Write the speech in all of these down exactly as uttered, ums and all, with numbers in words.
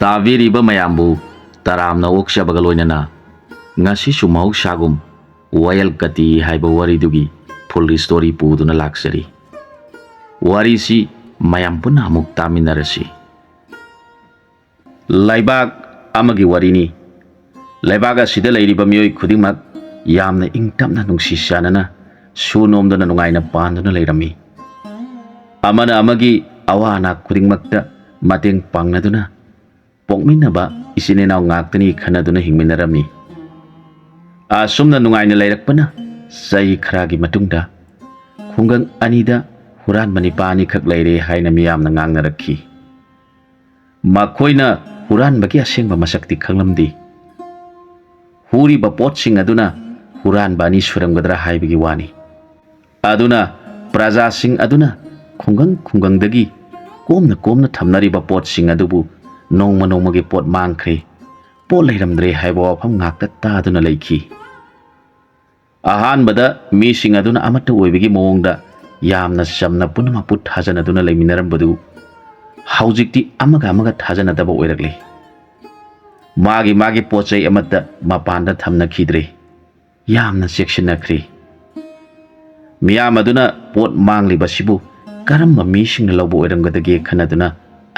ꯇꯥꯕꯤꯔꯤꯕ ꯃꯌꯥꯝꯕꯨ ꯇꯔꯥꯝꯅ ꯑꯣꯛꯆꯕꯒ ꯂꯣꯏꯅꯅ ꯉꯁꯤꯁꯨ ꯃꯍꯧꯁꯥꯒꯨꯝ ꯋꯥꯌꯦꯜ ꯀꯇꯤ ꯍꯥꯏꯕ ꯋꯥꯔꯤꯗꯨꯒꯤ full story ꯄꯨꯗꯨꯅ ꯂꯥꯛꯆꯔꯤ꯫ ꯋꯥꯔꯤꯁꯤ ꯃꯌꯥꯝ ꯄꯨꯟꯅ ꯑꯃꯨꯛ ꯇꯥꯃꯤꯟꯅꯔꯁꯤ꯫ ꯂꯩꯕꯥꯛ ꯑꯃꯒꯤ ꯋꯥꯔꯤꯅꯤ꯫ ꯂꯩꯕꯥꯛ ꯑꯁꯤꯗ ꯂꯩꯔꯤꯕ ꯃꯤꯑꯣꯏ ꯈꯨꯗꯤꯡꯃꯛ ꯌꯥꯝꯅ ꯏꯪ ꯇꯞꯅ ꯅꯨꯡꯁꯤ ꯆꯥꯟꯅꯅ ꯁꯨ ꯅꯣꯝꯗꯨꯅ ꯅꯨꯡꯉꯥꯏꯅ ꯄꯥꯟꯗꯨꯅ ꯂꯩꯔꯝꯃꯤ꯫ ꯑꯃꯅ ꯑꯃꯒꯤ ꯑꯋꯥ ꯑꯅꯥ ꯈꯨꯗꯤꯡꯃꯛꯇ ꯃꯇꯦꯡ ꯄꯥꯡꯅꯗꯨꯅ ꯄꯣꯛꯃꯤꯟꯅꯕ ꯏꯆꯤꯟ ꯏꯅꯥꯎ ꯉꯥꯛꯇꯅꯤ ꯈꯟꯅꯗꯨꯅ ꯍꯤꯡꯃꯤꯟꯅꯔꯝꯃꯤ꯫ ꯑꯁꯨꯝꯅ ꯅꯨꯡꯉꯥꯏꯅ ꯂꯩꯔꯛꯄꯅ ꯆꯍꯤ ꯈꯔꯒꯤ ꯃꯇꯨꯡꯗ ꯈꯨꯡꯒꯪ ꯑꯅꯤꯗ ꯍꯨꯔꯥꯟꯕ ꯅꯤꯄꯥ ꯑꯅꯤꯈꯛ ꯂꯩꯔꯦ ꯍꯥꯏꯅ ꯃꯤꯌꯥꯝꯅ ꯉꯥꯡꯅꯔꯛꯈꯤ꯫ ꯃꯈꯣꯏꯅ ꯍꯨꯔꯥꯟꯕꯒꯤ ꯑꯁꯦꯡꯕ ꯃꯁꯛꯇꯤ ꯈꯪꯂꯝꯗꯦ꯫ ꯍꯨꯔꯤꯕ ꯄꯣꯠꯁꯤꯡ ꯑꯗꯨꯅ ꯍꯨꯔꯥꯟꯕ ꯑꯅꯤ ꯁꯨꯔꯝꯒꯗ꯭ꯔꯥ ꯍꯥꯏꯕꯒꯤ ꯋꯥꯅꯤ꯫ ꯑꯗꯨꯅ ꯄ꯭ꯔꯖꯥꯁꯤꯡ ꯑꯗꯨꯅ ꯈꯨꯡꯒꯪ ꯈꯨꯡꯒꯪꯗꯒꯤ ꯀꯣꯝꯅ ꯀꯣꯝꯅ ꯊꯝꯅꯔꯤꯕ ꯄꯣꯠꯁꯤꯡ ꯑꯗꯨꯕꯨ ꯅꯣꯡꯃ ꯅꯣꯡꯃꯒꯤ ꯄꯣꯠ ꯃꯥꯡꯈ꯭ꯔꯦ, ꯄꯣꯠ ꯂꯩꯔꯝꯗ꯭ꯔꯦ ꯍꯥꯏꯕ ꯋꯥꯐꯝ ꯉꯥꯛꯇ ꯇꯥꯗꯨꯅ ꯂꯩꯈꯤ꯫ ꯑꯍꯥꯟꯕꯗ ꯃꯤꯁꯤꯡ ꯑꯗꯨꯅ ꯑꯃꯠꯇ ꯑꯣꯏꯕꯒꯤ ꯃꯑꯣꯡꯗ ꯌꯥꯝꯅ ꯆꯝꯅ ꯄꯨꯝꯅꯃꯛꯄꯨ ꯊꯥꯖꯅꯗꯨꯅ ꯂꯩꯃꯤꯟꯅꯔꯝꯕꯗꯨ ꯍꯧꯖꯤꯛꯇꯤ ꯑꯃꯒ ꯑꯃꯒ ꯊꯥꯖꯅꯗꯕ ꯑꯣꯏꯔꯛꯂꯦ꯫ ꯃꯥꯒꯤ ꯃꯥꯒꯤ ꯄꯣꯠ ꯆꯩ ꯑꯃꯠꯇ ꯃꯄꯥꯟꯗ ꯊꯝꯅꯈꯤꯗ꯭ꯔꯦ꯫ ꯌꯥꯝꯅ ꯆꯦꯛꯁꯤꯟꯅꯈ꯭ꯔꯦ꯫ ꯃꯤꯌꯥꯝ ꯑꯗꯨꯅ ꯄꯣꯠ ꯃꯥꯡꯂꯤꯕꯁꯤꯕꯨ ꯀꯔꯝꯕ ꯃꯤꯁꯤꯡꯅ ꯂꯧꯕ ꯑꯣꯏꯔꯝꯒꯗꯒꯦ ꯈꯟꯅꯗꯨꯅ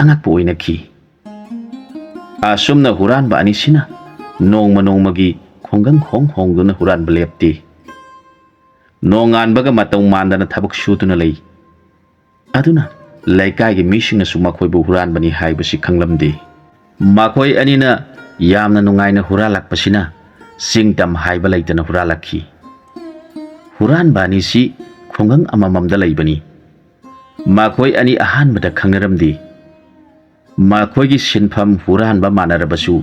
ꯑꯉꯛꯄ ꯑꯣꯏꯅꯈꯤ꯫ ꯑꯁꯨꯝꯅ ꯍꯨꯔꯥꯟꯕ ꯑꯅꯤꯁꯤꯅ ꯅꯣꯡꯃ ꯅꯣꯡꯃꯒꯤ ꯈꯨꯡꯒꯪ ꯍꯣꯡ ꯍꯣꯡꯗꯨꯅ ꯍꯨꯔꯥꯟꯕ ꯂꯦꯞꯇꯦ꯫ ꯅꯣꯡꯉꯥꯟꯕꯒ ꯃꯇꯧ ꯃꯥꯟꯗꯅ ꯊꯕꯛ ꯁꯨꯗꯨꯅ ꯂꯩ꯫ ꯑꯗꯨꯅ ꯂꯩꯀꯥꯏꯒꯤ ꯃꯤꯁꯤꯡꯅꯁꯨ ꯃꯈꯣꯏꯕꯨ ꯍꯨꯔꯥꯟꯕꯅꯤ ꯍꯥꯏꯕꯁꯤ ꯈꯪꯂꯝꯗꯦ꯫ ꯃꯈꯣꯏ ꯑꯅꯤꯅ ꯌꯥꯝꯅ ꯅꯨꯡꯉꯥꯏꯅ ꯍꯨꯔꯥꯜꯂꯛꯄꯁꯤꯅ ꯆꯤꯡ ꯇꯝ ꯍꯥꯏꯕ ꯂꯩꯇꯅ ꯍꯨꯔꯥꯜꯂꯛꯈꯤ꯫ ꯍꯨꯔꯥꯟꯕ ꯑꯅꯤꯁꯤ ꯈꯨꯡꯒꯪ ꯑꯃꯃꯝꯗ ꯂꯩꯕꯅꯤ꯫ ꯃꯈꯣꯏ ꯑꯅꯤ ꯑꯍꯥꯟꯕꯗ ꯈꯪꯅꯔꯝꯗꯦ꯫ ꯃꯈꯣꯏꯒꯤ ꯁꯤꯟꯐꯝ ꯍꯨꯔꯥꯟꯕ ꯃꯥꯟꯅꯔꯕꯁꯨ,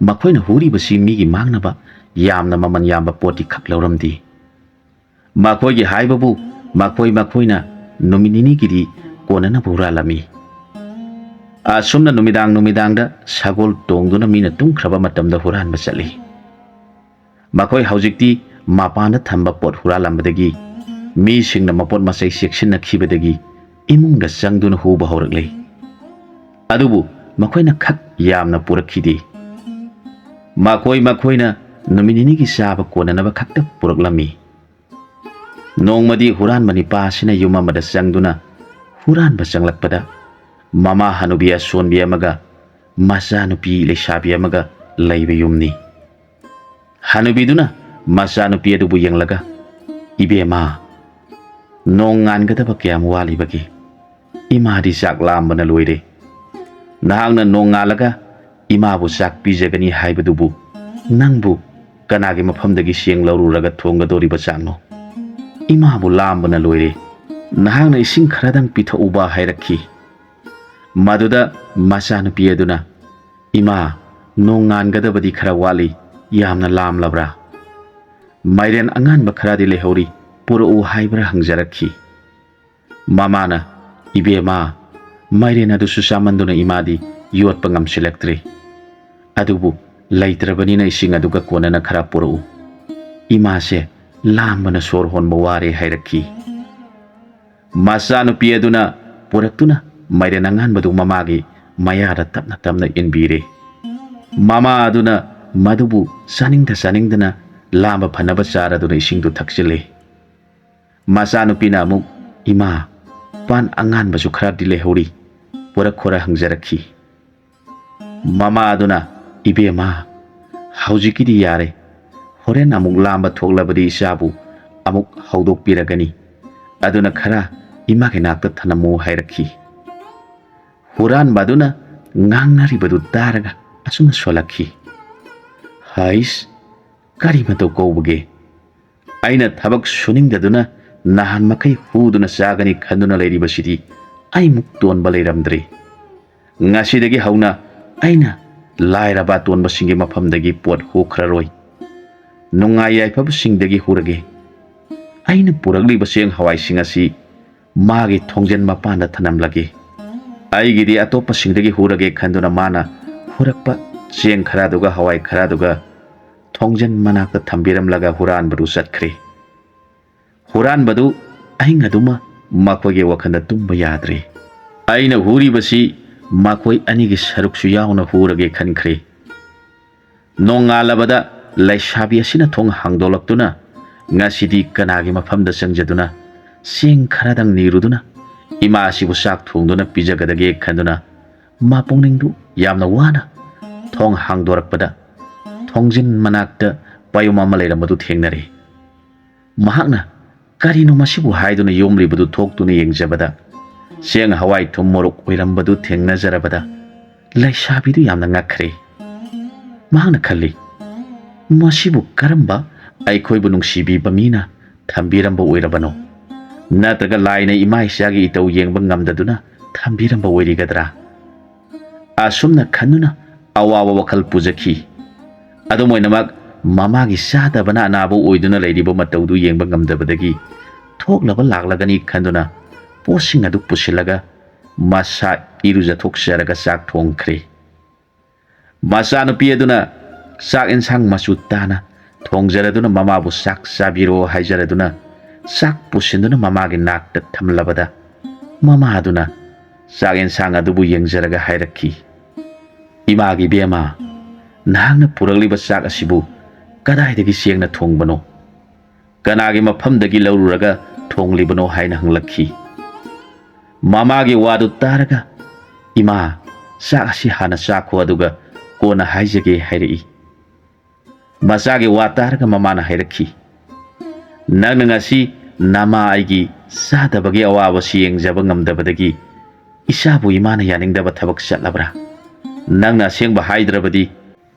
ꯃꯈꯣꯏꯅ ꯍꯨꯔꯤꯕꯁꯤ ꯃꯤꯒꯤ ꯃꯥꯡꯅꯕ ꯌꯥꯝꯅ ꯃꯃꯜ ꯌꯥꯝꯕ ꯄꯣꯠꯇꯤ ꯈꯛ ꯂꯧꯔꯝꯗꯦ꯫ ꯃꯈꯣꯏꯒꯤ ꯍꯥꯏꯕꯕꯨ ꯃꯈꯣꯏ ꯃꯈꯣꯏꯅ ꯅꯨꯃꯤꯠ ꯅꯤꯅꯤꯒꯤꯗꯤ ꯀꯣꯟꯅꯅꯕ ꯍꯨꯔꯥꯜꯂꯝꯃꯤ꯫ ꯑꯁꯨꯝꯅ ꯅꯨꯃꯤꯗꯥꯡ ꯅꯨꯃꯤꯗꯥꯡꯗ ꯁꯒꯣꯜ ꯇꯣꯡꯗꯨꯅ ꯃꯤꯅ ꯇꯨꯝꯈ꯭ꯔꯕ ꯃꯇꯝꯗ ꯍꯨꯔꯥꯟꯕ ꯆꯠꯂꯤ꯫ ꯃꯈꯣꯏ ꯍꯧꯖꯤꯛꯇꯤ ꯃꯄꯥꯟꯗ ꯊꯝꯕ ꯄꯣꯠ ꯍꯨꯔꯥꯜꯂꯝꯕꯗꯒꯤ ꯃꯤꯁꯤꯡꯅ ꯃꯄꯣꯠ ꯃꯆꯩ ꯆꯦꯛꯁꯤꯟꯅꯈꯤꯕꯗꯒꯤ ꯏꯃꯨꯡꯗ ꯆꯪꯗꯨꯅ ꯍꯨꯕ ꯍꯧꯔꯛꯂꯦ꯫ ꯑꯗꯨꯕꯨ ꯃꯈꯣꯏꯅ ꯈꯛ ꯌꯥꯝꯅ ꯄꯨꯔꯛꯈꯤꯗꯦ꯫ ꯃꯈꯣꯏ ꯃꯈꯣꯏꯅ ꯅꯨꯃꯤꯠ ꯅꯤꯅꯤꯒꯤ ꯆꯥꯕ ꯀꯣꯟꯅꯅꯕ ꯈꯛꯇ ꯄꯨꯔꯛꯂꯝꯃꯤ꯫ ꯅꯣꯡꯃꯗꯤ ꯍꯨꯔꯥꯟꯕ ꯅꯤꯄꯥ ꯑꯁꯤꯅ ꯌꯨꯝ ꯑꯃꯗ ꯆꯪꯗꯨꯅ ꯍꯨꯔꯥꯟꯕ ꯆꯪꯂꯛꯄꯗ ꯃꯃꯥ ꯍꯅꯨꯕꯤ ꯑꯁꯣꯟꯕꯤ ꯑꯃꯒ ꯃꯆꯥꯅꯨꯄꯤ ꯂꯩꯁꯥꯕꯤ ꯑꯃꯒ ꯂꯩꯕ ꯌꯨꯝꯅꯤ꯫ ꯍꯅꯨꯕꯤꯗꯨꯅ ꯃꯆꯥꯅꯨꯄꯤ ꯑꯗꯨꯕꯨ ꯌꯦꯡꯂꯒ, "ꯏꯕꯦꯝꯃ, ꯅꯣꯡ ꯉꯥꯟꯒꯗꯕ ꯀꯌꯥꯝ ꯋꯥꯠꯂꯤꯕꯒꯦ? ꯏꯃꯥꯗꯤ ꯆꯥꯛ ꯂꯥꯝꯕꯅ ꯂꯣꯏꯔꯦ꯫ ꯅꯍꯥꯛꯅ ꯅꯣꯡ ꯉꯥꯜꯂꯒ ꯏꯃꯥꯕꯨ ꯆꯥꯛ ꯄꯤꯖꯒꯅꯤ ꯍꯥꯏꯕꯗꯨꯕꯨ ꯅꯪꯕꯨ ꯀꯅꯥꯒꯤ ꯃꯐꯝꯗꯒꯤ ꯆꯦꯡ ꯂꯧꯔꯨꯔꯒ ꯊꯣꯡꯒꯗꯧꯔꯤꯕ ꯆꯥꯛꯅꯣ? ꯏꯃꯥꯕꯨ ꯂꯥꯝꯕꯅ ꯂꯣꯏꯔꯦ꯫ ꯅꯍꯥꯛꯅ ꯏꯁꯤꯡ ꯈꯔꯗꯪ ꯄꯤꯊꯛꯎꯕ" ꯍꯥꯏꯔꯛꯈꯤ꯫ ꯃꯗꯨꯗ ꯃꯆꯥꯅꯨꯄꯤ ꯑꯗꯨꯅ, "ꯏꯃꯥ, ꯅꯣꯡ ꯉꯥꯟꯒꯗꯕꯗꯤ ꯈꯔ ꯋꯥꯠꯂꯤ, ꯌꯥꯝꯅ ꯂꯥꯝꯂꯕ꯭ꯔꯥ? ꯃꯥꯏꯔꯦꯟ ꯑꯉꯥꯟꯕ ꯈꯔꯗꯤ ꯂꯩꯍꯧꯔꯤ, ꯄꯨꯔꯛꯎ ꯍꯥꯏꯕ꯭ꯔꯥ?" ꯍꯪꯖꯔꯛꯈꯤ꯫ ꯃꯃꯥꯅ, "ꯏꯕꯦꯝꯃ, ꯃꯥꯏꯔꯦꯟ ꯑꯗꯨꯁꯨ ꯆꯥꯃꯟꯗꯨꯅ ꯏꯃꯥꯗꯤ ꯌꯣꯠꯄ ꯉꯝꯁꯤꯜꯂꯛꯇ꯭ꯔꯦ꯫ ꯑꯗꯨꯕꯨ ꯂꯩꯇ꯭ꯔꯕꯅꯤꯅ ꯏꯁꯤꯡ ꯑꯗꯨꯒ ꯀꯣꯟꯅꯅ ꯈꯔ ꯄꯨꯔꯛꯎ꯫ ꯏꯃꯥꯁꯦ ꯂꯥꯝꯕꯅ ꯁꯣꯔ ꯍꯣꯟꯕ ꯋꯥꯔꯦ" ꯍꯥꯏꯔꯛꯈꯤ꯫ ꯃꯆꯥꯅꯨꯄꯤ ꯑꯗꯨꯅ ꯄꯨꯔꯛꯇꯨꯅ ꯃꯥꯏꯔꯦꯟ ꯑꯉꯥꯟꯕꯗꯨ ꯃꯃꯥꯒꯤ ꯃꯌꯥꯗ ꯇꯞꯅ ꯇꯞꯅ ꯏꯟꯕꯤꯔꯦ꯫ ꯃꯃꯥ ꯑꯗꯨꯅ ꯃꯗꯨꯕꯨ ꯆꯥꯅꯤꯡꯗ ꯆꯥꯅꯤꯡꯗꯅ ꯂꯥꯝꯕ ꯐꯅꯕ ꯆꯥꯔꯗꯨꯅ ꯏꯁꯤꯡꯗꯨ ꯊꯛꯆꯤꯜꯂꯦ꯫ ꯃꯆꯥꯅꯨꯄꯤꯅ ꯑꯃꯨꯛ, "ꯏꯃꯥ, ꯄꯥꯟ ꯑꯉꯥꯟꯕꯁꯨ ꯈꯔꯗꯤ ꯂꯩꯍꯧꯔꯤ, ꯄꯨꯔꯛꯈꯣꯔꯥ?" ꯍꯪꯖꯔꯛꯈꯤ꯫ ꯃꯃꯥ ꯑꯗꯨꯅ, "ꯏꯕꯦꯝꯃ, ꯍꯧꯖꯤꯛꯀꯤꯗꯤ ꯌꯥꯔꯦ, ꯍꯣꯔꯦꯟ ꯑꯃꯨꯛ ꯂꯥꯝꯕ ꯊꯣꯛꯂꯕꯗꯤ ꯏꯆꯥꯕꯨ ꯑꯃꯨꯛ ꯍꯧꯗꯣꯛꯄꯤꯔꯒꯅꯤ, ꯑꯗꯨꯅ ꯈꯔ ꯏꯃꯥꯒꯤ ꯅꯥꯛꯇ ꯊꯅꯝꯃꯨ" ꯍꯥꯏꯔꯛꯈꯤ꯫ ꯍꯨꯔꯥꯟꯕ ꯑꯗꯨꯅ ꯉꯥꯡꯅꯔꯤꯕꯗꯨ ꯇꯥꯔꯒ ꯑꯁꯨꯝꯅ ꯁꯣꯜꯂꯛꯈꯤ, "ꯍꯩꯁ, ꯀꯔꯤ ꯃꯇꯧ ꯀꯧꯕꯒꯦ? ꯑꯩꯅ ꯊꯕꯛ ꯁꯨꯅꯤꯡꯗꯗꯨꯅ ꯅꯍꯥꯟ ꯃꯈꯩ ꯍꯨꯗꯨꯅ ꯆꯥꯒꯅꯤ ꯈꯟꯗꯨꯅ ꯂꯩꯔꯤꯕꯁꯤꯗꯤ ꯑꯩꯃꯨꯛ ꯇꯣꯟꯕ ꯂꯩꯔꯝꯗ꯭ꯔꯦ꯫ ꯉꯁꯤꯗꯒꯤ ꯍꯧꯅ ꯑꯩꯅ ꯂꯥꯏꯔꯕ ꯑꯇꯣꯟꯕꯁꯤꯡꯒꯤ ꯃꯐꯝꯗꯒꯤ ꯄꯣꯠ ꯍꯨꯈ꯭ꯔꯔꯣꯏ꯫ ꯅꯨꯡꯉꯥꯏ ꯌꯥꯏꯐꯕꯁꯤꯡꯗꯒꯤ ꯍꯨꯔꯒꯦ꯫ ꯑꯩꯅ ꯄꯨꯔꯛꯂꯤꯕ ꯆꯦꯡ ꯍꯋꯥꯏꯁꯤꯡ ꯑꯁꯤ ꯃꯥꯒꯤ ꯊꯣꯡꯖꯤꯟ ꯃꯄꯥꯟꯗ ꯊꯅꯝꯂꯒꯦ꯫ ꯑꯩꯒꯤꯗꯤ ꯑꯇꯣꯞꯄꯁꯤꯡꯗꯒꯤ ꯍꯨꯔꯒꯦ" ꯈꯟꯗꯨꯅ ꯃꯥꯅ ꯍꯨꯔꯛꯄ ꯆꯦꯡ ꯈꯔꯗꯨꯒ ꯍꯋꯥꯏ ꯈꯔꯗꯨꯒ ꯊꯣꯡꯖꯤꯟ ꯃꯅꯥꯛꯇ ꯊꯝꯕꯤꯔꯝꯂꯒ ꯍꯨꯔꯥꯟꯕꯗꯨ ꯆꯠꯈ꯭ꯔꯦ꯫ ꯍꯨꯔꯥꯟꯕꯗꯨ ꯑꯍꯤꯡ ꯑꯗꯨꯃ ꯃꯈꯣꯏꯒꯤ ꯋꯥꯈꯜꯗ ꯇꯨꯝꯕ ꯌꯥꯗ꯭ꯔꯦ꯫ "ꯑꯩꯅ ꯍꯨꯔꯤꯕꯁꯤ ꯃꯈꯣꯏ ꯑꯅꯤꯒꯤ ꯁꯔꯨꯛꯁꯨ ꯌꯥꯎꯅ ꯍꯨꯔꯒꯦ ꯈꯟꯈ꯭ꯔꯦ꯫ ꯅꯣꯡꯉꯥꯜꯂꯕꯗ ꯂꯩꯁꯥꯕꯤ ꯑꯁꯤꯅ ꯊꯣꯡ ꯍꯥꯡꯗꯣꯛꯂꯛꯇꯨꯅ, ꯉꯁꯤꯗꯤ ꯀꯅꯥꯒꯤ ꯃꯐꯝꯗ ꯆꯪꯖꯗꯨꯅ ꯆꯦꯡ ꯈꯔꯗꯪ ꯅꯤꯔꯨꯗꯨꯅ ꯏꯃꯥ ꯑꯁꯤꯕꯨ ꯆꯥꯛ ꯊꯣꯡꯗꯨꯅ ꯄꯤꯖꯒꯗꯒꯦ ꯈꯟꯗꯨꯅ ꯃꯄꯨꯛꯅꯤꯡꯗꯨ ꯌꯥꯝꯅ ꯋꯥꯅ ꯊꯣꯡ ꯍꯥꯡꯗꯣꯔꯛꯄꯗ, ꯊꯣꯡꯖꯤꯟ ꯃꯅꯥꯛꯇ ꯄꯥꯌꯨꯝ ꯑꯃ ꯂꯩꯔꯝꯕꯗꯨ ꯊꯦꯡꯅꯔꯦ꯫ ꯃꯍꯥꯛꯅ ꯀꯔꯤꯅꯣ ꯃꯁꯤꯕꯨ ꯍꯥꯏꯗꯨꯅ ꯌꯣꯝꯂꯤꯕꯗꯨ ꯊꯣꯛꯇꯨꯅ ꯌꯦꯡꯖꯕꯗ, ꯆꯦꯡ, ꯍꯋꯥꯏ, ꯊꯨꯝ, ꯃꯣꯔꯣꯛ ꯑꯣꯏꯔꯝꯕꯗꯨ ꯊꯦꯡꯅꯖꯔꯕꯗ ꯂꯩꯁꯥꯕꯤꯗꯨ ꯌꯥꯝꯅ ꯉꯛꯈ꯭ꯔꯦ꯫ ꯃꯍꯥꯛꯅ ꯈꯜꯂꯤ, "ꯃꯁꯤꯕꯨ ꯀꯔꯝꯕ ꯑꯩꯈꯣꯏꯕꯨ ꯅꯨꯡꯁꯤꯕꯤꯕ ꯃꯤꯅ ꯊꯝꯕꯤꯔꯝꯕ ꯑꯣꯏꯔꯕꯅꯣ? ꯅꯠꯇ꯭ꯔꯒ ꯂꯥꯏꯅ ꯏꯃꯥ ꯏꯆꯥꯒꯤ ꯏꯇꯧ ꯌꯦꯡꯕ ꯉꯝꯗꯗꯨꯅ ꯊꯝꯕꯤꯔꯝꯕ ꯑꯣꯏꯔꯤꯒꯗ꯭ꯔꯥ?" ꯑꯁꯨꯝꯅ ꯈꯟꯗꯨꯅ ꯑꯋꯥꯕ ꯋꯥꯈꯜ ꯄꯨꯖꯈꯤ꯫ ꯑꯗꯨꯝ ꯑꯣꯏꯅꯃꯛ, ꯃꯃꯥꯒꯤ ꯆꯥꯗꯕꯅ ꯑꯅꯥꯕ ꯑꯣꯏꯗꯨꯅ ꯂꯩꯔꯤꯕ ꯃꯇꯧꯗꯨ ꯌꯦꯡꯕ ꯉꯝꯗꯕꯗꯒꯤ ꯊꯣꯛꯂꯕ ꯂꯥꯛꯂꯒꯅꯤ ꯈꯟꯗꯨꯅ ꯄꯣꯠꯁꯤꯡ ꯑꯗꯨ ꯄꯨꯁꯤꯜꯂꯒ ꯃꯁꯥ ꯏꯔꯨꯖꯊꯣꯛꯆꯔꯒ ꯆꯥꯛ ꯊꯣꯡꯈ꯭ꯔꯦ꯫ ꯃꯆꯥꯅꯨꯄꯤ ꯑꯗꯨꯅ ꯆꯥꯛ ꯏꯟꯁꯥꯡ ꯃꯆꯨ ꯇꯥꯅ ꯊꯣꯡꯖꯔꯗꯨꯅ ꯃꯃꯥꯕꯨ ꯆꯥꯛ ꯆꯥꯕꯤꯔꯣ ꯍꯥꯏꯖꯔꯗꯨꯅ ꯆꯥꯛ ꯄꯨꯁꯤꯟꯗꯨꯅ ꯃꯃꯥꯒꯤ ꯅꯥꯛꯇ ꯊꯝꯂꯕꯗ, ꯃꯃꯥ ꯑꯗꯨꯅ ꯆꯥꯛ ꯏꯟꯁꯥꯡ ꯑꯗꯨꯕꯨ ꯌꯦꯡꯖꯔꯒ ꯍꯥꯏꯔꯛꯈꯤ, "ꯏꯃꯥꯒꯤ ꯏꯕꯦꯝꯃ, ꯅꯍꯥꯛꯅ ꯄꯨꯔꯛꯂꯤꯕ ꯆꯥꯛ ꯑꯁꯤꯕꯨ ꯀꯗꯥꯏꯗꯒꯤ ꯆꯦꯡꯅ ꯊꯣꯡꯕꯅꯣ? ꯀꯅꯥꯒꯤ ꯃꯐꯝꯗꯒꯤ ꯂꯧꯔꯨꯔꯒ ꯊꯣꯡꯂꯤꯕꯅꯣ?" ꯍꯥꯏꯅ ꯍꯪꯂꯛꯈꯤ꯫ ꯃꯃꯥꯒꯤ ꯋꯥꯗꯨ ꯇꯥꯔꯒ, "ꯏꯃꯥ, ꯆꯥꯛ ꯑꯁꯤ ꯍꯥꯟꯅ ꯆꯥꯈꯣ, ꯑꯗꯨꯒ ꯀꯣꯟꯅ ꯍꯥꯏꯖꯒꯦ," ꯍꯥꯏꯔꯛꯏ꯫ ꯃꯆꯥꯒꯤ ꯋꯥ ꯇꯥꯔꯒ ꯃꯃꯥꯅ ꯍꯥꯏꯔꯛꯈꯤ, "ꯅꯪꯅ ꯉꯁꯤ ꯅꯃꯥ ꯑꯩꯒꯤ ꯆꯥꯗꯕꯒꯤ ꯑꯋꯥꯕꯁꯤ ꯌꯦꯡꯖꯕ ꯉꯝꯗꯕꯗꯒꯤ ꯏꯆꯥꯕꯨ ꯏꯃꯥꯅ ꯌꯥꯅꯤꯡꯗꯕ ꯊꯕꯛ ꯆꯠꯂꯕ꯭ꯔꯥ? ꯅꯪꯅ ꯑꯁꯦꯡꯕ ꯍꯥꯏꯗ꯭ꯔꯕꯗꯤ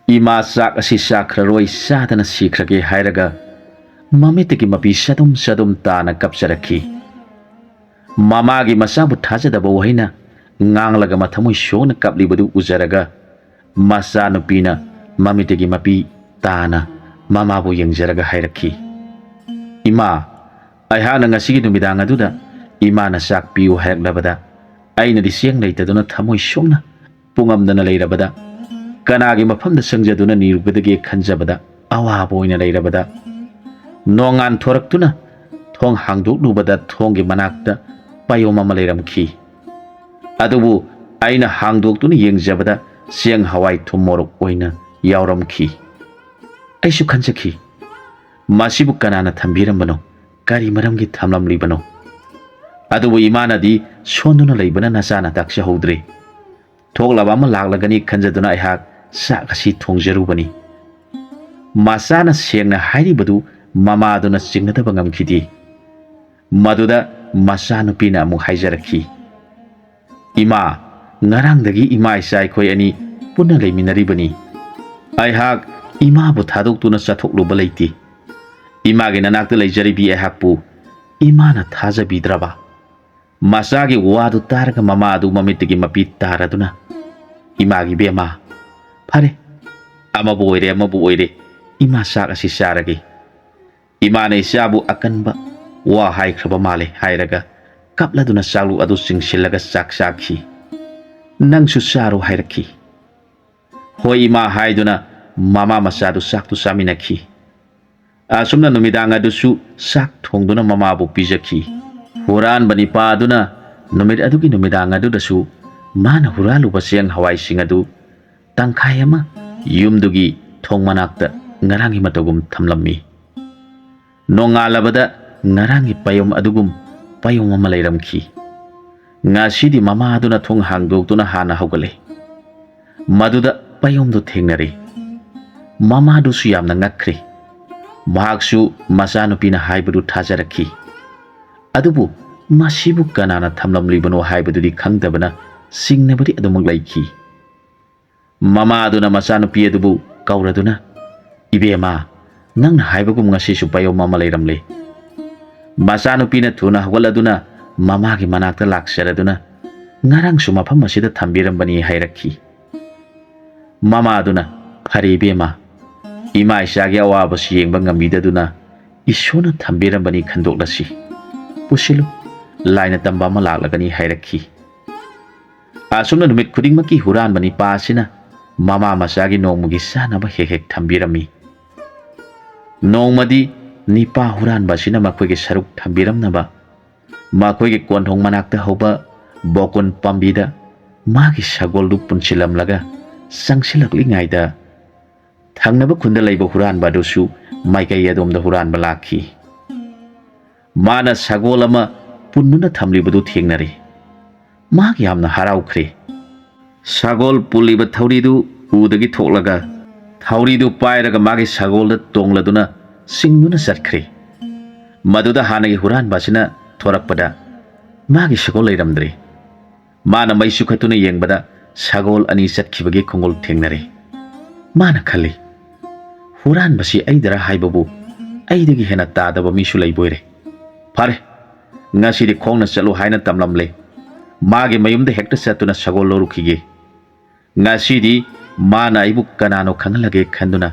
ꯏꯃꯥ ꯆꯥꯛ ꯑꯁꯤ ꯆꯥꯈ꯭ꯔꯔꯣꯏ, ꯆꯥꯗꯅ ꯁꯤꯈ꯭ꯔꯒꯦ," ꯍꯥꯏꯔꯒ ꯃꯃꯤꯠꯇꯒꯤ ꯃꯄꯤ ꯆꯗꯨꯝ ꯆꯗꯨꯝ ꯇꯥꯅ ꯀꯞꯆꯔꯛꯈꯤ꯫ ꯃꯃꯥꯒꯤ ꯃꯆꯥꯕꯨ ꯊꯥꯖꯗꯕ ꯋꯥꯍꯩꯅ ꯉꯥꯡꯂꯒ ꯃꯊꯃꯣꯏ ꯁꯣꯛꯅ ꯀꯞꯂꯤꯕꯗꯨ ꯎꯖꯔꯒ, ꯃꯆꯥꯅꯨꯄꯤꯅ ꯃꯃꯤꯠꯇꯒꯤ ꯃꯄꯤ ꯇꯥꯅ ꯃꯃꯥꯕꯨ ꯌꯦꯡꯖꯔꯒ ꯍꯥꯏꯔꯛꯈꯤ, "ꯏꯃꯥ, ꯑꯩꯍꯥꯛꯅ ꯉꯁꯤꯒꯤ ꯅꯨꯃꯤꯗꯥꯡ ꯑꯗꯨꯗ ꯏꯃꯥꯅ ꯆꯥꯛ ꯄꯤꯌꯨ ꯍꯥꯏꯔꯛꯂꯕꯗ, ꯑꯩꯅꯗꯤ ꯆꯦꯡ ꯂꯩꯇꯗꯨꯅ ꯊꯃꯣꯏ ꯁꯣꯛꯅ ꯄꯨꯡꯉꯝꯗꯅ ꯂꯩꯔꯕꯗ, ꯀꯅꯥꯒꯤ ꯃꯐꯝꯗ ꯆꯪꯖꯗꯨꯅ ꯅꯤꯔꯨꯒꯗꯒꯦ ꯈꯟꯖꯕꯗ ꯑꯋꯥꯕ ꯑꯣꯏꯅ ꯂꯩꯔꯕꯗ, ꯅꯣꯡꯉꯥꯟ ꯊꯣꯔꯛꯇꯨꯅ ꯊꯣꯡ ꯍꯥꯡꯗꯣꯛꯂꯨꯕꯗ ꯊꯣꯡꯒꯤ ꯃꯅꯥꯛꯇ ꯄꯥꯌꯣꯝ ꯑꯃ ꯂꯩꯔꯝꯈꯤ꯫ ꯑꯗꯨꯕꯨ ꯑꯩꯅ ꯍꯥꯡꯗꯣꯛꯇꯨꯅ ꯌꯦꯡꯖꯕꯗ ꯆꯦꯡ, ꯍꯋꯥꯏ, ꯊꯨꯝ, ꯃꯣꯔꯣꯛ ꯑꯣꯏꯅ ꯌꯥꯎꯔꯝꯈꯤ꯫ ꯑꯩꯁꯨ ꯈꯟꯖꯈꯤ, "ꯃꯁꯤꯕꯨ ꯀꯅꯥꯅ ꯊꯝꯕꯤꯔꯝꯕꯅꯣ? ꯀꯔꯤ ꯃꯔꯝꯒꯤ ꯊꯝꯂꯝꯂꯤꯕꯅꯣ?" ꯑꯗꯨꯕꯨ ꯏꯃꯥꯅꯗꯤ ꯁꯣꯟꯗꯨꯅ ꯂꯩꯕꯅ ꯅꯆꯥꯅ ꯇꯥꯛꯆꯍꯧꯗ꯭ꯔꯦ꯫ ꯊꯣꯛꯂꯕ ꯑꯃ ꯂꯥꯛꯂꯒꯅꯤ ꯈꯟꯖꯗꯨꯅ ꯑꯩꯍꯥꯛ ꯆꯥꯛ ꯑꯁꯤ ꯊꯣꯡꯖꯔꯨꯕꯅꯤ꯫ ꯃꯆꯥꯅ ꯁꯦꯡꯅ ꯍꯥꯏꯔꯤꯕꯗꯨ ꯃꯃꯥꯗꯨꯅ ꯆꯤꯡꯅꯗꯕ ꯉꯝꯈꯤꯗꯦ꯫ ꯃꯗꯨꯗ ꯃꯆꯥꯅꯨꯄꯤꯅ ꯑꯃꯨꯛ ꯍꯥꯏꯖꯔꯛꯈꯤ, "ꯏꯃꯥ, ꯉꯔꯥꯡꯗꯒꯤ ꯏꯃꯥ ꯏꯆꯥ ꯑꯩꯈꯣꯏ ꯑꯅꯤ ꯄꯨꯟꯅ ꯂꯩꯃꯤꯟꯅꯔꯤꯕꯅꯤ꯫ ꯑꯩꯍꯥꯛ ꯏꯃꯥꯕꯨ ꯊꯥꯗꯣꯛꯇꯨꯅ ꯆꯠꯊꯣꯛꯂꯨꯕ ꯂꯩꯇꯦ꯫ ꯏꯃꯥꯒꯤ ꯅꯅꯥꯛꯇ ꯂꯩꯖꯔꯤꯕꯤ ꯑꯩꯍꯥꯛꯄꯨ ꯏꯃꯥꯅ ꯊꯥꯖꯕꯤꯗ꯭ꯔꯕ?" ꯃꯆꯥꯒꯤ ꯋꯥꯗꯨ ꯇꯥꯔꯒ ꯃꯃꯥ ꯑꯗꯨ ꯃꯃꯤꯠꯇꯒꯤ ꯃꯄꯤ ꯇꯥꯔꯗꯨꯅ, "ꯏꯃꯥꯒꯤ ꯕꯦꯝꯃ, ꯐꯔꯦ, ꯑꯃꯕꯨ ꯑꯣꯏꯔꯦ ꯑꯃꯕꯨ ꯑꯣꯏꯔꯦ, ꯏꯃꯥ ꯆꯥꯛ ꯑꯁꯤ ꯆꯥꯔꯒꯦ꯫ ꯏꯃꯥꯅ ꯏꯆꯥꯕꯨ ꯑꯀꯟꯕ ꯋꯥ ꯍꯥꯏꯈ꯭ꯔꯕ ꯃꯥꯜꯂꯦ" ꯍꯥꯏꯔꯒ ꯀꯞꯂꯗꯨꯅ ꯆꯥꯛꯂꯨꯛ ꯑꯗꯨ ꯆꯤꯡꯁꯤꯜꯂꯒ ꯆꯥꯛ ꯆꯥꯈꯤ꯫ "ꯅꯪꯁꯨ ꯆꯥꯔꯣ" ꯍꯥꯏꯔꯛꯈꯤ꯫ "ꯍꯣꯏ ꯏꯃꯥ" ꯍꯥꯏꯗꯨꯅ ꯃꯃꯥ ꯃꯆꯥꯗꯨ ꯆꯥꯛꯇꯨ ꯆꯥꯃꯤꯟꯅꯈꯤ꯫ ꯑꯁꯨꯝꯅ ꯅꯨꯃꯤꯗꯥꯡ ꯑꯗꯨꯁꯨ ꯆꯥꯛ ꯊꯣꯡꯗꯨꯅ ꯃꯃꯥꯕꯨ ꯄꯤꯖꯈꯤ꯫ ꯍꯨꯔꯥꯟꯕ ꯅꯤꯄꯥ ꯑꯗꯨꯅ ꯅꯨꯃꯤꯠ ꯑꯗꯨꯒꯤ ꯅꯨꯃꯤꯗꯥꯡ ꯑꯗꯨꯗꯁꯨ ꯃꯥꯅ ꯍꯨꯔꯥꯜꯂꯨꯕ ꯆꯦꯡ ꯍꯋꯥꯏꯁꯤꯡ ꯑꯗꯨ ꯇꯪꯈꯥꯏ ꯑꯃ ꯌꯨꯝꯗꯨꯒꯤ ꯊꯣꯡ ꯃꯅꯥꯛꯇ ꯉꯔꯥꯡꯒꯤ ꯃꯇꯧꯒꯨꯝ ꯊꯝꯂꯝꯃꯤ꯫ ꯅꯣꯡꯉꯥꯜꯂꯕꯗ ꯉꯔꯥꯡꯒꯤ ꯄꯥꯌꯣꯝ ꯑꯗꯨꯒꯨꯝ ꯄꯥꯌꯣꯝ ꯑꯃ ꯂꯩꯔꯝꯈꯤ꯫ ꯉꯁꯤꯗꯤ ꯃꯃꯥ ꯑꯗꯨꯅ ꯊꯣꯡ ꯍꯥꯡꯗꯣꯛꯇꯨꯅ ꯍꯥꯟꯅ ꯍꯧꯒꯠꯂꯦ꯫ ꯃꯗꯨꯗ ꯄꯥꯌꯣꯝꯗꯨ ꯊꯦꯡꯅꯔꯦ꯫ ꯃꯃꯥꯗꯨꯁꯨ ꯌꯥꯝꯅ ꯉꯛꯈ꯭ꯔꯦ꯫ ꯃꯍꯥꯛꯁꯨ ꯃꯆꯥꯅꯨꯄꯤꯅ ꯍꯥꯏꯕꯗꯨ ꯊꯥꯖꯔꯛꯈꯤ꯫ ꯑꯗꯨꯕꯨ ꯃꯁꯤꯕꯨ ꯀꯅꯥꯅ ꯊꯝꯂꯝꯂꯤꯕꯅꯣ ꯍꯥꯏꯕꯗꯨꯗꯤ ꯈꯪꯗꯕꯅ ꯆꯤꯡꯅꯕꯗꯤ ꯑꯗꯨꯃꯛ ꯂꯩꯈꯤ꯫ ꯃꯃꯥ ꯑꯗꯨꯅ ꯃꯆꯥꯅꯨꯄꯤ ꯑꯗꯨꯕꯨ ꯀꯧꯔꯗꯨꯅ, "ꯏꯕꯦꯝꯃ, ꯅꯪꯅ ꯍꯥꯏꯕꯒꯨꯝ ꯉꯁꯤꯁꯨ ꯄꯥꯌꯣꯝ ꯑꯃ ꯂꯩꯔꯝꯂꯦ꯫" ꯃꯆꯥꯅꯨꯄꯤꯅ ꯊꯨꯅ ꯍꯧꯒꯠꯂꯗꯨꯅ ꯃꯃꯥꯒꯤ ꯃꯅꯥꯛꯇ ꯂꯥꯛꯆꯔꯗꯨꯅ, "ꯉꯔꯥꯡꯁꯨ ꯃꯐꯝ ꯑꯁꯤꯗ ꯊꯝꯕꯤꯔꯝꯕꯅꯤ" ꯍꯥꯏꯔꯛꯈꯤ꯫ ꯃꯃꯥ ꯑꯗꯨꯅ, "ꯐꯔꯦ ꯏꯕꯦꯝꯃ, ꯏꯃꯥ ꯏꯆꯥꯒꯤ ꯑꯋꯥꯕꯁꯤ ꯌꯦꯡꯕ ꯉꯝꯕꯤꯗꯗꯨꯅ ꯏꯁꯣꯔꯅ ꯊꯝꯕꯤꯔꯝꯕꯅꯤ ꯈꯟꯗꯣꯛꯂꯁꯤ꯫ ꯄꯨꯁꯤꯜꯂꯨ, ꯂꯥꯏꯅ ꯇꯝꯕ ꯑꯃ ꯂꯥꯛꯂꯒꯅꯤ" ꯍꯥꯏꯔꯛꯈꯤ꯫ ꯑꯁꯨꯝꯅ ꯅꯨꯃꯤꯠ ꯈꯨꯗꯤꯡꯃꯛꯀꯤ ꯍꯨꯔꯥꯟꯕ ꯅꯤꯄꯥ ꯑꯁꯤꯅ ꯃꯃꯥ ꯃꯆꯥꯒꯤ ꯅꯣꯡꯃꯒꯤ ꯆꯥꯅꯕ ꯍꯦꯛ ꯍꯦꯛ ꯊꯝꯕꯤꯔꯝꯃꯤ꯫ ꯅꯣꯡꯃꯗꯤ ꯅꯤꯄꯥ ꯍꯨꯔꯥꯟꯕ ꯑꯁꯤꯅ ꯃꯈꯣꯏꯒꯤ ꯁꯔꯨꯛ ꯊꯝꯕꯤꯔꯝꯅꯕ ꯃꯈꯣꯏꯒꯤ ꯀꯣꯟꯊꯣꯡ ꯃꯅꯥꯛꯇ ꯍꯧꯕ ꯕꯣꯀꯨꯟ ꯄꯥꯝꯕꯤꯗ ꯃꯥꯒꯤ ꯁꯒꯣꯜꯗꯨ ꯄꯨꯟꯁꯤꯜꯂꯝꯂꯒ ꯆꯪꯁꯤꯜꯂꯛꯂꯤꯉꯩꯗ, ꯊꯪꯅꯕ ꯈꯨꯟꯗ ꯂꯩꯕ ꯍꯨꯔꯥꯟꯕ ꯑꯗꯨꯁꯨ ꯃꯥꯏꯀꯩ ꯑꯗꯣꯝꯗ ꯍꯨꯔꯥꯟꯕ ꯂꯥꯛꯈꯤ꯫ ꯃꯥꯅ ꯁꯒꯣꯜ ꯑꯃ ꯄꯨꯟꯗꯨꯅ ꯊꯝꯂꯤꯕꯗꯨ ꯊꯦꯡꯅꯔꯦ꯫ ꯃꯍꯥꯛ ꯌꯥꯝꯅ ꯍꯔꯥꯎꯈ꯭ꯔꯦ꯫ ꯁꯒꯣꯜ ꯄꯨꯜꯂꯤꯕ ꯊꯧꯔꯤꯗꯨ ꯎꯗꯒꯤ ꯊꯣꯛꯂꯒ, ꯊꯧꯔꯤꯗꯨ ꯄꯥꯏꯔꯒ ꯃꯥꯒꯤ ꯁꯒꯣꯜꯗ ꯇꯣꯡꯂꯗꯨꯅ ꯆꯤꯡꯗꯨꯅ ꯆꯠꯈ꯭ꯔꯦ꯫ ꯃꯗꯨꯗ ꯍꯥꯟꯅꯒꯤ ꯍꯨꯔꯥꯟꯕ ꯑꯁꯤꯅ ꯊꯣꯔꯛꯄꯗ, ꯃꯥꯒꯤ ꯁꯒꯣꯜ ꯂꯩꯔꯝꯗ꯭ꯔꯦ꯫ ꯃꯥꯅ ꯃꯩ ꯆꯨꯈꯠꯇꯨꯅ ꯌꯦꯡꯕꯗ, ꯁꯒꯣꯜ ꯑꯅꯤ ꯆꯠꯈꯤꯕꯒꯤ ꯈꯣꯡꯒꯣꯜ ꯊꯦꯡꯅꯔꯦ꯫ ꯃꯥꯅ ꯈꯜꯂꯤ, "ꯍꯨꯔꯥꯟꯕꯁꯤ ꯑꯩꯗꯔ ꯍꯥꯏꯕꯕꯨ, ꯑꯩꯗꯒꯤ ꯍꯦꯟꯅ ꯇꯥꯗꯕ ꯃꯤꯁꯨ ꯂꯩꯕꯣꯏꯔꯦ꯫ ꯐꯔꯦ, ꯉꯁꯤꯗꯤ ꯈꯣꯡꯅ ꯆꯠꯂꯨ ꯍꯥꯏꯅ ꯇꯝꯂꯝꯂꯦ꯫ ꯃꯥꯒꯤ ꯃꯌꯨꯝꯗ ꯍꯦꯛꯇ ꯆꯠꯇꯨꯅ ꯁꯒꯣꯜ ꯂꯧꯔꯨꯈꯤꯒꯦ꯫ ꯉꯁꯤꯗꯤ ꯃꯥꯅ ꯑꯩꯕꯨ ꯀꯅꯥꯅꯣ ꯈꯪꯍꯜꯂꯒꯦ" ꯈꯟꯗꯨꯅ,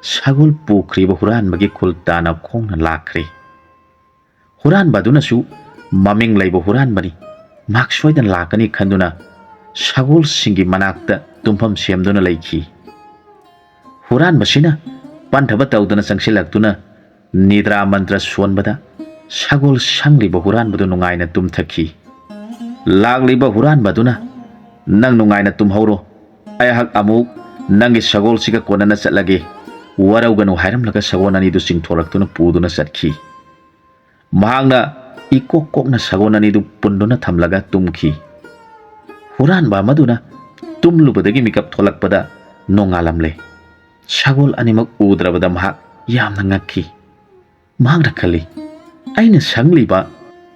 ꯁꯒꯣꯜ ꯄꯨꯈ꯭ꯔꯤꯕ ꯍꯨꯔꯥꯟꯕꯒꯤ ꯈꯨꯜ ꯇꯥꯅ ꯈꯣꯡꯅ ꯂꯥꯛꯈ꯭ꯔꯦ꯫ ꯍꯨꯔꯥꯟꯕ ꯑꯗꯨꯅꯁꯨ ꯃꯃꯤꯡ ꯂꯩꯕ ꯍꯨꯔꯥꯟꯕꯅꯤ, ꯃꯍꯥꯛ ꯁꯣꯏꯗꯅ ꯂꯥꯛꯀꯅꯤ ꯈꯟꯗꯨꯅ, ꯁꯒꯣꯜꯁꯤꯡꯒꯤ ꯃꯅꯥꯛꯇ ꯇꯨꯝꯐꯝ ꯁꯦꯝꯗꯨꯅ ꯂꯩꯈꯤ꯫ ꯍꯨꯔꯥꯟꯕꯁꯤꯅ ꯄꯟꯊꯕ ꯇꯧꯗꯅ ꯆꯪꯁꯤꯜꯂꯛꯇꯨꯅ, ꯅꯤꯗ꯭ꯔꯥ ꯃꯟꯇ꯭ꯔ ꯁꯣꯟꯕꯗ, ꯁꯒꯣꯜ ꯁꯪꯂꯤꯕ ꯍꯨꯔꯥꯟꯕꯗꯨ ꯅꯨꯡꯉꯥꯏꯅ ꯇꯨꯝꯊꯈꯤ꯫ ꯂꯥꯛꯂꯤꯕ ꯍꯨꯔꯥꯟꯕ ꯑꯗꯨꯅ, "ꯅꯪ ꯅꯨꯡꯉꯥꯏꯅ ꯇꯨꯝꯍꯧꯔꯣ, ꯑꯩꯍꯥꯛ ꯑꯃꯨꯛ ꯅꯪꯒꯤ ꯁꯒꯣꯜꯁꯤꯒ ꯀꯣꯟꯅꯅ ꯆꯠꯂꯒꯦ, ꯋꯥꯔꯧꯒꯅꯨ" ꯍꯥꯏꯔꯝꯂꯒ ꯁꯒꯣꯜ ꯑꯅꯤꯗꯨ ꯆꯤꯡꯊꯣꯔꯛꯇꯨꯅ ꯄꯨꯗꯨꯅ ꯆꯠꯈꯤ꯫ ꯃꯍꯥꯛꯅ ꯏꯀꯣꯛ ꯀꯣꯛꯅ ꯁꯒꯣꯜ ꯑꯅꯤꯗꯨ ꯄꯨꯟꯗꯨꯅ ꯊꯝꯂꯒ ꯇꯨꯝꯈꯤ꯫ ꯍꯨꯔꯥꯟꯕ ꯑꯃꯗꯨꯅ ꯇꯨꯝꯂꯨꯕꯗꯒꯤ ꯃꯤꯀꯞ ꯊꯣꯛꯂꯛꯄꯗ ꯅꯣꯡꯉꯥꯜꯂꯝꯂꯦ꯫ ꯁꯒꯣꯜ ꯑꯅꯤꯃꯛ ꯎꯗ꯭ꯔꯕꯗ ꯃꯍꯥꯛ ꯌꯥꯝꯅ ꯉꯛꯈꯤ꯫ ꯃꯍꯥꯛꯅ ꯈꯜꯂꯤ, "ꯑꯩꯅ ꯁꯪꯂꯤꯕ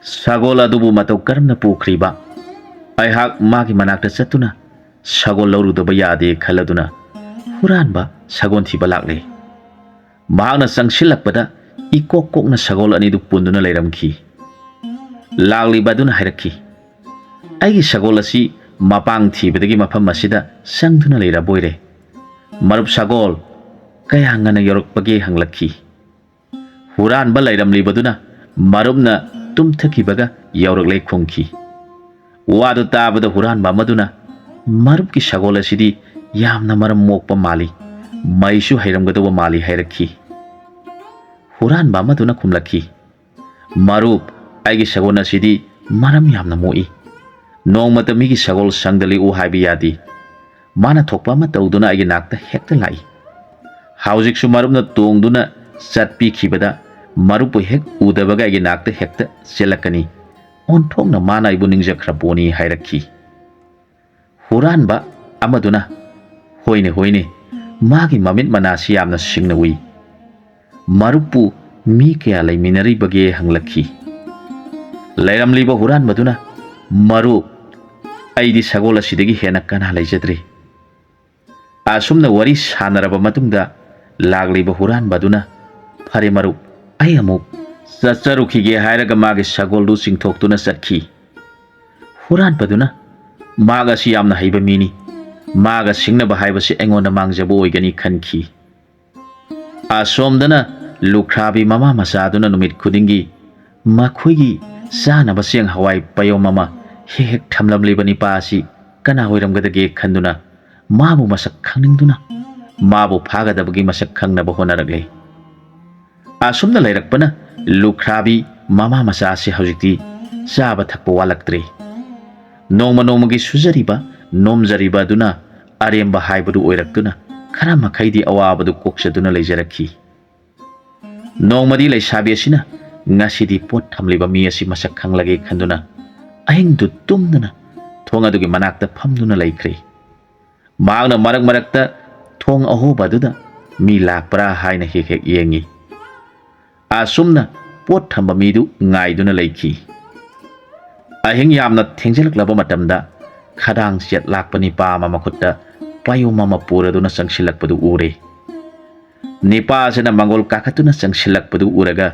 ꯁꯒꯣꯜ ꯑꯗꯨꯕꯨ ꯃꯇꯧ ꯀꯔꯝꯅ ꯄꯨꯈ꯭ꯔꯤꯕ? ꯑꯩꯍꯥꯛ ꯃꯥꯒꯤ ꯃꯅꯥꯛꯇ ꯆꯠꯇꯨꯅ ꯁꯒꯣꯜ ꯂꯧꯔꯨꯗꯕ ꯌꯥꯗꯦ" ꯈꯜꯂꯗꯨꯅ ꯍꯨꯔꯥꯟꯕ ꯁꯒꯣꯜ ꯊꯤꯕ ꯂꯥꯛꯂꯦ꯫ ꯃꯍꯥꯛꯅ ꯆꯪꯁꯤꯜꯂꯛꯄꯗ ꯏꯀꯣꯛ ꯀꯣꯛꯅ ꯁꯒꯣꯜ ꯑꯅꯤꯗꯨ ꯄꯨꯟꯗꯨꯅ ꯂꯩꯔꯝꯈꯤ꯫ ꯂꯥꯛꯂꯤꯕ ꯑꯗꯨꯅ ꯍꯥꯏꯔꯛꯈꯤ, "ꯑꯩꯒꯤ ꯁꯒꯣꯜ ꯑꯁꯤ ꯃꯄꯥꯡ ꯊꯤꯕꯗꯒꯤ ꯃꯐꯝ ꯑꯁꯤꯗ ꯆꯪꯗꯨꯅ ꯂꯩꯔꯕꯣꯏꯔꯦ꯫ ꯃꯔꯨꯞ ꯁꯒꯣꯜ, ꯀꯌꯥ ꯉꯟꯅ ꯌꯧꯔꯛꯄꯒꯦ?" ꯍꯪꯂꯛꯈꯤ꯫ ꯍꯨꯔꯥꯟꯕ ꯂꯩꯔꯝꯂꯤꯕꯗꯨꯅ ꯃꯔꯨꯞꯅ ꯇꯨꯝꯊꯈꯤꯕꯒ ꯌꯧꯔꯛꯂꯦ ꯈꯨꯝꯈꯤ꯫ ꯋꯥꯗꯨ ꯇꯥꯕꯗ ꯍꯨꯔꯥꯟꯕ ꯑꯃꯗꯨꯅ, "ꯃꯔꯨꯞꯀꯤ ꯁꯒꯣꯜ ꯑꯁꯤꯗꯤ ꯌꯥꯝꯅ ꯃꯔꯝ ꯃꯣꯛꯄ ꯃꯥꯜꯂꯤ, ꯃꯩꯁꯨ ꯍꯩꯔꯝꯒꯗꯧꯕ ꯃꯥꯜꯂꯤ" ꯍꯥꯏꯔꯛꯈꯤ꯫ ꯍꯨꯔꯥꯟꯕ ꯑꯃꯗꯨꯅ ꯈꯨꯝꯂꯛꯈꯤ, "ꯃꯔꯨꯞ, ꯑꯩꯒꯤ ꯁꯒꯣꯜ ꯑꯁꯤꯗꯤ ꯃꯔꯝ ꯌꯥꯝꯅ ꯃꯣꯛꯏ꯫ ꯅꯣꯡꯃꯇ ꯃꯤꯒꯤ ꯁꯒꯣꯜ ꯁꯪꯗ ꯂꯦꯛꯎ ꯍꯥꯏꯕ ꯌꯥꯗꯦ꯫ ꯃꯥꯅ ꯊꯣꯛꯄ ꯑꯃ ꯇꯧꯗꯨꯅ ꯑꯩꯒꯤ ꯅꯥꯛꯇ ꯍꯦꯛꯇ ꯂꯥꯛꯏ꯫ ꯍꯧꯖꯤꯛꯁꯨ ꯃꯔꯨꯞꯅ ꯇꯣꯡꯗꯨꯅ ꯆꯠꯄꯤꯈꯤꯕꯗ ꯃꯔꯨꯞꯄꯨ ꯍꯦꯛ ꯎꯗꯕꯒ ꯑꯩꯒꯤ ꯅꯥꯛꯇ ꯍꯦꯛꯇ ꯆꯦꯜꯂꯛꯀꯅꯤ꯫ ꯑꯣꯟꯊꯣꯛꯅ ꯃꯥꯅ ꯑꯩꯕꯨ ꯅꯤꯡꯖꯈ꯭ꯔꯕꯣꯅꯤ ꯍꯥꯏꯔꯛꯈꯤ꯫ ꯍꯨꯔꯥꯟꯕ ꯑꯃꯗꯨꯅ, "ꯍꯣꯏꯅꯦ, ꯍꯣꯏꯅꯦ, ꯃꯥꯒꯤ ꯃꯃꯤꯠ ꯃꯅꯥꯁꯤ ꯌꯥꯝꯅ ꯁꯤꯡꯅ ꯎꯏ꯫ ꯃꯔꯨꯞꯄꯨ ꯃꯤ ꯀꯌꯥ ꯂꯩꯃꯤꯟꯅꯔꯤꯕꯒꯦ?" ꯍꯪꯂꯛꯈꯤ꯫ ꯂꯩꯔꯝꯂꯤꯕ ꯍꯨꯔꯥꯟꯕꯗꯨꯅ, "ꯃꯔꯨꯞ, ꯑꯩꯗꯤ ꯁꯒꯣꯜ ꯑꯁꯤꯗꯒꯤ ꯍꯦꯟꯅ ꯀꯅꯥ ꯂꯩꯖꯗ꯭ꯔꯦ?" ꯑꯁꯨꯝꯅ ꯋꯥꯔꯤ ꯁꯥꯟꯅꯔꯕ ꯃꯇꯨꯡꯗ ꯂꯥꯛꯂꯤꯕ ꯍꯨꯔꯥꯟꯕꯗꯨꯅ, "ꯐꯔꯦ ꯃꯔꯨꯞ, ꯑꯩ ꯑꯃꯨꯛ ꯆꯠꯆꯔꯨꯈꯤꯒꯦ" ꯍꯥꯏꯔꯒ ꯃꯥꯒꯤ ꯁꯒꯣꯜꯗꯨ ꯆꯤꯡꯊꯣꯛꯇꯨꯅ ꯆꯠꯈꯤ꯫ ꯍꯨꯔꯥꯟꯕꯗꯨꯅ, "ꯃꯍꯥꯛ ꯑꯁꯤ ꯌꯥꯝꯅ ꯍꯩꯕ ꯃꯤꯅꯤ, ꯃꯥꯒ ꯁꯤꯡꯅꯕ ꯍꯥꯏꯕꯁꯤ ꯑꯩꯉꯣꯟꯗ ꯃꯥꯡꯖꯕ ꯑꯣꯏꯒꯅꯤ" ꯈꯟꯈꯤ꯫ ꯑꯁꯣꯝꯗꯅ ꯂꯨꯈ꯭ꯔꯥꯕꯤ ꯃꯃꯥ ꯃꯆꯥꯗꯨꯅ ꯅꯨꯃꯤꯠ ꯈꯨꯗꯤꯡꯒꯤ ꯃꯈꯣꯏꯒꯤ ꯆꯥꯅꯕ ꯆꯦꯡ ꯍꯋꯥꯏ ꯄꯌꯣꯝ ꯑꯃ ꯍꯦꯛ ꯍꯦꯛ ꯊꯝꯂꯝꯂꯤꯕ ꯅꯤꯄꯥ ꯑꯁꯤ ꯀꯅꯥ ꯑꯣꯏꯔꯝꯒꯗꯒꯦ ꯈꯟꯗꯨꯅ ꯃꯥꯕꯨ ꯃꯁꯛ ꯈꯪꯅꯤꯡꯗꯨꯅ ꯃꯥꯕꯨ ꯐꯥꯒꯗꯕꯒꯤ ꯃꯁꯛ ꯈꯪꯅꯕ ꯍꯣꯠꯅꯔꯛꯂꯤ꯫ ꯑꯁꯨꯝꯅ ꯂꯩꯔꯛꯄꯅ ꯂꯨꯈ꯭ꯔꯥꯕꯤ ꯃꯃꯥ ꯃꯆꯥ ꯑꯁꯤ ꯍꯧꯖꯤꯛꯇꯤ ꯆꯥꯕ ꯊꯛꯄ ꯋꯥꯠꯂꯛꯇ꯭ꯔꯦ꯫ ꯅꯣꯡꯃ ꯅꯣꯡꯃꯒꯤ ꯁꯨꯖꯔꯤꯕ ꯅꯣꯝꯖꯔꯤꯕ ꯑꯗꯨꯅ ꯑꯔꯦꯝꯕ ꯍꯥꯏꯕꯗꯨ ꯑꯣꯏꯔꯛꯇꯨꯅ ꯈꯔ ꯃꯈꯩꯗꯤ ꯑꯋꯥꯕꯗꯨ ꯀꯣꯛꯆꯗꯨꯅ ꯂꯩꯖꯔꯛꯈꯤ꯫ ꯅꯣꯡꯃꯗꯤ ꯂꯩꯁꯥꯕꯤ ꯑꯁꯤꯅ ꯉꯁꯤꯗꯤ ꯄꯣꯠ ꯊꯝꯂꯤꯕ ꯃꯤ ꯑꯁꯤ ꯃꯁꯛ ꯈꯪꯂꯒꯦ ꯈꯟꯗꯨꯅ ꯑꯍꯤꯡꯗꯨ ꯇꯨꯝꯗꯅ ꯊꯣꯡ ꯑꯗꯨꯒꯤ ꯃꯅꯥꯛꯇ ꯐꯝꯗꯨꯅ ꯂꯩꯈ꯭ꯔꯦ꯫ ꯃꯍꯥꯛꯅ ꯃꯔꯛ ꯃꯔꯛꯇ ꯊꯣꯡ ꯑꯍꯣꯕ ꯑꯗꯨꯗ ꯃꯤ ꯂꯥꯛꯄ꯭ꯔꯥ ꯍꯥꯏꯅ ꯍꯦꯛ ꯍꯦꯛ ꯌꯦꯡꯉꯤ꯫ ꯑꯁꯨꯝꯅ ꯄꯣꯠ ꯊꯝꯕ ꯃꯤꯗꯨ ꯉꯥꯏꯗꯨꯅ ꯂꯩꯈꯤ꯫ ꯑꯍꯤꯡ ꯌꯥꯝꯅ ꯊꯦꯡꯖꯤꯜꯂꯛꯂꯕ ꯃꯇꯝꯗ ꯈꯗꯥꯡ ꯆꯦꯠ ꯂꯥꯛꯄ ꯅꯤꯄꯥ ꯑꯃ ꯃꯈꯨꯠꯇ ꯄꯥꯌꯣꯝ ꯑꯃ ꯄꯨꯔꯗꯨꯅ ꯆꯪꯁꯤꯜꯂꯛꯄꯗꯨ ꯎꯔꯦ꯫ ꯅꯤꯄꯥ ꯑꯁꯤꯅ ꯃꯪꯒꯣꯜ ꯀꯥꯈꯠꯇꯨꯅ ꯆꯪꯁꯤꯜꯂꯛꯄꯗꯨ ꯎꯔꯒ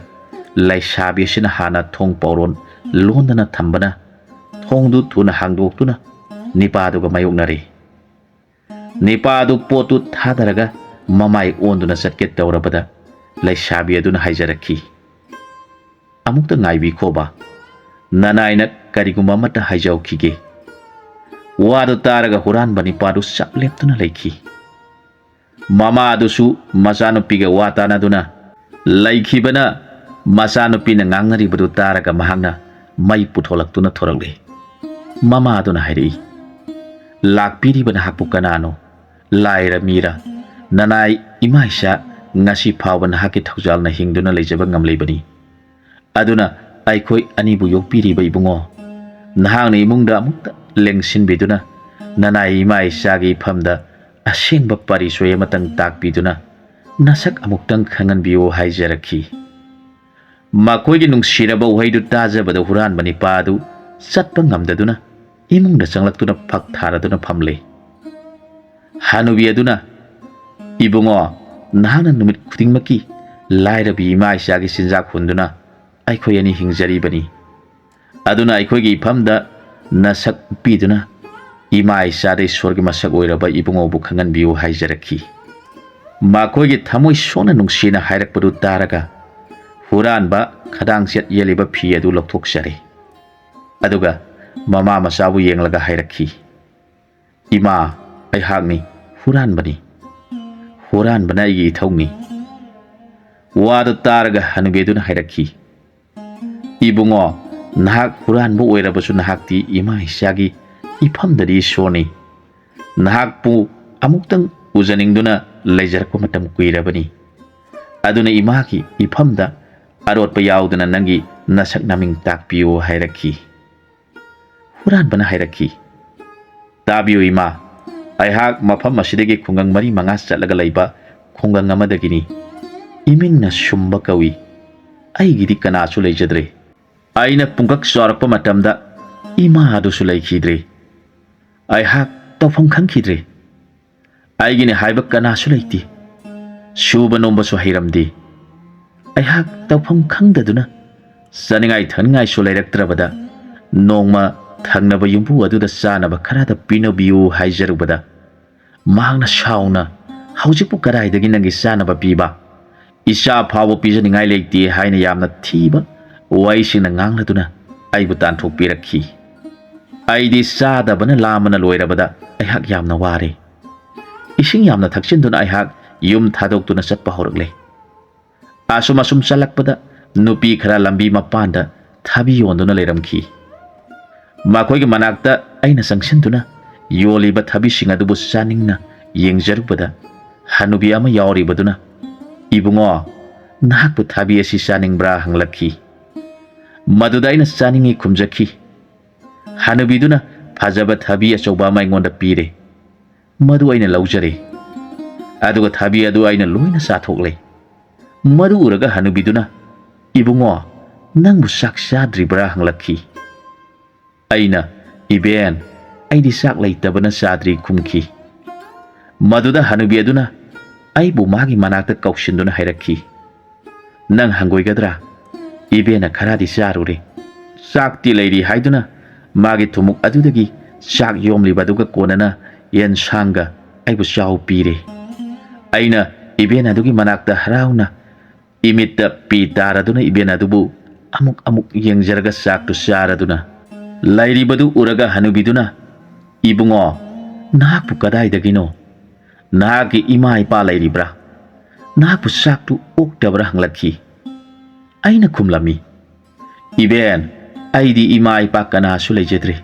ꯂꯩꯁꯥꯕꯤ ꯑꯁꯤꯅ ꯍꯥꯟꯅ ꯊꯣꯡ ꯄꯧꯔꯣꯟ ꯂꯣꯟꯗꯅ ꯊꯝꯕꯅ ꯊꯣꯡꯗꯨ ꯊꯨꯅ ꯍꯥꯡꯗꯣꯛꯇꯨꯅ ꯅꯤꯄꯥꯗꯨꯒ ꯃꯥꯌꯣꯛꯅꯔꯦ꯫ ꯅꯤꯄꯥꯗꯨ ꯄꯣꯠꯇꯨ ꯊꯥꯗꯔꯒ ꯃꯃꯥꯏ ꯑꯣꯟꯗꯨꯅ ꯆꯠꯀꯦ ꯇꯧꯔꯕꯗ ꯂꯩꯁꯥꯕꯤ ꯑꯗꯨꯅ ꯍꯥꯏꯖꯔꯛꯈꯤ, "ꯑꯃꯨꯛꯇ ꯉꯥꯏꯕꯤꯈꯣꯕ, ꯅꯅꯥꯏꯅ ꯀꯔꯤꯒꯨꯝꯕ ꯑꯃꯠꯇ ꯍꯥꯏꯖꯍꯧꯈꯤꯒꯦ꯫" ꯋꯥꯗꯨ ꯇꯥꯔꯒ ꯍꯨꯔꯥꯟꯕ ꯅꯤꯄꯥꯗꯨ ꯆꯞ ꯂꯦꯞꯇꯨꯅ ꯂꯩꯈꯤ꯫ ꯃꯃꯥꯗꯨꯁꯨ ꯃꯆꯥꯅꯨꯄꯤꯒ ꯋꯥ ꯇꯥꯅꯗꯨꯅ ꯂꯩꯈꯤꯕꯅ ꯃꯆꯥꯅꯨꯄꯤꯅ ꯉꯥꯡꯅꯔꯤꯕꯗꯨ ꯇꯥꯔꯒ ꯃꯍꯥꯛꯅ ꯃꯩ ꯄꯨꯊꯣꯛꯂꯛꯇꯨꯅ ꯊꯣꯔꯛꯂꯦ꯫ ꯃꯃꯥꯗꯨꯅ ꯍꯥꯏꯔꯛꯏ, "ꯂꯥꯛꯄꯤꯔꯤꯕ ꯅꯍꯥꯛꯄꯨ ꯀꯅꯥꯅꯣ? ꯂꯥꯏꯔ ꯃꯤꯔ? ꯅꯅꯥꯏ ꯏꯃꯥ ꯏꯆꯥ ꯉꯁꯤ ꯐꯥꯎꯕ ꯅꯍꯥꯛꯀꯤ ꯊꯧꯖꯥꯜꯅ ꯍꯤꯡꯗꯨꯅ ꯂꯩꯖꯕ ꯉꯝꯂꯤꯕꯅꯤ꯫ ꯑꯗꯨꯅ ꯑꯩꯈꯣꯏ ꯑꯅꯤꯕꯨ ꯌꯣꯛꯄꯤꯔꯤꯕ ꯏꯕꯨꯡꯉꯣ, ꯅꯍꯥꯛꯅ ꯏꯃꯨꯡꯗ ꯑꯃꯨꯛꯇ ꯂꯦꯡꯁꯤꯟꯕꯤꯗꯨꯅ ꯅꯅꯥꯏ ꯏꯃꯥ ꯏꯆꯥꯒꯤ ꯏꯐꯝꯗ ꯑꯁꯦꯡꯕ ꯄꯥꯔꯤꯁꯣꯏ ꯑꯃꯇꯪ ꯇꯥꯛꯄꯤꯗꯨꯅ ꯅꯁꯛ ꯑꯃꯨꯛꯇꯪ ꯈꯪꯍꯟꯕꯤꯌꯨ" ꯍꯥꯏꯖꯔꯛꯈꯤ꯫ ꯃꯈꯣꯏꯒꯤ ꯅꯨꯡꯁꯤꯔꯕ ꯎꯍꯩꯗꯨ ꯇꯥꯖꯕꯗ ꯍꯨꯔꯥꯟꯕ ꯅꯤꯄꯥ ꯑꯗꯨ ꯆꯠꯄ ꯉꯝꯗꯗꯨꯅ ꯏꯃꯨꯡꯗ ꯆꯪꯂꯛꯇꯨꯅ ꯐꯛ ꯊꯥꯔꯗꯨꯅ ꯐꯝꯂꯦ꯫ ꯍꯅꯨꯕꯤ ꯑꯗꯨꯅ, "ꯏꯕꯨꯡꯉꯣ, ꯅꯍꯥꯛꯅ ꯅꯨꯃꯤꯠ ꯈꯨꯗꯤꯡꯃꯛꯀꯤ ꯂꯥꯏꯔꯕꯤ ꯏꯃꯥ ꯏꯆꯥꯒꯤ ꯆꯤꯟꯖꯥꯛ ꯍꯨꯟꯗꯨꯅ ꯑꯩꯈꯣꯏ ꯑꯅꯤ ꯍꯤꯡꯖꯔꯤꯕꯅꯤ꯫ ꯑꯗꯨꯅ ꯑꯩꯈꯣꯏꯒꯤ ꯏꯐꯝꯗ ꯅꯁꯛ ꯎꯠꯄꯤꯗꯨꯅ ꯏꯃꯥ ꯏꯆꯥꯗ ꯏꯁꯣꯔꯒꯤ ꯃꯁꯛ ꯑꯣꯏꯔꯕ ꯏꯕꯨꯡꯉꯣꯕꯨ ꯈꯪꯍꯟꯕꯤꯌꯨ" ꯍꯥꯏꯖꯔꯛꯈꯤ꯫ ꯃꯈꯣꯏꯒꯤ ꯊꯃꯣꯏ ꯁꯣꯛꯅ ꯅꯨꯡꯁꯤꯅ ꯍꯥꯏꯔꯛꯄꯗꯨ ꯇꯥꯔꯒ ꯍꯨꯔꯥꯟꯕ ꯈꯗꯥꯡ ꯆꯦꯠ ꯌꯦꯜꯂꯤꯕ ꯐꯤ ꯑꯗꯨ ꯂꯧꯊꯣꯛꯆꯔꯦ꯫ ꯑꯗꯨꯒ ꯃꯃꯥ ꯃꯆꯥꯕꯨ ꯌꯦꯡꯂꯒ ꯍꯥꯏꯔꯛꯈꯤ, "ꯏꯃꯥ, ꯑꯩꯍꯥꯛꯅꯤ, ꯍꯨꯔꯥꯟꯕꯅꯤ꯫ ꯍꯨꯔꯥꯟꯕꯅ ꯑꯩꯒꯤ ꯏꯊꯧꯅꯤ꯫" ꯋꯥꯗꯨ ꯇꯥꯔꯒ ꯍꯅꯨꯕꯤꯗꯨꯅ ꯍꯥꯏꯔꯛꯈꯤ, "ꯏꯕꯨꯡꯉꯣ, ꯅꯍꯥꯛ ꯍꯨꯔꯥꯟꯕ ꯑꯣꯏꯔꯕꯁꯨ ꯅꯍꯥꯛꯇꯤ ꯏꯃꯥ ꯏꯆꯥꯒꯤ ꯏꯐꯝꯗꯗꯤ ꯏꯁꯣꯔꯅꯤ꯫ ꯅꯍꯥꯛꯄꯨ ꯑꯃꯨꯛꯇꯪ ꯎꯖꯅꯤꯡꯗꯨꯅ ꯂꯩꯖꯔꯛꯄ ꯃꯇꯝ ꯀꯨꯏꯔꯕꯅꯤ꯫ ꯑꯗꯨꯅ ꯏꯃꯥꯒꯤ ꯏꯐꯝꯗ ꯑꯔꯣꯠꯄ ꯌꯥꯎꯗꯅ ꯅꯪꯒꯤ ꯅꯁꯛ ꯅꯃꯤꯡ ꯇꯥꯛꯄꯤꯌꯨ" ꯍꯥꯏꯔꯛꯈꯤ꯫ ꯍꯨꯔꯥꯟꯕꯅ ꯍꯥꯏꯔꯛꯈꯤ, "ꯇꯥꯕꯤꯌꯨ ꯏꯃꯥ, ꯑꯩꯍꯥꯛ ꯃꯐꯝ ꯑꯁꯤꯗꯒꯤ ꯈꯨꯡꯒꯪ ꯃꯔꯤ ꯃꯉꯥ ꯆꯠꯂꯒ ꯂꯩꯕ ꯈꯨꯡꯒꯪ ꯑꯃꯗꯒꯤꯅꯤ꯫ ꯏꯃꯤꯡꯅ ꯁꯨꯝꯕ ꯀꯧꯏ꯫ ꯑꯩꯒꯤꯗꯤ ꯀꯅꯥꯁꯨ ꯂꯩꯖꯗ꯭ꯔꯦ꯫ ꯑꯩꯅ ꯄꯨꯡꯀꯛ ꯆꯥꯎꯔꯛꯄ ꯃꯇꯝꯗ ꯏꯃꯥ ꯑꯗꯨꯁꯨ ꯂꯩꯈꯤꯗ꯭ꯔꯦ꯫ ꯑꯩꯍꯥꯛ ꯇꯧꯐꯝ ꯈꯪꯈꯤꯗ꯭ꯔꯦ꯫ ꯑꯩꯒꯤꯅꯤ ꯍꯥꯏꯕ ꯀꯅꯥꯁꯨ ꯂꯩꯇꯦ꯫ ꯁꯨꯕ ꯅꯣꯝꯕꯁꯨ ꯍꯩꯔꯝꯗꯦ꯫ ꯑꯩꯍꯥꯛ ꯇꯧꯐꯝ ꯈꯪꯗꯗꯨꯅ ꯆꯥꯅꯤꯡꯉꯥꯏ ꯊꯛꯅꯤꯡꯉꯥꯏꯁꯨ ꯂꯩꯔꯛꯇ꯭ꯔꯕꯗ ꯅꯣꯡꯃ ꯊꯪꯅꯕ ꯌꯨꯝꯕꯨ ꯑꯗꯨꯗ ꯆꯥꯅꯕ ꯈꯔꯗ ꯄꯤꯅꯕꯤꯌꯨ ꯍꯥꯏꯖꯔꯨꯕꯗ ꯃꯍꯥꯛꯅ ꯁꯥꯎꯅ, "ꯍꯧꯖꯤꯛꯄꯨ ꯀꯗꯥꯏꯗꯒꯤ ꯅꯪꯒꯤ ꯆꯥꯅꯕ ꯄꯤꯕ? ꯏꯆꯥ ꯐꯥꯎꯕ ꯄꯤꯖꯅꯤꯡꯉꯥꯏ ꯂꯩꯇꯦ" ꯍꯥꯏꯅ ꯌꯥꯝꯅ ꯊꯤꯕ ꯋꯥꯍꯩꯁꯤꯡꯅ ꯉꯥꯡꯂꯗꯨꯅ ꯑꯩꯕꯨ ꯇꯥꯟꯊꯣꯛꯄꯤꯔꯛꯈꯤ꯫ ꯑꯩꯗꯤ ꯆꯥꯗꯕꯅ ꯂꯥꯝꯕꯅ ꯂꯣꯏꯔꯕꯗ ꯑꯩꯍꯥꯛ ꯌꯥꯝꯅ ꯋꯥꯔꯦ꯫ ꯏꯁꯤꯡ ꯌꯥꯝꯅ ꯊꯛꯆꯤꯟꯗꯨꯅ ꯑꯩꯍꯥꯛ ꯌꯨꯝ ꯊꯥꯗꯣꯛꯇꯨꯅ ꯆꯠꯄ ꯍꯧꯔꯛꯂꯦ꯫ ꯑꯁꯨꯝ ꯑꯁꯨꯝ ꯆꯠꯂꯛꯄꯗ ꯅꯨꯄꯤ ꯈꯔ ꯂꯝꯕꯤ ꯃꯄꯥꯟꯗ ꯊꯕꯤ ꯌꯣꯟꯗꯨꯅ ꯂꯩꯔꯝꯈꯤ꯫ ꯃꯈꯣꯏꯒꯤ ꯃꯅꯥꯛꯇ ꯑꯩꯅ ꯆꯪꯁꯤꯟꯗꯨꯅ ꯌꯣꯜꯂꯤꯕ ꯊꯕꯤꯁꯤꯡ ꯑꯗꯨꯕꯨ ꯆꯥꯅꯤꯡꯅ ꯌꯦꯡꯖꯔꯨꯕꯗ, ꯍꯅꯨꯕꯤ ꯑꯃ ꯌꯥꯎꯔꯤꯕꯗꯨꯅ, "ꯏꯕꯨꯡꯉꯣ, ꯅꯍꯥꯛꯄꯨ ꯊꯕꯤ ꯑꯁꯤ ꯆꯥꯅꯤꯡꯕ꯭ꯔꯥ?" ꯍꯪꯂꯛꯈꯤ꯫ ꯃꯗꯨꯗ ꯑꯩꯅ "ꯆꯥꯅꯤꯡꯏ" ꯈꯨꯝꯖꯈꯤ꯫ ꯍꯅꯨꯕꯤꯗꯨꯅ ꯐꯖꯕ ꯊꯕꯤ ꯑꯆꯧꯕ ꯑꯃ ꯑꯩꯉꯣꯟꯗ ꯄꯤꯔꯦ꯫ ꯃꯗꯨ ꯑꯩꯅ ꯂꯧꯖꯔꯦ꯫ ꯑꯗꯨꯒ ꯊꯕꯤ ꯑꯗꯨ ꯑꯩꯅ ꯂꯣꯏꯅ ꯆꯥꯊꯣꯛꯂꯦ꯫ ꯃꯗꯨ ꯎꯔꯒ ꯍꯅꯨꯕꯤꯗꯨꯅ, "ꯏꯕꯨꯡꯉꯣ, ꯅꯪꯕꯨ ꯆꯥꯛ ꯆꯥꯗ꯭ꯔꯤꯕ꯭ꯔꯥ?" ꯍꯪꯂꯛꯈꯤ꯫ ꯑꯩꯅ, "ꯏꯕꯦꯟ, ꯑꯩꯗꯤ ꯆꯥꯛ ꯂꯩꯇꯕꯅ ꯆꯥꯗ꯭ꯔꯤ" ꯈꯨꯝꯈꯤ꯫ ꯃꯗꯨꯗ ꯍꯅꯨꯕꯤ ꯑꯗꯨꯅ ꯑꯩꯕꯨ ꯃꯥꯒꯤ ꯃꯅꯥꯛꯇ ꯀꯧꯁꯤꯟꯗꯨꯅ ꯍꯥꯏꯔꯛꯈꯤ, "ꯅꯪ ꯍꯪꯒꯣꯏꯒꯗ꯭ꯔꯥ? ꯏꯕꯦꯟꯅ ꯈꯔꯗꯤ ꯆꯥꯔꯨꯔꯦ꯫ ꯆꯥꯛꯇꯤ ꯂꯩꯔꯤ" ꯍꯥꯏꯗꯨꯅ ꯃꯥꯒꯤ ꯊꯨꯝꯃꯨꯛ ꯑꯗꯨꯗꯒꯤ ꯆꯥꯛ ꯌꯣꯝꯂꯤꯕ ꯑꯗꯨꯒ ꯀꯣꯟꯅꯅ ꯌꯦꯟꯁꯥꯡꯒ ꯑꯩꯕꯨ ꯆꯥꯎ ꯄꯤꯔꯦ꯫ ꯑꯩꯅ ꯏꯕꯦꯟ ꯑꯗꯨꯒꯤ ꯃꯅꯥꯛꯇ ꯍꯔꯥꯎꯅ ꯏꯃꯤꯠꯇ ꯄꯤ ꯇꯥꯔꯗꯨꯅ ꯏꯕꯦꯟ ꯑꯗꯨꯕꯨ ꯑꯃꯨꯛ ꯑꯃꯨꯛ ꯌꯦꯡꯖꯔꯒ ꯆꯥꯛꯇꯨ ꯆꯥꯔꯗꯨꯅ ꯂꯩꯔꯤꯕꯗꯨ ꯎꯔꯒ ꯍꯅꯨꯕꯤꯗꯨꯅ, "ꯏꯕꯨꯡꯉꯣ, ꯅꯍꯥꯛꯄꯨ ꯀꯗꯥꯏꯗꯒꯤꯅꯣ? ꯅꯍꯥꯛꯀꯤ ꯏꯃꯥ ꯏꯄꯥ ꯂꯩꯔꯤꯕ꯭ꯔꯥ? ꯅꯍꯥꯛꯄꯨ ꯆꯥꯛꯇꯨ ꯑꯣꯛꯇꯕ꯭ꯔꯥ?" ꯍꯪꯂꯛꯈꯤ꯫ ꯑꯩꯅ ꯈꯨꯝꯂꯝꯃꯤ, "ꯏꯕꯦꯟ, ꯑꯩꯗꯤ ꯏꯃꯥ ꯏꯄꯥ ꯀꯅꯥꯁꯨ ꯂꯩꯖꯗ꯭ꯔꯦ꯫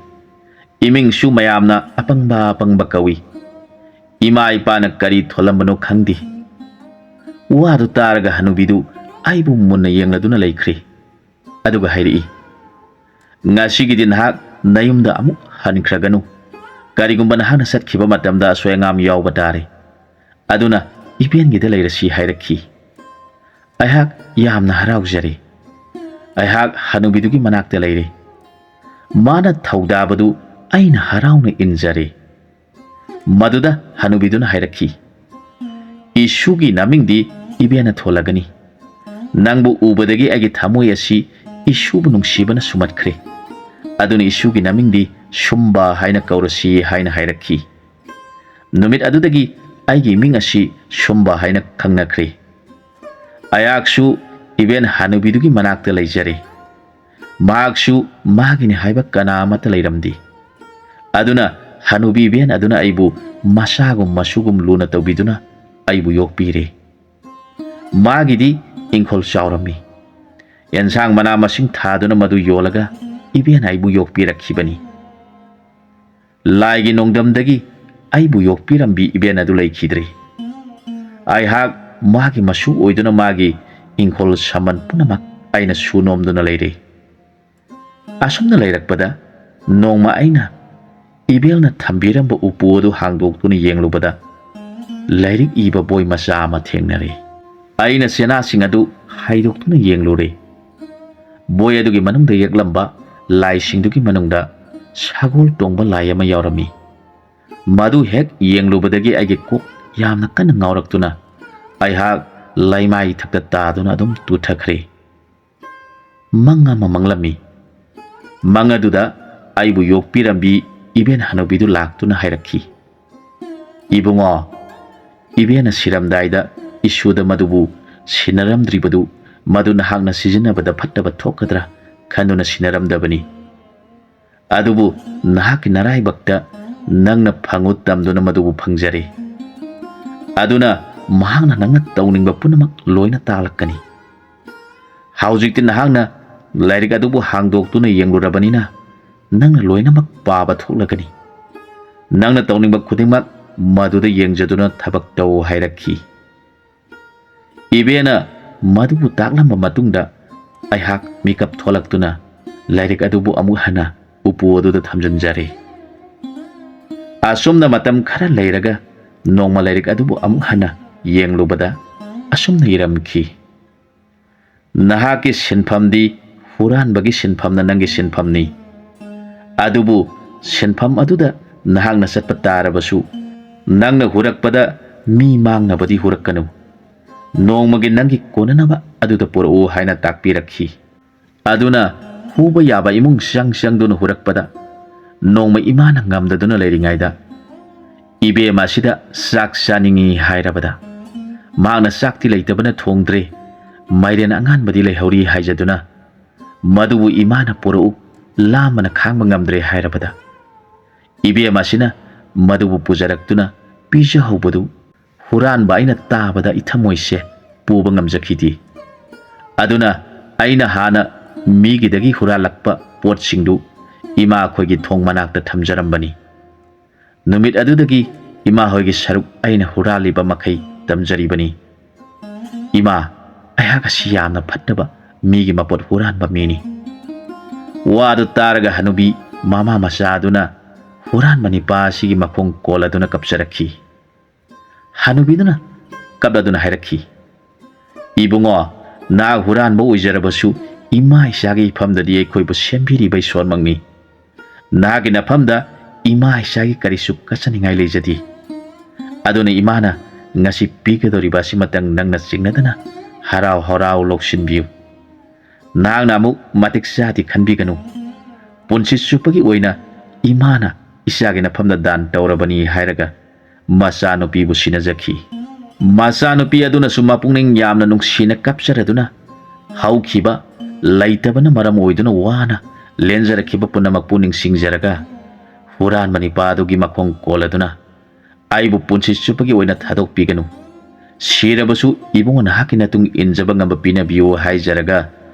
ꯏꯃꯤꯡꯁꯨ ꯃꯌꯥꯝꯅ ꯑꯄꯪꯕ ꯑꯄꯪꯕ ꯀꯧꯏ꯫ ꯏꯃꯥ ꯏꯄꯥꯅ ꯀꯔꯤ ꯊꯣꯜꯂꯝꯕꯅꯣ ꯈꯪꯗꯦ"꯫ ꯋꯥꯗꯨ ꯇꯥꯔꯒ ꯍꯅꯨꯕꯤꯗꯨ ꯑꯩꯕꯨ ꯃꯨꯟꯅ ꯌꯦꯡꯂꯗꯨꯅ ꯂꯩꯈ꯭ꯔꯦ꯫ ꯑꯗꯨꯒ ꯍꯥꯏꯔꯛꯏ, "ꯉꯁꯤꯒꯤꯗꯤ ꯅꯍꯥꯛ ꯅꯌꯨꯝꯗ ꯑꯃꯨꯛ ꯍꯟꯈ꯭ꯔꯒꯅꯨ꯫ ꯀꯔꯤꯒꯨꯝꯕ ꯅꯍꯥꯛꯅ ꯆꯠꯈꯤꯕ ꯃꯇꯝꯗ ꯑꯁꯣꯏ ꯑꯉꯥꯝ ꯌꯥꯎꯕ ꯇꯥꯔꯦ꯫ ꯑꯗꯨꯅ ꯏꯕꯦꯟꯒꯤꯗ ꯂꯩꯔꯁꯤ" ꯍꯥꯏꯔꯛꯈꯤ꯫ ꯑꯩꯍꯥꯛ ꯌꯥꯝꯅ ꯍꯔꯥꯎꯖꯔꯦ꯫ ꯑꯩꯍꯥꯛ ꯍꯅꯨꯕꯤꯗꯨꯒꯤ ꯃꯅꯥꯛꯇ ꯂꯩꯔꯦ꯫ ꯃꯥꯅ ꯊꯧꯗꯥꯕꯗꯨ ꯑꯩꯅ ꯍꯔꯥꯎꯅ ꯏꯟꯖꯔꯦ꯫ ꯃꯗꯨꯗ ꯍꯅꯨꯕꯤꯗꯨꯅ ꯍꯥꯏꯔꯛꯈꯤ, "ꯏꯁꯨꯒꯤ ꯅꯃꯤꯡꯗꯤ ꯏꯕꯦꯟꯅ ꯊꯣꯜꯂꯒꯅꯤ꯫ ꯅꯪꯕꯨ ꯎꯕꯗꯒꯤ ꯑꯩꯒꯤ ꯊꯃꯣꯏ ꯑꯁꯤ ꯏꯁꯨꯕꯨ ꯅꯨꯡꯁꯤꯕꯅ ꯁꯨꯝꯍꯠꯈ꯭ꯔꯦ꯫ ꯑꯗꯨꯅ ꯏꯁꯨꯒꯤ ꯅꯃꯤꯡꯗꯤ ꯁꯨꯝꯕ ꯍꯥꯏꯅ ꯀꯧꯔꯁꯤ" ꯍꯥꯏꯅ ꯍꯥꯏꯔꯛꯈꯤ꯫ ꯅꯨꯃꯤꯠ ꯑꯗꯨꯗꯒꯤ ꯑꯩꯒꯤ ꯃꯤꯡ ꯑꯁꯤ ꯁꯨꯝꯕ ꯍꯥꯏꯅ ꯈꯪꯅꯈ꯭ꯔꯦ꯫ ꯑꯩꯍꯥꯛꯁꯨ ꯏꯕꯦꯟ ꯍꯅꯨꯕꯤꯗꯨꯒꯤ ꯃꯅꯥꯛꯇ ꯂꯩꯖꯔꯦ꯫ ꯃꯍꯥꯛꯁꯨ ꯃꯥꯒꯤꯅꯤ ꯍꯥꯏꯕ ꯀꯅꯥ ꯑꯃꯠꯇ ꯂꯩꯔꯝꯗꯦ꯫ ꯑꯗꯨꯅ ꯍꯅꯨꯕꯤ ꯏꯕꯦꯟ ꯑꯗꯨꯅ ꯑꯩꯕꯨ ꯃꯆꯥꯒꯨꯝ ꯃꯁꯨꯒꯨꯝ ꯂꯨꯅ ꯇꯧꯕꯤꯗꯨꯅ ꯑꯩꯕꯨ ꯌꯣꯛꯄꯤꯔꯦ꯫ ꯃꯥꯒꯤꯗꯤ ꯏꯪꯈꯣꯜ ꯆꯥꯎꯔꯝꯃꯤ꯫ ꯑꯦꯟꯁꯥꯡ ꯃꯅꯥ ꯃꯁꯤꯡ ꯊꯥꯗꯨꯅ ꯃꯗꯨ ꯌꯣꯜꯂꯒ ꯏꯕꯦꯟ ꯑꯩꯕꯨ ꯌꯣꯛꯄꯤꯔꯛꯈꯤꯕꯅꯤ꯫ ꯂꯥꯏꯒꯤ ꯅꯣꯡꯗꯝꯗꯒꯤ ꯑꯩꯕꯨ ꯌꯣꯛꯄꯤꯔꯝꯕꯤ ꯏꯕꯦꯟ ꯑꯗꯨ ꯂꯩꯈꯤꯗ꯭ꯔꯦ꯫ ꯑꯩꯍꯥꯛ ꯃꯥꯒꯤ ꯃꯁꯨ ꯑꯣꯏꯗꯨꯅ ꯃꯥꯒꯤ ꯏꯪꯈꯣꯜ ꯁꯝꯕꯟ ꯄꯨꯝꯅꯃꯛ ꯑꯩꯅ ꯁꯨ ꯅꯣꯝꯗꯨꯅ ꯂꯩꯔꯦ꯫ ꯑꯁꯨꯝꯅ ꯂꯩꯔꯛꯄꯗ ꯅꯣꯡꯃ ꯑꯩꯅ ꯏꯕꯦꯜꯅ ꯊꯝꯕꯤꯔꯝꯕ ꯎꯄꯨ ꯑꯗꯨ ꯍꯥꯡꯗꯣꯛꯇꯨꯅ ꯌꯦꯡꯂꯨꯕꯗ ꯂꯥꯏꯔꯤꯛ ꯏꯕ ꯕꯣꯏ ꯃꯆꯥ ꯑꯃ ꯊꯦꯡꯅꯔꯦ꯫ ꯑꯩꯅ ꯆꯦꯅꯥꯁꯤꯡ ꯑꯗꯨ ꯍꯥꯏꯗꯣꯛꯇꯨꯅ ꯌꯦꯡꯂꯨꯔꯦ꯫ ꯕꯣꯏ ꯑꯗꯨꯒꯤ ꯃꯅꯨꯡꯗ ꯌꯦꯛꯂꯝꯕ ꯂꯥꯏꯁꯤꯡꯗꯨꯒꯤ ꯃꯅꯨꯡꯗ ꯁꯒꯣꯜ ꯇꯣꯡꯕ ꯂꯥꯏ ꯑꯃ ꯌꯥꯎꯔꯝꯃꯤ꯫ ꯃꯗꯨ ꯍꯦꯛ ꯌꯦꯡꯂꯨꯕꯗꯒꯤ ꯑꯩꯒꯤ ꯀꯣꯛ ꯌꯥꯝꯅ ꯀꯟꯅ ꯉꯥꯎꯔꯛꯇꯨꯅ ꯑꯩꯍꯥꯛ ꯂꯩꯃꯥꯏ ꯊꯛꯇ ꯇꯥꯗꯨꯅ ꯑꯗꯨꯝ ꯇꯨꯊꯈ꯭ꯔꯦ꯫ ꯃꯪ ꯑꯃ ꯃꯪꯂꯝꯃꯤ꯫ ꯃꯪ ꯑꯗꯨꯗ ꯑꯩꯕꯨ ꯌꯣꯛꯄꯤꯔꯝꯕꯤ ꯏꯕꯦꯟ ꯍꯅꯨꯕꯤꯗꯨ ꯂꯥꯛꯇꯨꯅ ꯍꯥꯏꯔꯛꯈꯤ, "ꯏꯕꯨꯡꯉꯣ, ꯏꯕꯦꯟꯅ ꯁꯤꯔꯝꯗꯥꯏꯗ ꯏꯁꯨꯗ ꯃꯗꯨꯕꯨ ꯁꯤꯟꯅꯔꯝꯗ꯭ꯔꯤꯕꯗꯨ ꯃꯗꯨ ꯅꯍꯥꯛꯅ ꯁꯤꯖꯤꯟꯅꯕꯗ ꯐꯠꯇꯕ ꯊꯣꯛꯀꯗ꯭ꯔꯥ ꯈꯟꯗꯨꯅ ꯁꯤꯟꯅꯔꯝꯗꯕꯅꯤ꯫ ꯑꯗꯨꯕꯨ ꯅꯍꯥꯛꯀꯤ ꯅꯔꯥꯏꯕꯛꯇ ꯅꯪꯅ ꯐꯪꯉꯨ ꯇꯝꯗꯨꯅ ꯃꯗꯨꯕꯨ ꯐꯪꯖꯔꯦ꯫ ꯑꯗꯨꯅ ꯃꯍꯥꯛꯅ ꯅꯪꯅ ꯇꯧꯅꯤꯡꯕ ꯄꯨꯝꯅꯃꯛ ꯂꯣꯏꯅ ꯇꯥꯛꯂꯛꯀꯅꯤ꯫ ꯍꯧꯖꯤꯛꯇꯤ ꯅꯍꯥꯛꯅ ꯂꯥꯏꯔꯤꯛ ꯑꯗꯨꯕꯨ ꯍꯥꯡꯗꯣꯛꯇꯨꯅ ꯌꯦꯡꯂꯨꯔꯕꯅꯤꯅ ꯅꯪꯅ ꯂꯣꯏꯅꯃꯛ ꯄꯥꯕ ꯊꯣꯛꯂꯒꯅꯤ꯫ ꯅꯪꯅ ꯇꯧꯅꯤꯡꯕ ꯈꯨꯗꯤꯡꯃꯛ ꯃꯗꯨꯗ ꯌꯦꯡꯖꯗꯨꯅ ꯊꯕꯛ ꯇꯧ" ꯍꯥꯏꯔꯛꯈꯤ꯫ ꯏꯕꯦꯟꯅ ꯃꯗꯨꯕꯨ ꯇꯥꯛꯂꯝꯕ ꯃꯇꯨꯡꯗ ꯑꯩꯍꯥꯛ ꯃꯤꯀꯞ ꯊꯣꯛꯂꯛꯇꯨꯅ ꯂꯥꯏꯔꯤꯛ ꯑꯗꯨꯕꯨ ꯑꯃꯨꯛ ꯍꯟꯅ ꯎꯄꯨ ꯑꯗꯨꯗ ꯊꯝꯖꯤꯟꯖꯔꯦ꯫ ꯑꯁꯨꯝꯅ ꯃꯇꯝ ꯈꯔ ꯂꯩꯔꯒ ꯅꯣꯡꯃ ꯂꯥꯏꯔꯤꯛ ꯑꯗꯨꯕꯨ ꯑꯃꯨꯛ ꯍꯟꯅ ꯌꯦꯡꯂꯨꯕꯗ ꯑꯁꯨꯝꯅ ꯏꯔꯝꯈꯤ, "ꯅꯍꯥꯛꯀꯤ ꯁꯤꯟꯐꯝꯗꯤ ꯍꯨꯔꯥꯟꯕꯒꯤ ꯁꯤꯟꯐꯝꯅ ꯅꯪꯒꯤ ꯁꯤꯟꯐꯝꯅꯤ꯫ ꯑꯗꯨꯕꯨ ꯁꯤꯟꯐꯝ ꯑꯗꯨꯗ ꯅꯍꯥꯛꯅ ꯆꯠꯄ ꯇꯥꯔꯕꯁꯨ, ꯅꯪꯅ ꯍꯨꯔꯛꯄꯗ ꯃꯤ ꯃꯥꯡꯅꯕꯗꯤ ꯍꯨꯔꯛꯀꯅꯨ꯫ ꯅꯣꯡꯃꯒꯤ ꯅꯪꯒꯤ ꯀꯣꯟꯅꯅꯕ ꯑꯗꯨꯗ ꯄꯨꯔꯛꯎ" ꯍꯥꯏꯅ ꯇꯥꯛꯄꯤꯔꯛꯈꯤ꯫ ꯑꯗꯨꯅ ꯍꯨꯕ ꯌꯥꯕ ꯏꯃꯨꯡ ꯆꯪ ꯆꯪꯗꯨꯅ ꯍꯨꯔꯛꯄꯗ, ꯅꯣꯡꯃ ꯏꯃꯥꯅ ꯉꯝꯗꯗꯨꯅ ꯂꯩꯔꯤꯉꯩꯗ, "ꯏꯕꯦꯝꯃ ꯑꯁꯤꯗ ꯆꯥꯛ ꯆꯥꯅꯤꯡꯏ" ꯍꯥꯏꯔꯕꯗ, ꯃꯍꯥꯛꯅ ꯆꯥꯛꯇꯤ ꯂꯩꯇꯕꯅ ꯊꯣꯡꯗ꯭ꯔꯦ, ꯃꯥꯏꯔꯦꯟ ꯑꯉꯥꯟꯕꯗꯤ ꯂꯩꯍꯧꯔꯤ ꯍꯥꯏꯖꯗꯨꯅ, ꯃꯗꯨꯕꯨ ꯏꯃꯥꯅ ꯄꯨꯔꯛꯎ, ꯂꯥꯝꯕꯅ ꯈꯥꯡꯕ ꯉꯝꯗ꯭ꯔꯦ ꯍꯥꯏꯔꯕꯗ, ꯏꯕꯦꯝꯃ ꯑꯁꯤꯅ ꯃꯗꯨꯕꯨ ꯄꯨꯖꯔꯛꯇꯨꯅ ꯄꯤꯖꯍꯧꯕꯗꯨ ꯍꯨꯔꯥꯟꯕ ꯑꯩꯅ ꯇꯥꯕꯗ ꯏꯊꯃꯣꯏꯁꯦ ꯄꯨꯕ ꯉꯝꯖꯈꯤꯗꯦ꯫ ꯑꯗꯨꯅ ꯑꯩꯅ ꯍꯥꯟꯅ ꯃꯤꯒꯤꯗꯒꯤ ꯍꯨꯔꯥꯜꯂꯛꯄ ꯄꯣꯠꯁꯤꯡꯗꯨ ꯏꯃꯥꯈꯣꯏꯒꯤ ꯊꯣꯡ ꯃꯅꯥꯛꯇ ꯊꯝꯖꯔꯝꯕꯅꯤ꯫ ꯅꯨꯃꯤꯠ ꯑꯗꯨꯗꯒꯤ ꯏꯃꯥ ꯍꯣꯏꯒꯤ ꯁꯔꯨꯛ ꯑꯩꯅ ꯍꯨꯔꯥꯜꯂꯤꯕ ꯃꯈꯩ ꯇꯝꯖꯔꯤꯕꯅꯤ꯫ "ꯏꯃꯥ, ꯑꯩꯍꯥꯛ ꯑꯁꯤ ꯌꯥꯝꯅ ꯐꯠꯇꯕ, ꯃꯤꯒꯤ ꯃꯄꯣꯠ ꯍꯨꯔꯥꯟꯕ ꯃꯤꯅꯤ꯫" ꯋꯥꯗꯨ ꯇꯥꯔꯒ ꯍꯅꯨꯕꯤ ꯃꯃꯥ ꯃꯆꯥ ꯑꯗꯨꯅ ꯍꯨꯔꯥꯟꯕ ꯅꯤꯄꯥ ꯑꯁꯤꯒꯤ ꯃꯈꯣꯡ ꯀꯣꯜꯂꯗꯨꯅ ꯀꯞꯆꯔꯛꯈꯤ꯫ ꯍꯅꯨꯕꯤꯗꯨꯅ ꯀꯞꯂꯗꯨꯅ ꯍꯥꯏꯔꯛꯈꯤ, "ꯏꯕꯨꯡꯉꯣ, ꯅꯍꯥꯛ ꯍꯨꯔꯥꯟꯕ ꯑꯣꯏꯖꯔꯕꯁꯨ ꯏꯃꯥ ꯏꯆꯥꯒꯤ ꯏꯐꯝꯗꯗꯤ ꯑꯩꯈꯣꯏꯕꯨ ꯁꯦꯝꯕꯤꯔꯤꯕ ꯏꯁꯣꯔꯃꯛꯅꯤ꯫ ꯅꯍꯥꯛꯀꯤ ꯅꯐꯝꯗ ꯏꯃꯥ ꯏꯆꯥꯒꯤ ꯀꯔꯤꯁꯨ ꯀꯠꯆꯅꯤꯡꯉꯥꯏ ꯂꯩꯖꯗꯦ꯫ ꯑꯗꯨꯅ ꯏꯃꯥꯅ ꯉꯁꯤ ꯄꯤꯒꯗꯧꯔꯤꯕ ꯑꯁꯤꯃꯇꯪ ꯅꯪꯅ ꯆꯤꯡꯅꯗꯅ ꯍꯔꯥꯎ ꯍꯔꯥꯎ ꯂꯧꯁꯤꯟꯕꯤꯌꯨ꯫ ꯅꯍꯥꯛꯅ ꯑꯃꯨꯛ ꯃꯇꯤꯛ ꯆꯥꯗꯦ ꯈꯟꯕꯤꯒꯅꯨ꯫ ꯄꯨꯟꯁꯤ ꯆꯨꯞꯄꯒꯤ ꯑꯣꯏꯅ ꯏꯃꯥꯅ ꯏꯆꯥꯒꯤ ꯅꯐꯝꯗ ꯗꯥꯟ ꯇꯧꯔꯕꯅꯤ" ꯍꯥꯏꯔꯒ ꯃꯆꯥꯅꯨꯄꯤꯕꯨ ꯁꯤꯟꯅꯖꯈꯤ꯫ ꯃꯆꯥꯅꯨꯄꯤ ꯑꯗꯨꯅꯁꯨ ꯃꯄꯨꯛꯅꯤꯡ ꯌꯥꯝꯅ ꯅꯨꯡꯁꯤꯅ ꯀꯞꯆꯔꯗꯨꯅ ꯍꯧꯈꯤꯕ ꯂꯩꯇꯕꯅ ꯃꯔꯝ ꯑꯣꯏꯗꯨꯅ ꯋꯥꯅ ꯂꯦꯟꯖꯔꯛꯈꯤꯕ ꯄꯨꯝꯅꯃꯛꯄꯨ ꯅꯤꯡꯁꯤꯡꯖꯔꯒ ꯍꯨꯔꯥꯟꯕ ꯅꯤꯄꯥ ꯑꯗꯨꯒꯤ ꯃꯈꯣꯡ ꯀꯣꯜꯂꯗꯨꯅ, "ꯑꯩꯕꯨ ꯄꯨꯟꯁꯤ ꯆꯨꯞꯄꯒꯤ ꯑꯣꯏꯅ ꯊꯥꯗꯣꯛꯄꯤꯒꯅꯨ꯫ ꯁꯤꯔꯕꯁꯨ ꯏꯕꯨꯡꯉꯣ ꯅꯍꯥꯛꯀꯤ ꯃꯇꯨꯡ ꯏꯟꯖꯕ ꯉꯝꯕ ꯄꯤꯅꯕꯤꯌꯨ" ꯍꯥꯏꯖꯔꯒ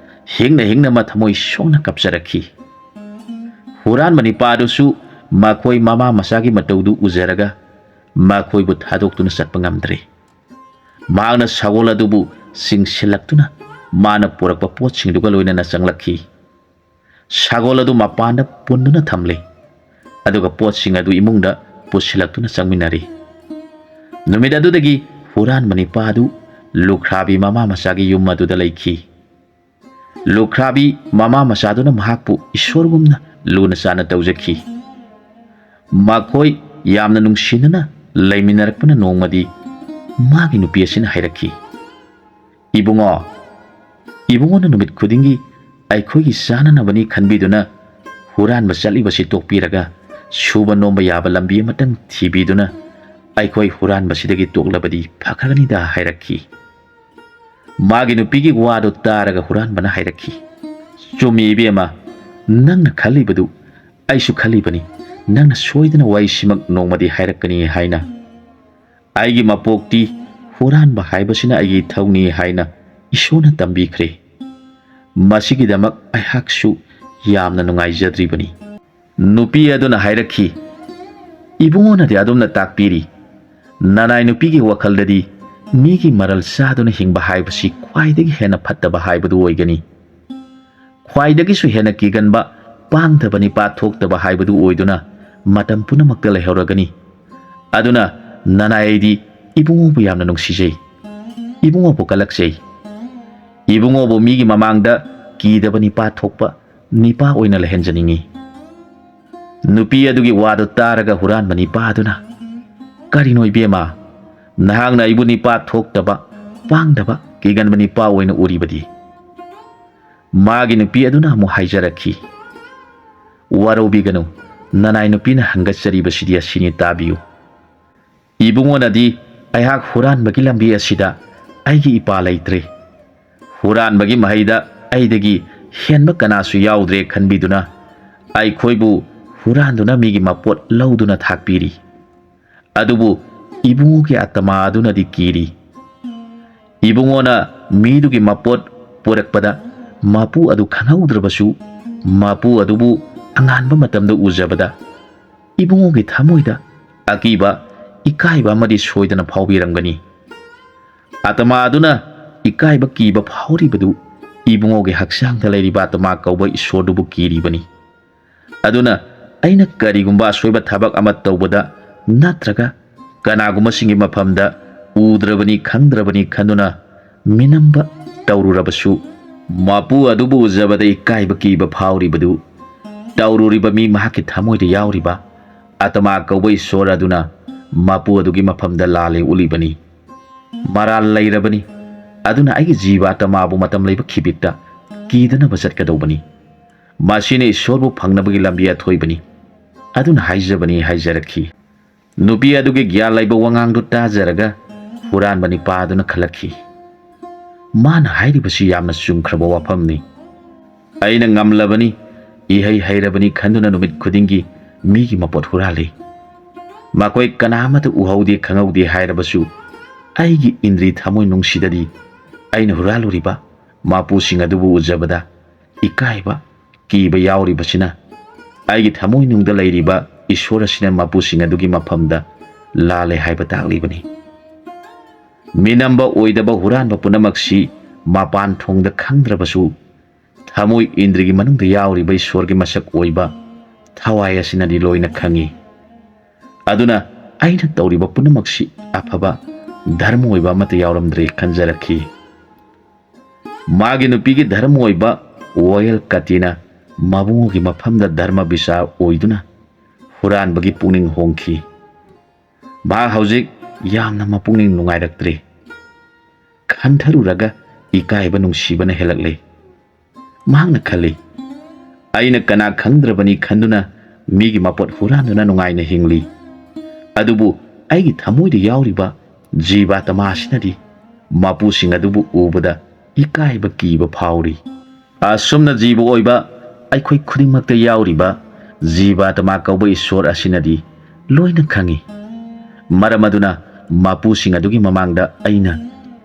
ꯍꯤꯡꯅ ꯍꯤꯡꯅ ꯃꯊꯃꯣꯏ ꯁꯣꯛꯅ ꯀꯞꯆꯔꯛꯈꯤ꯫ ꯍꯨꯔꯥꯟꯕ ꯅꯤꯄꯥꯗꯨꯁꯨ ꯃꯈꯣꯏ ꯃꯃꯥ ꯃꯆꯥꯒꯤ ꯃꯇꯧꯗꯨ ꯎꯖꯔꯒ ꯃꯈꯣꯏꯕꯨ ꯊꯥꯗꯣꯛꯇꯨꯅ ꯆꯠꯄ ꯉꯝꯗ꯭ꯔꯦ꯫ ꯃꯍꯥꯛꯅ ꯁꯒꯣꯜ ꯑꯗꯨꯕꯨ ꯆꯤꯡꯁꯤꯜꯂꯛꯇꯨꯅ ꯃꯥꯅ ꯄꯨꯔꯛꯄ ꯄꯣꯠꯁꯤꯡꯗꯨꯒ ꯂꯣꯏꯅꯅ ꯆꯪꯂꯛꯈꯤ꯫ ꯁꯒꯣꯜ ꯑꯗꯨ ꯃꯄꯥꯟꯗ ꯄꯨꯟꯗꯨꯅ ꯊꯝꯂꯦ, ꯑꯗꯨꯒ ꯄꯣꯠꯁꯤꯡ ꯑꯗꯨ ꯏꯃꯨꯡꯗ ꯄꯨꯁꯤꯜꯂꯛꯇꯨꯅ ꯆꯪꯃꯤꯟꯅꯔꯦ꯫ ꯅꯨꯃꯤꯠ ꯑꯗꯨꯗꯒꯤ ꯍꯨꯔꯥꯟꯕ ꯅꯤꯄꯥ ꯑꯗꯨ ꯂꯨꯈ꯭ꯔꯥꯕꯤ ꯃꯃꯥ ꯃꯆꯥꯒꯤ ꯌꯨꯝ ꯑꯗꯨꯗ ꯂꯩꯈꯤ꯫ ꯂꯨꯈ꯭ꯔꯥꯕꯤ ꯃꯃꯥ ꯃꯆꯥꯗꯨꯅ ꯃꯍꯥꯛꯄꯨ ꯏꯁꯣꯔꯒꯨꯝꯅ ꯂꯨꯅ ꯆꯥꯟꯅ ꯇꯧꯖꯈꯤ꯫ ꯃꯈꯣꯏ ꯌꯥꯝꯅ ꯅꯨꯡꯁꯤꯅꯅ ꯂꯩꯃꯤꯟꯅꯔꯛꯄꯅ ꯅꯣꯡꯃꯗꯤ ꯃꯥꯒꯤ ꯅꯨꯄꯤ ꯑꯁꯤꯅ ꯍꯥꯏꯔꯛꯈꯤ, "ꯏꯕꯨꯡꯉꯣ, ꯏꯕꯨꯡꯉꯣꯅ ꯅꯨꯃꯤꯠ ꯈꯨꯗꯤꯡꯒꯤ ꯑꯩꯈꯣꯏꯒꯤ ꯆꯥꯅꯅꯕꯅꯤ ꯈꯟꯕꯤꯗꯨꯅ ꯍꯨꯔꯥꯟꯕ ꯆꯠꯂꯤꯕꯁꯤ ꯇꯣꯛꯄꯤꯔꯒ ꯁꯨꯕ ꯅꯣꯝꯕ ꯌꯥꯕ ꯂꯝꯕꯤ ꯑꯃꯇꯪ ꯊꯤꯕꯤꯗꯨꯅ ꯑꯩꯈꯣꯏ ꯍꯨꯔꯥꯟꯕꯁꯤꯗꯒꯤ ꯇꯣꯛꯂꯕꯗꯤ ꯐꯈ꯭ꯔꯒꯅꯤꯗ" ꯍꯥꯏꯔꯛꯈꯤ꯫ ꯃꯥꯒꯤ ꯅꯨꯄꯤꯒꯤ ꯋꯥꯗꯨ ꯇꯥꯔꯒ ꯍꯨꯔꯥꯟꯕꯅ ꯍꯥꯏꯔꯛꯈꯤ, "ꯆꯨꯝꯃꯤ ꯏꯕꯦꯝꯃ, ꯅꯪꯅ ꯈꯜꯂꯤꯕꯗꯨ ꯑꯩꯁꯨ ꯈꯜꯂꯤꯕꯅꯤ꯫ ꯅꯪꯅ ꯁꯣꯏꯗꯅ ꯋꯥꯔꯤꯁꯤꯃꯛ ꯅꯣꯡꯃꯗꯤ ꯍꯥꯏꯔꯛꯀꯅꯤ ꯍꯥꯏꯅ꯫ ꯑꯩꯒꯤ ꯃꯄꯣꯛꯇꯤ ꯍꯨꯔꯥꯟꯕ ꯍꯥꯏꯕꯁꯤꯅ ꯑꯩꯒꯤ ꯏꯊꯧꯅꯤ ꯍꯥꯏꯅ ꯏꯁꯣꯔꯅ ꯇꯝꯕꯤꯈ꯭ꯔꯦ꯫ ꯃꯁꯤꯒꯤꯗꯃꯛ ꯑꯩꯍꯥꯛꯁꯨ ꯌꯥꯝꯅ ꯅꯨꯡꯉꯥꯏꯖꯗ꯭ꯔꯤꯕꯅꯤ꯫ ꯅꯨꯄꯤ ꯑꯗꯨꯅ ꯍꯥꯏꯔꯛꯈꯤ, "ꯏꯕꯨꯡꯉꯣꯅꯗꯤ ꯑꯗꯨꯝꯅ ꯇꯥꯛꯄꯤꯔꯤ, ꯅꯅꯥꯏ ꯅꯨꯄꯤꯒꯤ ꯋꯥꯈꯜꯗꯗꯤ ꯃꯤꯒꯤ ꯃꯔꯜ ꯆꯥꯗꯨꯅ ꯍꯤꯡꯕ ꯍꯥꯏꯕꯁꯤ ꯈ꯭ꯋꯥꯏꯗꯒꯤ ꯍꯦꯟꯅ ꯐꯠꯇꯕ ꯍꯥꯏꯕꯗꯨ ꯑꯣꯏꯒꯅꯤ꯫ ꯈ꯭ꯋꯥꯏꯗꯒꯤꯁꯨ ꯍꯦꯟꯅ ꯀꯤꯒꯟꯕ ꯄꯥꯡꯗꯕ ꯅꯤꯄꯥ ꯊꯣꯛꯇꯕ ꯍꯥꯏꯕꯗꯨ ꯑꯣꯏꯗꯨꯅ ꯃꯇꯝ ꯄꯨꯝꯅꯃꯛꯇ ꯂꯩꯍꯧꯔꯒꯅꯤ꯫ ꯑꯗꯨꯅ ꯅꯅꯥꯏ ꯑꯩꯗꯤ ꯏꯕꯨꯡꯉꯣꯕꯨ ꯌꯥꯝꯅ ꯅꯨꯡꯁꯤꯖꯩ, ꯏꯕꯨꯡꯉꯣꯕꯨ ꯀꯜꯂꯛꯆꯩ꯫ ꯏꯕꯨꯡꯉꯣꯕꯨ ꯃꯤꯒꯤ ꯃꯃꯥꯡꯗ ꯀꯤꯗꯕ ꯅꯤꯄꯥ ꯊꯣꯛꯄ ꯅꯤꯄꯥ ꯑꯣꯏꯅ ꯂꯩꯍꯟꯖꯅꯤꯡꯏ"꯫ ꯅꯨꯄꯤ ꯑꯗꯨꯒꯤ ꯋꯥꯗꯨ ꯇꯥꯔꯒ ꯍꯨꯔꯥꯟꯕ ꯅꯤꯄꯥ ꯑꯗꯨꯅ, "ꯀꯔꯤꯅꯣ ꯏꯕꯦꯝꯃ, ꯅꯍꯥꯛꯅ ꯑꯩꯕꯨ ꯅꯤꯄꯥ ꯊꯣꯛꯇꯕ, ꯄꯥꯡꯗꯕ, ꯀꯤꯒꯟꯕ ꯅꯤꯄꯥ ꯑꯣꯏꯅ ꯎꯔꯤꯕꯗꯤ?" ꯃꯥꯒꯤ ꯅꯨꯄꯤ ꯑꯗꯨꯅ ꯑꯃꯨꯛ ꯍꯥꯏꯖꯔꯛꯈꯤ, "ꯋꯥꯔꯧꯕꯤꯒꯅꯨ, ꯅꯅꯥꯏ ꯅꯨꯄꯤꯅ ꯍꯪꯒꯠꯆꯔꯤꯕꯁꯤꯗꯤ ꯑꯁꯤꯅꯤ, ꯇꯥꯕꯤꯌꯨ꯫ ꯏꯕꯨꯡꯉꯣꯅꯗꯤ ꯑꯩꯍꯥꯛ ꯍꯨꯔꯥꯟꯕꯒꯤ ꯂꯝꯕꯤ ꯑꯁꯤꯗ ꯑꯩꯒꯤ ꯏꯄꯥ ꯂꯩꯇ꯭ꯔꯦ꯫ ꯍꯨꯔꯥꯟꯕꯒꯤ ꯃꯍꯩꯗ ꯑꯩꯗꯒꯤ ꯍꯦꯟꯕ ꯀꯅꯥꯁꯨ ꯌꯥꯎꯗ꯭ꯔꯦ ꯈꯟꯕꯤꯗꯨꯅ ꯑꯩꯈꯣꯏꯕꯨ ꯍꯨꯔꯥꯟꯗꯨꯅ ꯃꯤꯒꯤ ꯃꯄꯣꯠ ꯂꯧꯗꯨꯅ ꯊꯥꯛꯄꯤꯔꯤ꯫ ꯑꯗꯨꯕꯨ ꯏꯕꯨꯡꯉꯣꯒꯤ ꯑꯇꯃꯥ ꯑꯗꯨꯅꯗꯤ ꯀꯤꯔꯤ꯫ ꯏꯕꯨꯡꯉꯣꯅ ꯃꯤꯗꯨꯒꯤ ꯃꯄꯣꯠ ꯄꯨꯔꯛꯄꯗ ꯃꯄꯨ ꯑꯗꯨ ꯈꯪꯍꯧꯗ꯭ꯔꯕꯁꯨ, ꯃꯄꯨ ꯑꯗꯨꯕꯨ ꯑꯉꯥꯟꯕ ꯃꯇꯝꯗ ꯎꯖꯕꯗ ꯏꯕꯨꯡꯉꯣꯒꯤ ꯊꯃꯣꯏꯗ ꯑꯀꯤꯕ, ꯏꯀꯥꯏꯕ ꯑꯃꯗꯤ ꯁꯣꯏꯗꯅ ꯐꯥꯎꯕꯤꯔꯝꯒꯅꯤ꯫ ꯑꯇꯃꯥ ꯑꯗꯨꯅ ꯏꯀꯥꯏꯕ, ꯀꯤꯕ ꯐꯥꯎꯔꯤꯕꯗꯨ ꯏꯕꯨꯡꯉꯣꯒꯤ ꯍꯛꯆꯥꯡꯗ ꯂꯩꯔꯤꯕ ꯑꯇꯃꯥ ꯀꯧꯕ ꯏꯁꯣꯔꯗꯨꯕꯨ ꯀꯤꯔꯤꯕꯅꯤ꯫ ꯑꯗꯨꯅ ꯑꯩꯅ ꯀꯔꯤꯒꯨꯝꯕ ꯑꯁꯣꯏꯕ ꯊꯕꯛ ꯑꯃ ꯇꯧꯕꯗ ꯅꯠꯇ꯭ꯔꯒ ꯀꯅꯥꯒꯨꯝꯕꯁꯤꯡꯒꯤ ꯃꯐꯝꯗ ꯎꯗ꯭ꯔꯕꯅꯤ, ꯈꯪꯗ꯭ꯔꯕꯅꯤ ꯈꯟꯗꯨꯅ ꯃꯤꯅꯝꯕ ꯇꯧꯔꯨꯔꯕꯁꯨ, ꯃꯄꯨ ꯑꯗꯨꯕꯨ ꯎꯖꯕꯗ ꯏꯀꯥꯏꯕ, ꯀꯤꯕ ꯐꯥꯎꯔꯤꯕꯗꯨ ꯇꯧꯔꯨꯔꯤꯕ ꯃꯤ, ꯃꯍꯥꯛꯀꯤ ꯊꯃꯣꯏꯗ ꯌꯥꯎꯔꯤꯕ ꯑꯇꯃꯥ ꯀꯧꯕ ꯏꯁꯣꯔ ꯑꯗꯨꯅ ꯃꯄꯨ ꯑꯗꯨꯒꯤ ꯃꯐꯝꯗ ꯂꯥꯜꯂꯦ ꯎꯠꯂꯤꯕꯅꯤ꯫ ꯃꯔꯥꯜ ꯂꯩꯔꯕꯅꯤ꯫ ꯑꯗꯨꯅ ꯑꯩꯒꯤ ꯖꯤꯕ ꯑꯇꯃꯥꯕꯨ ꯃꯇꯝ ꯂꯩꯕ ꯈꯤꯕꯤꯛꯇ ꯀꯤꯗꯅꯕ ꯆꯠꯀꯗꯧꯕꯅꯤ꯫ ꯃꯁꯤꯅ ꯏꯁꯣꯔꯕꯨ ꯐꯪꯅꯕꯒꯤ ꯂꯝꯕꯤ ꯑꯊꯣꯏꯕꯅꯤ꯫ ꯑꯗꯨꯅ ꯍꯥꯏꯖꯕꯅꯤ" ꯍꯥꯏꯖꯔꯛꯈꯤ꯫ ꯅꯨꯄꯤ ꯑꯗꯨꯒꯤ ꯒ꯭ꯌꯥꯟ ꯂꯩꯕ ꯋꯥꯉꯥꯡꯗꯨ ꯇꯥꯖꯔꯒ ꯍꯨꯔꯥꯟꯕ ꯅꯤꯄꯥ ꯑꯗꯨꯅ ꯈꯜꯂꯛꯈꯤ, "ꯃꯥꯅ ꯍꯥꯏꯔꯤꯕꯁꯤ ꯌꯥꯝꯅ ꯆꯨꯝꯈ꯭ꯔꯕ ꯋꯥꯐꯝꯅꯤ꯫ ꯑꯩꯅ ꯉꯝꯂꯕꯅꯤ, ꯏꯍꯩ ꯍꯩꯔꯕꯅꯤ ꯈꯟꯗꯨꯅ ꯅꯨꯃꯤꯠ ꯈꯨꯗꯤꯡꯒꯤ ꯃꯤꯒꯤ ꯃꯄꯣꯠ ꯍꯨꯔꯥꯜꯂꯤ꯫ ꯃꯈꯣꯏ ꯀꯅꯥ ꯑꯃꯠꯇ ꯎꯍꯧꯗꯦ, ꯈꯪꯍꯧꯗꯦ ꯍꯥꯏꯔꯕꯁꯨ, ꯑꯩꯒꯤ ꯏꯟꯗ꯭ꯔꯤ ꯊꯃꯣꯏꯅꯨꯡꯁꯤꯗꯗꯤ ꯑꯩꯅ ꯍꯨꯔꯥꯜꯂꯨꯔꯤꯕ ꯃꯄꯨꯁꯤꯡ ꯑꯗꯨꯕꯨ ꯎꯖꯕꯗ ꯏꯀꯥꯏꯕ, ꯀꯤꯕ ꯌꯥꯎꯔꯤꯕꯁꯤꯅ ꯑꯩꯒꯤ ꯊꯃꯣꯏꯅꯨꯡꯗ ꯂꯩꯔꯤꯕ ꯏꯁꯣꯔ ꯑꯁꯤꯅ ꯃꯄꯨꯁꯤꯡ ꯑꯗꯨꯒꯤ ꯃꯐꯝꯗ ꯂꯥꯜꯂꯦ ꯍꯥꯏꯕ ꯇꯥꯛꯂꯤꯕꯅꯤ꯫ ꯃꯤꯅꯝꯕ ꯑꯣꯏꯗꯕ ꯍꯨꯔꯥꯟꯕ ꯄꯨꯝꯅꯃꯛꯁꯤ ꯃꯄꯥꯟ ꯊꯣꯡꯗ ꯈꯪꯗ꯭ꯔꯕꯁꯨ, ꯊꯃꯣꯏ ꯏꯟꯗ꯭ꯔꯤꯒꯤ ꯃꯅꯨꯡꯗ ꯌꯥꯎꯔꯤꯕ ꯏꯁꯣꯔꯒꯤ ꯃꯁꯛ ꯑꯣꯏꯕ ꯊꯋꯥꯏ ꯑꯁꯤꯅꯗꯤ ꯂꯣꯏꯅ ꯈꯪꯏ꯫ ꯑꯗꯨꯅ ꯑꯩꯅ ꯇꯧꯔꯤꯕ ꯄꯨꯝꯅꯃꯛꯁꯤ ꯑꯐꯕ ꯙꯔꯃ ꯑꯣꯏꯕ ꯑꯃꯠꯇ ꯌꯥꯎꯔꯝꯗ꯭ꯔꯦ ꯈꯟꯖꯔꯛꯈꯤ꯫ ꯃꯥꯒꯤ ꯅꯨꯄꯤꯒꯤ ꯙꯔꯃ ꯑꯣꯏꯕ ꯋꯥꯌꯦꯜ ꯀꯥꯇꯤꯅ ꯃꯕꯨꯡꯒꯤ ꯃꯐꯝꯗ ꯙꯔꯃ ꯕꯤꯆꯥꯔ ꯑꯣꯏꯗꯨꯅ ꯍꯨꯔꯥꯟꯕꯒꯤ ꯄꯨꯛꯅꯤꯡ ꯍꯣꯡꯈꯤ꯫ ꯃꯍꯥꯛ ꯍꯧꯖꯤꯛ ꯌꯥꯝꯅ ꯃꯄꯨꯛꯅꯤꯡ ꯅꯨꯡꯉꯥꯏꯔꯛꯇ꯭ꯔꯦ꯫ ꯈꯟꯊꯔꯨꯔꯒ ꯏꯀꯥꯏꯕ ꯅꯨꯡꯁꯤꯕꯅ ꯍꯦꯜꯂꯛꯂꯦ꯫ ꯃꯍꯥꯛꯅ ꯈꯜꯂꯤ, "ꯑꯩꯅ ꯀꯅꯥ ꯈꯪꯗ꯭ꯔꯕꯅꯤ ꯈꯟꯗꯨꯅ ꯃꯤꯒꯤ ꯃꯄꯣꯠ ꯍꯨꯔꯥꯟꯗꯨꯅ ꯅꯨꯡꯉꯥꯏꯅ ꯍꯤꯡꯂꯤ꯫ ꯑꯗꯨꯕꯨ ꯑꯩꯒꯤ ꯊꯃꯣꯏꯗ ꯌꯥꯎꯔꯤꯕ ꯖꯤꯕꯥꯇꯃꯥ ꯑꯁꯤꯅꯗꯤ ꯃꯄꯨꯁꯤꯡ ꯑꯗꯨꯕꯨ ꯎꯕꯗ ꯏꯀꯥꯏꯕ ꯀꯤꯕ ꯐꯥꯎꯔꯤ꯫" ꯑꯁꯨꯝꯅ ꯖꯤꯕ ꯑꯣꯏꯕ ꯑꯩꯈꯣꯏ ꯈꯨꯗꯤꯡꯃꯛꯇ ꯌꯥꯎꯔꯤꯕ ꯖꯤꯕꯥꯇꯃꯥ ꯀꯧꯕ ꯏꯁꯣꯔ ꯑꯁꯤꯅꯗꯤ ꯂꯣꯏꯅ ꯈꯪꯏ꯫ ꯃꯔꯝ ꯑꯗꯨꯅ ꯃꯄꯨꯁꯤꯡ ꯑꯗꯨꯒꯤ ꯃꯃꯥꯡꯗ ꯑꯩꯅ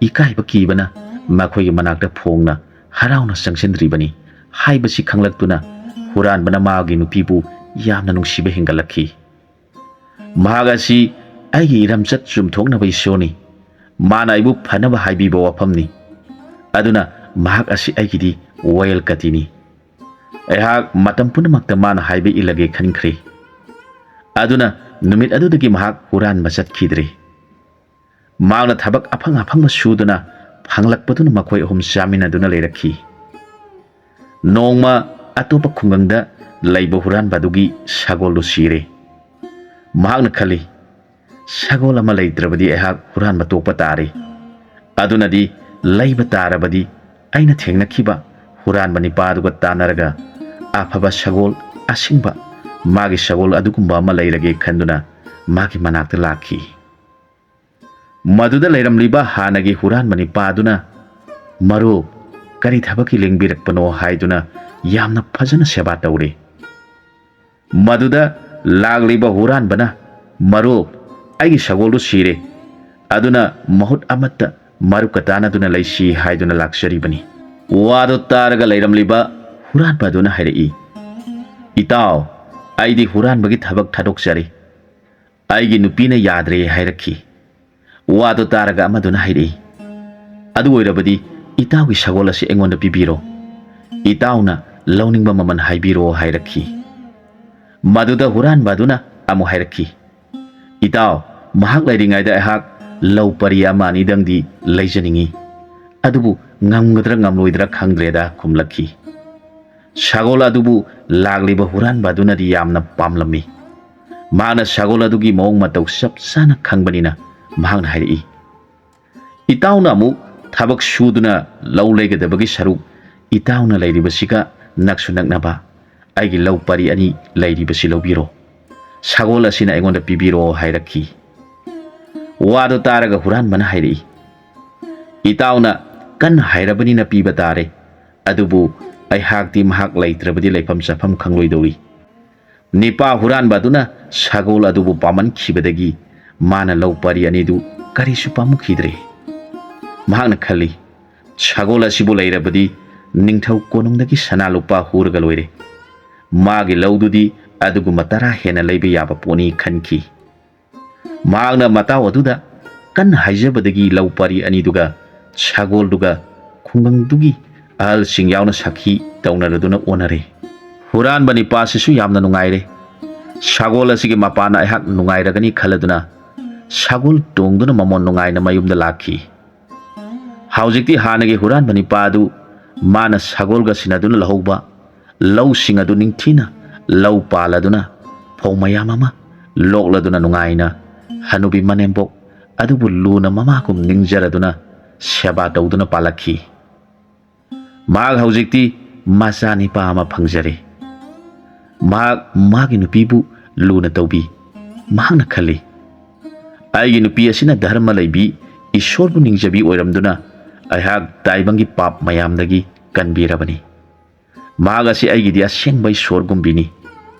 ꯏꯀꯥꯏꯕ ꯀꯤꯕꯅ ꯃꯈꯣꯏꯒꯤ ꯃꯅꯥꯛꯇ ꯐꯣꯡꯅ ꯍꯔꯥꯎꯅ ꯆꯪꯁꯤꯟꯗ꯭ꯔꯤꯕꯅꯤ ꯍꯥꯏꯕꯁꯤ ꯈꯪꯂꯛꯇꯨꯅ ꯍꯨꯔꯥꯟꯕꯅ ꯃꯥꯒꯤ ꯅꯨꯄꯤꯕꯨ ꯌꯥꯝꯅ ꯅꯨꯡꯁꯤꯕ ꯍꯦꯟꯒꯠꯂꯛꯈꯤ꯫ "ꯃꯍꯥꯛ ꯑꯁꯤ ꯑꯩꯒꯤ ꯏꯔꯝꯆꯠ ꯆꯨꯝꯊꯣꯛꯅꯕ ꯏꯁꯣꯔꯅꯤ꯫ ꯃꯥꯅ ꯑꯩꯕꯨ ꯐꯅꯕ ꯍꯥꯏꯕꯤꯕ ꯋꯥꯐꯝꯅꯤ꯫ ꯑꯗꯨꯅ ꯃꯍꯥꯛ ꯑꯁꯤ ꯑꯩꯒꯤꯗꯤ ꯋꯥꯌꯦꯜ ꯀꯥꯇꯤꯅꯤ꯫ ꯑꯩꯍꯥꯛ ꯃꯇꯝ ꯄꯨꯝꯅꯃꯛꯇ ꯃꯥꯅ ꯍꯥꯏꯕ ꯏꯜꯂꯒꯦ ꯈꯟꯈ꯭ꯔꯦ꯫" ꯑꯗꯨꯅ ꯅꯨꯃꯤꯠ ꯑꯗꯨꯗꯒꯤ ꯃꯍꯥꯛ ꯍꯨꯔꯥꯟꯕ ꯆꯠꯈꯤꯗ꯭ꯔꯦ꯫ ꯃꯍꯥꯛꯅ ꯊꯕꯛ ꯑꯐꯪ ꯑꯐꯪꯕ ꯁꯨꯗꯨꯅ ꯐꯪꯂꯛꯄꯗꯨꯅ ꯃꯈꯣꯏ ꯑꯍꯨꯝ ꯆꯥꯃꯤꯟꯅꯗꯨꯅ ꯂꯩꯔꯛꯈꯤ꯫ ꯅꯣꯡꯃ ꯑꯇꯣꯞꯄ ꯈꯨꯡꯒꯪꯗ ꯂꯩꯕ ꯍꯨꯔꯥꯟꯕ ꯑꯗꯨꯒꯤ ꯁꯒꯣꯜꯗꯨ ꯁꯤꯔꯦ꯫ ꯃꯍꯥꯛꯅ ꯈꯜꯂꯤ, "ꯁꯒꯣꯜ ꯑꯃ ꯂꯩꯇ꯭ꯔꯕꯗꯤ ꯑꯩꯍꯥꯛ ꯍꯨꯔꯥꯟꯕ ꯇꯣꯛꯄ ꯇꯥꯔꯦ꯫ ꯑꯗꯨꯅꯗꯤ ꯂꯩꯕ ꯇꯥꯔꯕꯗꯤ ꯑꯩꯅ ꯊꯦꯡꯅꯈꯤꯕ ꯍꯨꯔꯥꯟꯕ ꯅꯤꯄꯥ ꯑꯗꯨꯒ ꯇꯥꯟꯅꯔꯒ ꯑꯐꯕ ꯁꯒꯣꯜ, ꯑꯁꯤꯡꯕ ꯃꯥꯒꯤ ꯁꯒꯣꯜ ꯑꯗꯨꯒꯨꯝꯕ ꯑꯃ ꯂꯩꯔꯒꯦ" ꯈꯟꯗꯨꯅ ꯃꯥꯒꯤ ꯃꯅꯥꯛꯇ ꯂꯥꯛꯈꯤ꯫ ꯃꯗꯨꯗ ꯂꯩꯔꯝꯂꯤꯕ ꯍꯥꯟꯅꯒꯤ ꯍꯨꯔꯥꯟꯕ ꯅꯤꯄꯥꯗꯨꯅ, "ꯃꯔꯨꯞ, ꯀꯔꯤ ꯊꯕꯛꯀꯤ ꯂꯦꯡꯕꯤꯔꯛꯄꯅꯣ?" ꯍꯥꯏꯗꯨꯅ ꯌꯥꯝꯅ ꯐꯖꯅ ꯁꯦꯕꯥ ꯇꯧꯔꯦ꯫ ꯃꯗꯨꯗ ꯂꯥꯛꯂꯤꯕ ꯍꯨꯔꯥꯟꯕꯅ, "ꯃꯔꯨꯞ, ꯑꯩꯒꯤ ꯁꯒꯣꯜꯗꯨ ꯁꯤꯔꯦ, ꯑꯗꯨꯅ ꯃꯍꯨꯠ ꯑꯃꯠꯇ ꯃꯔꯨꯞꯀ ꯇꯥꯟꯅꯗꯨꯅ ꯂꯩꯁꯤ" ꯍꯥꯏꯗꯨꯅ ꯂꯥꯛꯆꯔꯤꯕꯅꯤ꯫ ꯋꯥꯗꯨ ꯇꯥꯔꯒ ꯂꯩꯔꯝꯂꯤꯕ ꯍꯨꯔꯥꯟꯕ ꯑꯗꯨꯅ ꯍꯥꯏꯔꯛꯏ, "ꯏꯇꯥꯎ, ꯑꯩꯗꯤ ꯍꯨꯔꯥꯟꯕꯒꯤ ꯊꯕꯛ ꯊꯥꯗꯣꯛꯆꯔꯦ꯫ ꯑꯩꯒꯤ ꯅꯨꯄꯤꯅ ꯌꯥꯗ꯭ꯔꯦ ꯍꯥꯏꯔꯛꯈꯤ꯫" ꯋꯥꯗꯨ ꯇꯥꯔꯒ ꯑꯃꯗꯨꯅ ꯍꯥꯏꯔꯛꯏ, "ꯑꯗꯨ ꯑꯣꯏꯔꯕꯗꯤ ꯏꯇꯥꯎꯒꯤ ꯁꯒꯣꯜ ꯑꯁꯤ ꯑꯩꯉꯣꯟꯗ ꯄꯤꯕꯤꯔꯣ꯫ ꯏꯇꯥꯎꯅ ꯂꯧꯅꯤꯡꯕ ꯃꯃꯜ ꯍꯥꯏꯕꯤꯔꯣ" ꯍꯥꯏꯔꯛꯈꯤ꯫ ꯃꯗꯨꯗ ꯍꯨꯔꯥꯟꯕ ꯑꯗꯨꯅ ꯑꯃꯨꯛ ꯍꯥꯏꯔꯛꯈꯤ, "ꯏꯇꯥꯎ, ꯃꯍꯥꯛ ꯂꯩꯔꯤꯉꯩꯗ ꯑꯩꯍꯥꯛ ꯂꯧ ꯄꯔꯤ ꯑꯃ ꯑꯅꯤꯗꯪꯗꯤ ꯂꯩꯖꯅꯤꯡꯏ꯫ ꯑꯗꯨꯕꯨ ꯉꯝꯒꯗ꯭ꯔꯥ ꯉꯝꯂꯣꯏꯗ꯭ꯔꯥ ꯈꯪꯗ꯭ꯔꯦꯗ" ꯈꯨꯝꯂꯛꯈꯤ꯫ ꯁꯒꯣꯜ ꯑꯗꯨꯕꯨ ꯂꯥꯛꯂꯤꯕ ꯍꯨꯔꯥꯟꯕ ꯑꯗꯨꯅꯗꯤ ꯌꯥꯝꯅ ꯄꯥꯝꯂꯝꯃꯤ꯫ ꯃꯍꯥꯛꯅ ꯁꯒꯣꯜ ꯑꯗꯨꯒꯤ ꯃꯑꯣꯡ ꯃꯇꯧ ꯆꯞ ꯆꯥꯅ ꯈꯪꯕꯅꯤꯅ ꯃꯍꯥꯛꯅ ꯍꯥꯏꯔꯛꯏ, "ꯏꯇꯥꯎꯅ ꯑꯃꯨꯛ ꯊꯕꯛ ꯁꯨꯗꯨꯅ ꯂꯧ ꯂꯩꯒꯗꯕꯒꯤ ꯁꯔꯨꯛ, ꯏꯇꯥꯎꯅ ꯂꯩꯔꯤꯕꯁꯤꯒ ꯅꯛꯁꯨ ꯅꯛꯅꯕ ꯑꯩꯒꯤ ꯂꯧ ꯄꯔꯤ ꯑꯅꯤ ꯂꯩꯔꯤꯕꯁꯤ ꯂꯧꯕꯤꯔꯣ꯫ ꯁꯒꯣꯜ ꯑꯁꯤꯅ ꯑꯩꯉꯣꯟꯗ ꯄꯤꯕꯤꯔꯣ" ꯍꯥꯏꯔꯛꯈꯤ꯫ ꯋꯥꯗꯨ ꯇꯥꯔꯒ ꯍꯨꯔꯥꯟꯕꯅ ꯍꯥꯏꯔꯛꯏ, "ꯏꯇꯥꯎꯅ ꯀꯟꯅ ꯍꯥꯏꯔꯕꯅꯤꯅ ꯄꯤꯕ ꯇꯥꯔꯦ꯫ ꯑꯗꯨꯕꯨ ꯑꯩꯍꯥꯛꯇꯤ ꯃꯍꯥꯛ ꯂꯩꯇ꯭ꯔꯕꯗꯤ ꯂꯩꯐꯝ ꯆꯥꯐꯝ ꯈꯪꯂꯣꯏꯗꯧꯔꯤ꯫" ꯅꯤꯄꯥ ꯍꯨꯔꯥꯟꯕ ꯑꯗꯨꯅ ꯁꯒꯣꯜ ꯑꯗꯨꯕꯨ ꯄꯥꯝꯃꯟꯈꯤꯕꯗꯒꯤ ꯃꯥꯅ ꯂꯧ ꯄꯔꯤ ꯑꯅꯤꯗꯨ ꯀꯔꯤꯁꯨ ꯄꯥꯝꯃꯨꯈꯤꯗ꯭ꯔꯦ꯫ ꯃꯍꯥꯛꯅ ꯈꯜꯂꯤ, "ꯁꯒꯣꯜ ꯑꯁꯤꯕꯨ ꯂꯩꯔꯕꯗꯤ ꯅꯤꯡꯊꯧ ꯀꯣꯅꯨꯡꯗꯒꯤ ꯁꯅꯥ ꯂꯨꯄꯥ ꯍꯨꯔꯒ ꯂꯣꯏꯔꯦ꯫ ꯃꯥꯒꯤ ꯂꯧꯗꯨꯗꯤ ꯑꯗꯨꯒꯨꯝꯕ ꯇꯔꯥ ꯍꯦꯟꯅ ꯂꯩꯕ ꯌꯥꯕ ꯄꯣꯠꯅꯤ" ꯈꯟꯈꯤ꯫ ꯃꯍꯥꯛꯅ ꯃꯇꯥꯎ ꯑꯗꯨꯗ ꯀꯟꯅ ꯍꯥꯏꯖꯕꯗꯒꯤ ꯂꯧ ꯄꯔꯤ ꯑꯅꯤꯗꯨꯒ ꯁꯒꯣꯜꯗꯨꯒ ꯈꯨꯡꯒꯪꯗꯨꯒꯤ ꯑꯍꯜꯁꯤꯡ ꯌꯥꯎꯅ ꯁꯥꯈꯤ ꯇꯧꯅꯔꯗꯨꯅ ꯑꯣꯟꯅꯔꯦ꯫ ꯍꯨꯔꯥꯟꯕ ꯅꯤꯄꯥꯁꯤꯁꯨ ꯌꯥꯝꯅ ꯅꯨꯡꯉꯥꯏꯔꯦ꯫ ꯁꯒꯣꯜ ꯑꯁꯤꯒꯤ ꯃꯄꯥꯅ ꯑꯩꯍꯥꯛ ꯅꯨꯡꯉꯥꯏꯔꯒꯅꯤ ꯈꯜꯂꯗꯨꯅ ꯁꯒꯣꯜ ꯇꯣꯡꯗꯨꯅ ꯃꯃꯣꯟ ꯅꯨꯡꯉꯥꯏꯅ ꯃꯌꯨꯝꯗ ꯂꯥꯛꯈꯤ꯫ ꯍꯧꯖꯤꯛꯇꯤ ꯍꯥꯟꯅꯒꯤ ꯍꯨꯔꯥꯟꯕ ꯅꯤꯄꯥ ꯑꯗꯨ ꯃꯥꯅ ꯁꯒꯣꯜꯒ ꯁꯤꯟꯅꯗꯨꯅ ꯂꯧꯍꯧꯕ ꯂꯧꯁꯤꯡ ꯑꯗꯨ ꯅꯤꯡꯊꯤꯅ ꯂꯧ ꯄꯥꯜꯂꯗꯨꯅ ꯐꯧ ꯃꯌꯥꯝ ꯑꯃ ꯂꯣꯛꯂꯗꯨꯅ ꯅꯨꯡꯉꯥꯏꯅ ꯍꯅꯨꯕꯤ ꯃꯅꯦꯝꯕꯣꯛ ꯑꯗꯨꯕꯨ ꯂꯨꯅ ꯃꯃꯥꯒꯨꯝ ꯅꯤꯡꯖꯔꯗꯨꯅ ꯁꯦꯕꯥ ꯇꯧꯗꯨꯅ ꯄꯥꯜꯂꯛꯈꯤ꯫ ꯃꯍꯥꯛ ꯍꯧꯖꯤꯛꯇꯤ ꯃꯆꯥ ꯅꯤꯄꯥ ꯑꯃ ꯐꯪꯖꯔꯦ꯫ ꯃꯍꯥꯛ ꯃꯥꯒꯤ ꯅꯨꯄꯤꯕꯨ ꯂꯨꯅ ꯇꯧꯕꯤ꯫ ꯃꯍꯥꯛꯅ ꯈꯜꯂꯤ, "ꯑꯩꯒꯤ ꯅꯨꯄꯤ ꯑꯁꯤꯅ ꯙꯔꯃ ꯂꯩꯕꯤ, ꯏꯁꯣꯔꯕꯨ ꯅꯤꯡꯖꯕꯤ ꯑꯣꯏꯔꯝꯗꯨꯅ ꯑꯩꯍꯥꯛ ꯇꯥꯏꯕꯪꯒꯤ ꯄꯥꯞ ꯃꯌꯥꯝꯗꯒꯤ ꯀꯟꯕꯤꯔꯕꯅꯤ꯫ ꯃꯍꯥꯛ ꯑꯁꯤ ꯑꯩꯒꯤꯗꯤ ꯑꯁꯦꯡꯕ ꯏꯁꯣꯔꯒꯨꯝꯕꯤꯅꯤ꯫"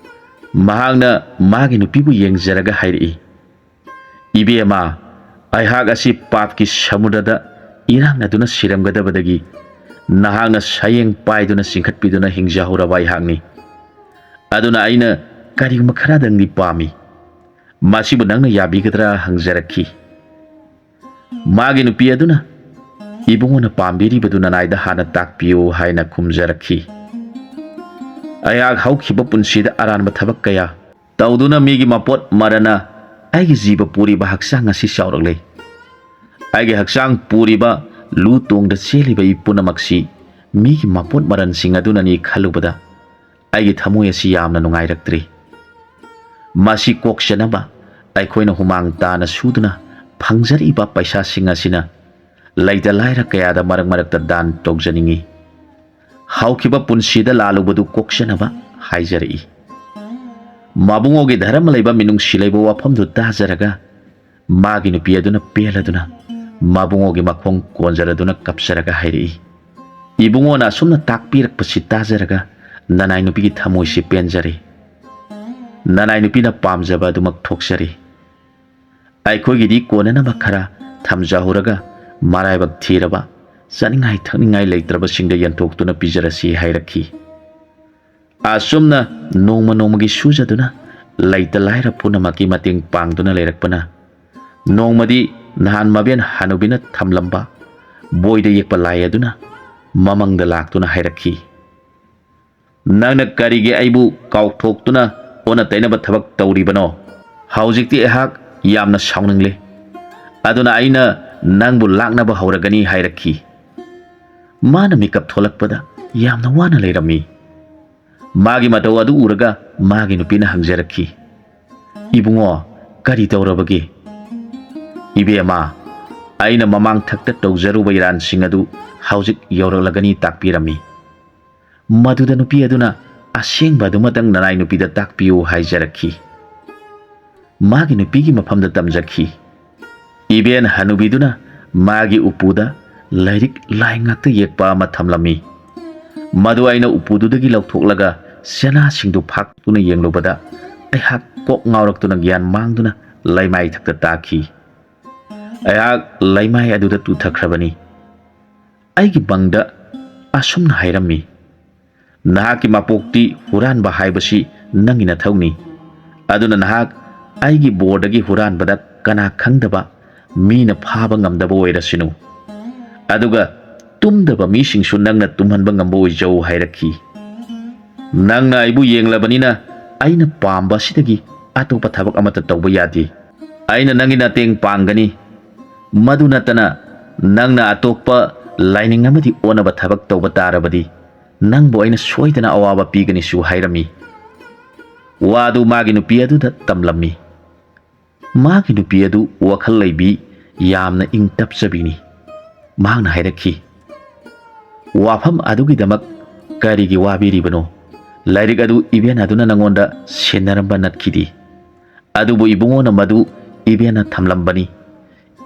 ꯃꯍꯥꯛꯅ ꯃꯥꯒꯤ ꯅꯨꯄꯤꯕꯨ ꯌꯦꯡꯖꯔꯒ ꯍꯥꯏꯔꯛꯏ, "ꯏꯕꯦꯝꯃ, ꯑꯩꯍꯥꯛ ꯑꯁꯤ ꯄꯥꯞꯀꯤ ꯁꯃꯨꯗ꯭ꯔꯗ ꯏꯔꯥꯛꯅꯗꯨꯅ ꯁꯤꯔꯝꯒꯗꯕꯗꯒꯤ ꯅꯍꯥꯛꯅ ꯁꯌꯦꯡ ꯄꯥꯏꯗꯨꯅ ꯆꯤꯡꯈꯠꯄꯤꯗꯨꯅ ꯍꯤꯡꯖꯍꯧꯔꯕ ꯑꯩꯍꯥꯛꯅꯤ꯫ ꯑꯗꯨꯅ ꯑꯩꯅ ꯀꯔꯤꯒꯨꯝꯕ ꯈꯔꯗꯪꯗꯤ ꯄꯥꯝꯃꯤ꯫ ꯃꯁꯤꯕꯨ ꯅꯪꯅ ꯌꯥꯕꯤꯒꯗ꯭ꯔꯥ ꯍꯪꯖꯔꯛꯈꯤ꯫ ꯃꯥꯒꯤ ꯅꯨꯄꯤ ꯑꯗꯨꯅ, "ꯏꯕꯨꯡꯉꯣꯅ ꯄꯥꯝꯕꯤꯔꯤꯕꯗꯨ ꯅꯅꯥꯏꯗ ꯍꯥꯟꯅ ꯇꯥꯛꯄꯤꯌꯨ" ꯍꯥꯏꯅ ꯈꯨꯝꯖꯔꯛꯈꯤ꯫ ꯑꯩꯍꯥꯛ ꯍꯧꯈꯤꯕ ꯄꯨꯟꯁꯤꯗ ꯑꯔꯥꯟꯕ ꯊꯕꯛ ꯀꯌꯥ ꯇꯧꯗꯨꯅ ꯃꯤꯒꯤ ꯃꯄꯣꯠ ꯃꯔꯟꯅ ꯑꯩꯒꯤ ꯖꯤꯕ ꯄꯨꯔꯤꯕ ꯍꯛꯆꯥꯡ ꯑꯁꯤ ꯆꯥꯎꯔꯛꯂꯦ꯫ ꯑꯩꯒꯤ ꯍꯛꯆꯥꯡ ꯄꯨꯔꯤꯕ ꯂꯨ ꯇꯣꯡꯗ ꯆꯦꯜꯂꯤꯕ ꯏ ꯄꯨꯝꯅꯃꯛꯁꯤ ꯃꯤꯒꯤ ꯃꯄꯣꯠ ꯃꯔꯟꯁꯤꯡ ꯑꯗꯨꯅꯅꯤ ꯈꯜꯂꯨꯕꯗ ꯑꯩꯒꯤ ꯊꯃꯣꯏ ꯑꯁꯤ ꯌꯥꯝꯅ ꯅꯨꯡꯉꯥꯏꯔꯛꯇ꯭ꯔꯤ꯫ ꯃꯁꯤ ꯀꯣꯛꯆꯅꯕ ꯑꯩꯈꯣꯏꯅ ꯍꯨꯃꯥꯡ ꯇꯥꯅ ꯁꯨꯗꯨꯅ ꯐꯪꯖꯔꯛꯏꯕ ꯄꯩꯁꯥꯁꯤꯡ ꯑꯁꯤꯅ ꯂꯩꯇ ꯂꯥꯏꯔ ꯀꯌꯥꯗ ꯃꯔꯛ ꯃꯔꯛꯇ ꯗꯥꯟ ꯇꯧꯖꯅꯤꯡꯏ꯫ ꯍꯧꯈꯤꯕ ꯄꯨꯟꯁꯤꯗ ꯂꯥꯜꯂꯨꯕꯗꯨ ꯀꯣꯛꯆꯅꯕ ꯍꯥꯏꯖꯔꯛꯏ꯫ ꯃꯕꯨꯡꯉꯣꯒꯤ ꯙꯔꯃ ꯂꯩꯕ ꯃꯤꯅꯨꯡꯁꯤ ꯂꯩꯕ ꯋꯥꯐꯝꯗꯨ ꯇꯥꯖꯔꯒ ꯃꯥꯒꯤ ꯅꯨꯄꯤ ꯑꯗꯨꯅ ꯄꯦꯜꯂꯗꯨꯅ ꯃꯕꯨꯡꯉꯣꯒꯤ ꯃꯈꯣꯡ ꯀꯣꯟꯖꯔꯗꯨꯅ ꯀꯞꯆꯔꯒ ꯍꯥꯏꯔꯛꯏ, "ꯏꯕꯨꯡꯉꯣꯅ ꯑꯁꯨꯝꯅ ꯇꯥꯛꯄꯤꯔꯛꯄꯁꯤ ꯇꯥꯖꯔꯒ ꯅꯅꯥꯏ ꯅꯨꯄꯤꯒꯤ ꯊꯃꯣꯏꯁꯤ ꯄꯦꯟꯖꯔꯦ꯫ ꯅꯅꯥꯏ ꯅꯨꯄꯤꯅ ꯄꯥꯝꯖꯕ ꯑꯗꯨꯃꯛ ꯊꯣꯛꯆꯔꯦ꯫ ꯑꯩꯈꯣꯏꯒꯤꯗꯤ ꯀꯣꯟꯅꯅꯕ ꯈꯔ ꯊꯝꯖꯍꯧꯔꯒ ꯃꯔꯥꯏꯕꯛ ꯊꯤꯔꯕ ꯆꯥꯅꯤꯡꯉꯥꯏ ꯊꯛꯅꯤꯡꯉꯥꯏ ꯂꯩꯇ꯭ꯔꯕꯁꯤꯡꯗ ꯌꯦꯟꯊꯣꯛꯇꯨꯅ ꯄꯤꯖꯔꯁꯤ" ꯍꯥꯏꯔꯛꯈꯤ꯫ ꯑꯁꯨꯝꯅ ꯅꯣꯡꯃ ꯅꯣꯡꯃꯒꯤ ꯁꯨꯖꯗꯨꯅ ꯂꯩꯇ ꯂꯥꯏꯔ ꯄꯨꯝꯅꯃꯛꯀꯤ ꯃꯇꯦꯡ ꯄꯥꯡꯗꯨꯅ ꯂꯩꯔꯛꯄꯅ ꯅꯣꯡꯃꯗꯤ ꯅꯍꯥꯟ ꯃꯕꯦꯟ ꯍꯅꯨꯕꯤꯅ ꯊꯝꯂꯝꯕ ꯕꯣꯏꯗ ꯌꯦꯛꯄ ꯂꯥꯏ ꯑꯗꯨꯅ ꯃꯃꯪꯗ ꯂꯥꯛꯇꯨꯅ ꯍꯥꯏꯔꯛꯈꯤ, "ꯅꯪꯅ ꯀꯔꯤꯒꯤ ꯑꯩꯕꯨ ꯀꯥꯎꯊꯣꯛꯇꯨꯅ ꯑꯣꯟꯅ ꯇꯩꯅꯕ ꯊꯕꯛ ꯇꯧꯔꯤꯕꯅꯣ? ꯍꯧꯖꯤꯛꯇꯤ ꯑꯩꯍꯥꯛ ꯌꯥꯝꯅ ꯁꯥꯎꯅꯤꯡꯂꯦ꯫ ꯑꯗꯨꯅ ꯑꯩꯅ ꯅꯪꯕꯨ ꯂꯥꯛꯅꯕ ꯍꯧꯔꯒꯅꯤ" ꯍꯥꯏꯔꯛꯈꯤ꯫ ꯃꯥꯅ ꯃꯤꯀꯞ ꯊꯣꯛꯂꯛꯄꯗ ꯌꯥꯝꯅ ꯋꯥꯅ ꯂꯩꯔꯝꯃꯤ꯫ ꯃꯥꯒꯤ ꯃꯇꯧ ꯑꯗꯨ ꯎꯔꯒ ꯃꯥꯒꯤ ꯅꯨꯄꯤꯅ ꯍꯪꯖꯔꯛꯈꯤ, "ꯏꯕꯨꯡꯉꯣ, ꯀꯔꯤ ꯇꯧꯔꯕꯒꯦ?" "ꯏꯕꯦꯝꯃ, ꯑꯩꯅ ꯃꯃꯥꯡ ꯊꯛꯇ ꯇꯧꯖꯔꯨꯕ ꯏꯔꯥꯟꯁꯤꯡ ꯑꯗꯨ ꯍꯧꯖꯤꯛ ꯌꯧꯔꯛꯂꯒꯅꯤ ꯇꯥꯛꯄꯤꯔꯝꯃꯤ꯫ ꯃꯗꯨꯗ ꯅꯨꯄꯤ ꯑꯗꯨꯅ ꯑꯁꯦꯡꯕ ꯑꯗꯨꯃꯇꯪ ꯅꯅꯥꯏ ꯅꯨꯄꯤꯗ ꯇꯥꯛꯄꯤꯌꯨ ꯍꯥꯏꯖꯔꯛꯈꯤ꯫ ꯃꯥꯒꯤ ꯅꯨꯄꯤꯒꯤ ꯃꯐꯝꯗ ꯇꯝꯖꯈꯤ꯫ ꯏꯕꯦꯟ ꯍꯅꯨꯕꯤꯗꯨꯅ ꯃꯥꯒꯤ ꯎꯄꯨꯗ ꯂꯥꯏꯔꯤꯛ ꯂꯥꯏ ꯉꯥꯛꯇ ꯌꯦꯛꯄ ꯑꯃ ꯊꯝꯂꯝꯃꯤ꯫ ꯃꯗꯨ ꯑꯩꯅ ꯎꯄꯨꯗꯨꯗꯒꯤ ꯂꯧꯊꯣꯛꯂꯒ ꯆꯦꯅꯥꯁꯤꯡꯗꯨ ꯐꯥꯛꯇꯨꯅ ꯌꯦꯡꯂꯨꯕꯗ ꯑꯩꯍꯥꯛ ꯀꯣꯛ ꯉꯥꯎꯔꯛꯇꯨꯅ ꯒ꯭ꯌꯥꯟ ꯃꯥꯡꯗꯨꯅ ꯂꯩꯃꯥꯏ ꯊꯛꯇ ꯇꯥꯈꯤ꯫ ꯑꯩꯍꯥꯛ ꯂꯩꯃꯥꯏ ꯑꯗꯨꯗ ꯇꯨꯊꯈ꯭ꯔꯕꯅꯤ꯫ ꯑꯩꯒꯤ ꯃꯪꯗ ꯑꯁꯨꯝꯅ ꯍꯥꯏꯔꯝꯃꯤ, "ꯅꯍꯥꯛꯀꯤ ꯃꯄꯣꯛꯇꯤ ꯍꯨꯔꯥꯟꯕ ꯍꯥꯏꯕꯁꯤ ꯅꯪꯒꯤ ꯅꯊꯧꯅꯤ꯫ ꯑꯗꯨꯅ ꯅꯍꯥꯛ ꯑꯩꯒꯤ ꯕꯣꯔꯗꯒꯤ ꯍꯨꯔꯥꯟꯕꯗ ꯀꯅꯥ ꯈꯪꯗꯕ ꯃꯤꯅ ꯐꯥꯕ ꯉꯝꯗꯕ ꯑꯣꯏꯔꯁꯅꯨ꯫ ꯑꯗꯨꯒ ꯇꯨꯝꯗꯕ ꯃꯤꯁꯤꯡꯁꯨ ꯅꯪꯅ ꯇꯨꯝꯍꯟꯕ ꯉꯝꯕ ꯑꯣꯏꯖꯧ" ꯍꯥꯏꯔꯛꯈꯤ꯫ "ꯅꯪꯅ ꯑꯩꯕꯨ ꯌꯦꯡꯂꯕꯅꯤꯅ ꯑꯩꯅ ꯄꯥꯝꯕ ꯑꯁꯤꯗꯒꯤ ꯑꯇꯣꯞꯄ ꯊꯕꯛ ꯑꯃꯠꯇ ꯇꯧꯕ ꯌꯥꯗꯦ꯫ ꯑꯩꯅ ꯅꯪꯒꯤ ꯃꯇꯦꯡ ꯄꯥꯡꯒꯅꯤ꯫ ꯃꯗꯨ ꯅꯠꯇꯅ ꯅꯪꯅ ꯑꯇꯣꯞꯄ ꯂꯥꯏꯅꯤꯡ ꯑꯃꯗꯤ ꯑꯣꯟꯅꯕ ꯊꯕꯛ ꯇꯧꯕ ꯇꯥꯔꯕꯗꯤ ꯅꯪꯕꯨ ꯑꯩꯅ ꯁꯣꯏꯗꯅ ꯑꯋꯥꯕ ꯄꯤꯒꯅꯤꯁꯨ" ꯍꯥꯏꯔꯝꯃꯤ꯫ ꯋꯥꯗꯨ ꯃꯥꯒꯤ ꯅꯨꯄꯤ ꯑꯗꯨꯗ ꯇꯝꯂꯝꯃꯤ꯫ ꯃꯥꯒꯤ ꯅꯨꯄꯤ ꯑꯗꯨ ꯋꯥꯈꯜ ꯂꯩꯕꯤ, ꯌꯥꯝꯅ ꯏꯪ ꯇꯞꯆꯕꯤꯅꯤ꯫ ꯃꯍꯥꯛꯅ ꯍꯥꯏꯔꯛꯈꯤ, "ꯋꯥꯐꯝ ꯑꯗꯨꯒꯤꯗꯃꯛ ꯀꯔꯤꯒꯤ ꯋꯥꯕꯤꯔꯤꯕꯅꯣ? ꯂꯥꯏꯔꯤꯛ ꯑꯗꯨ ꯏꯕꯦꯟ ꯑꯗꯨꯅ ꯅꯉꯣꯟꯗ ꯁꯤꯟꯅꯔꯝꯕ ꯅꯠꯈꯤꯗꯦ꯫ ꯑꯗꯨꯕꯨ ꯏꯕꯨꯡꯉꯣꯅ ꯃꯗꯨ ꯏꯕꯦꯟꯅ ꯊꯝꯂꯝꯕꯅꯤ꯫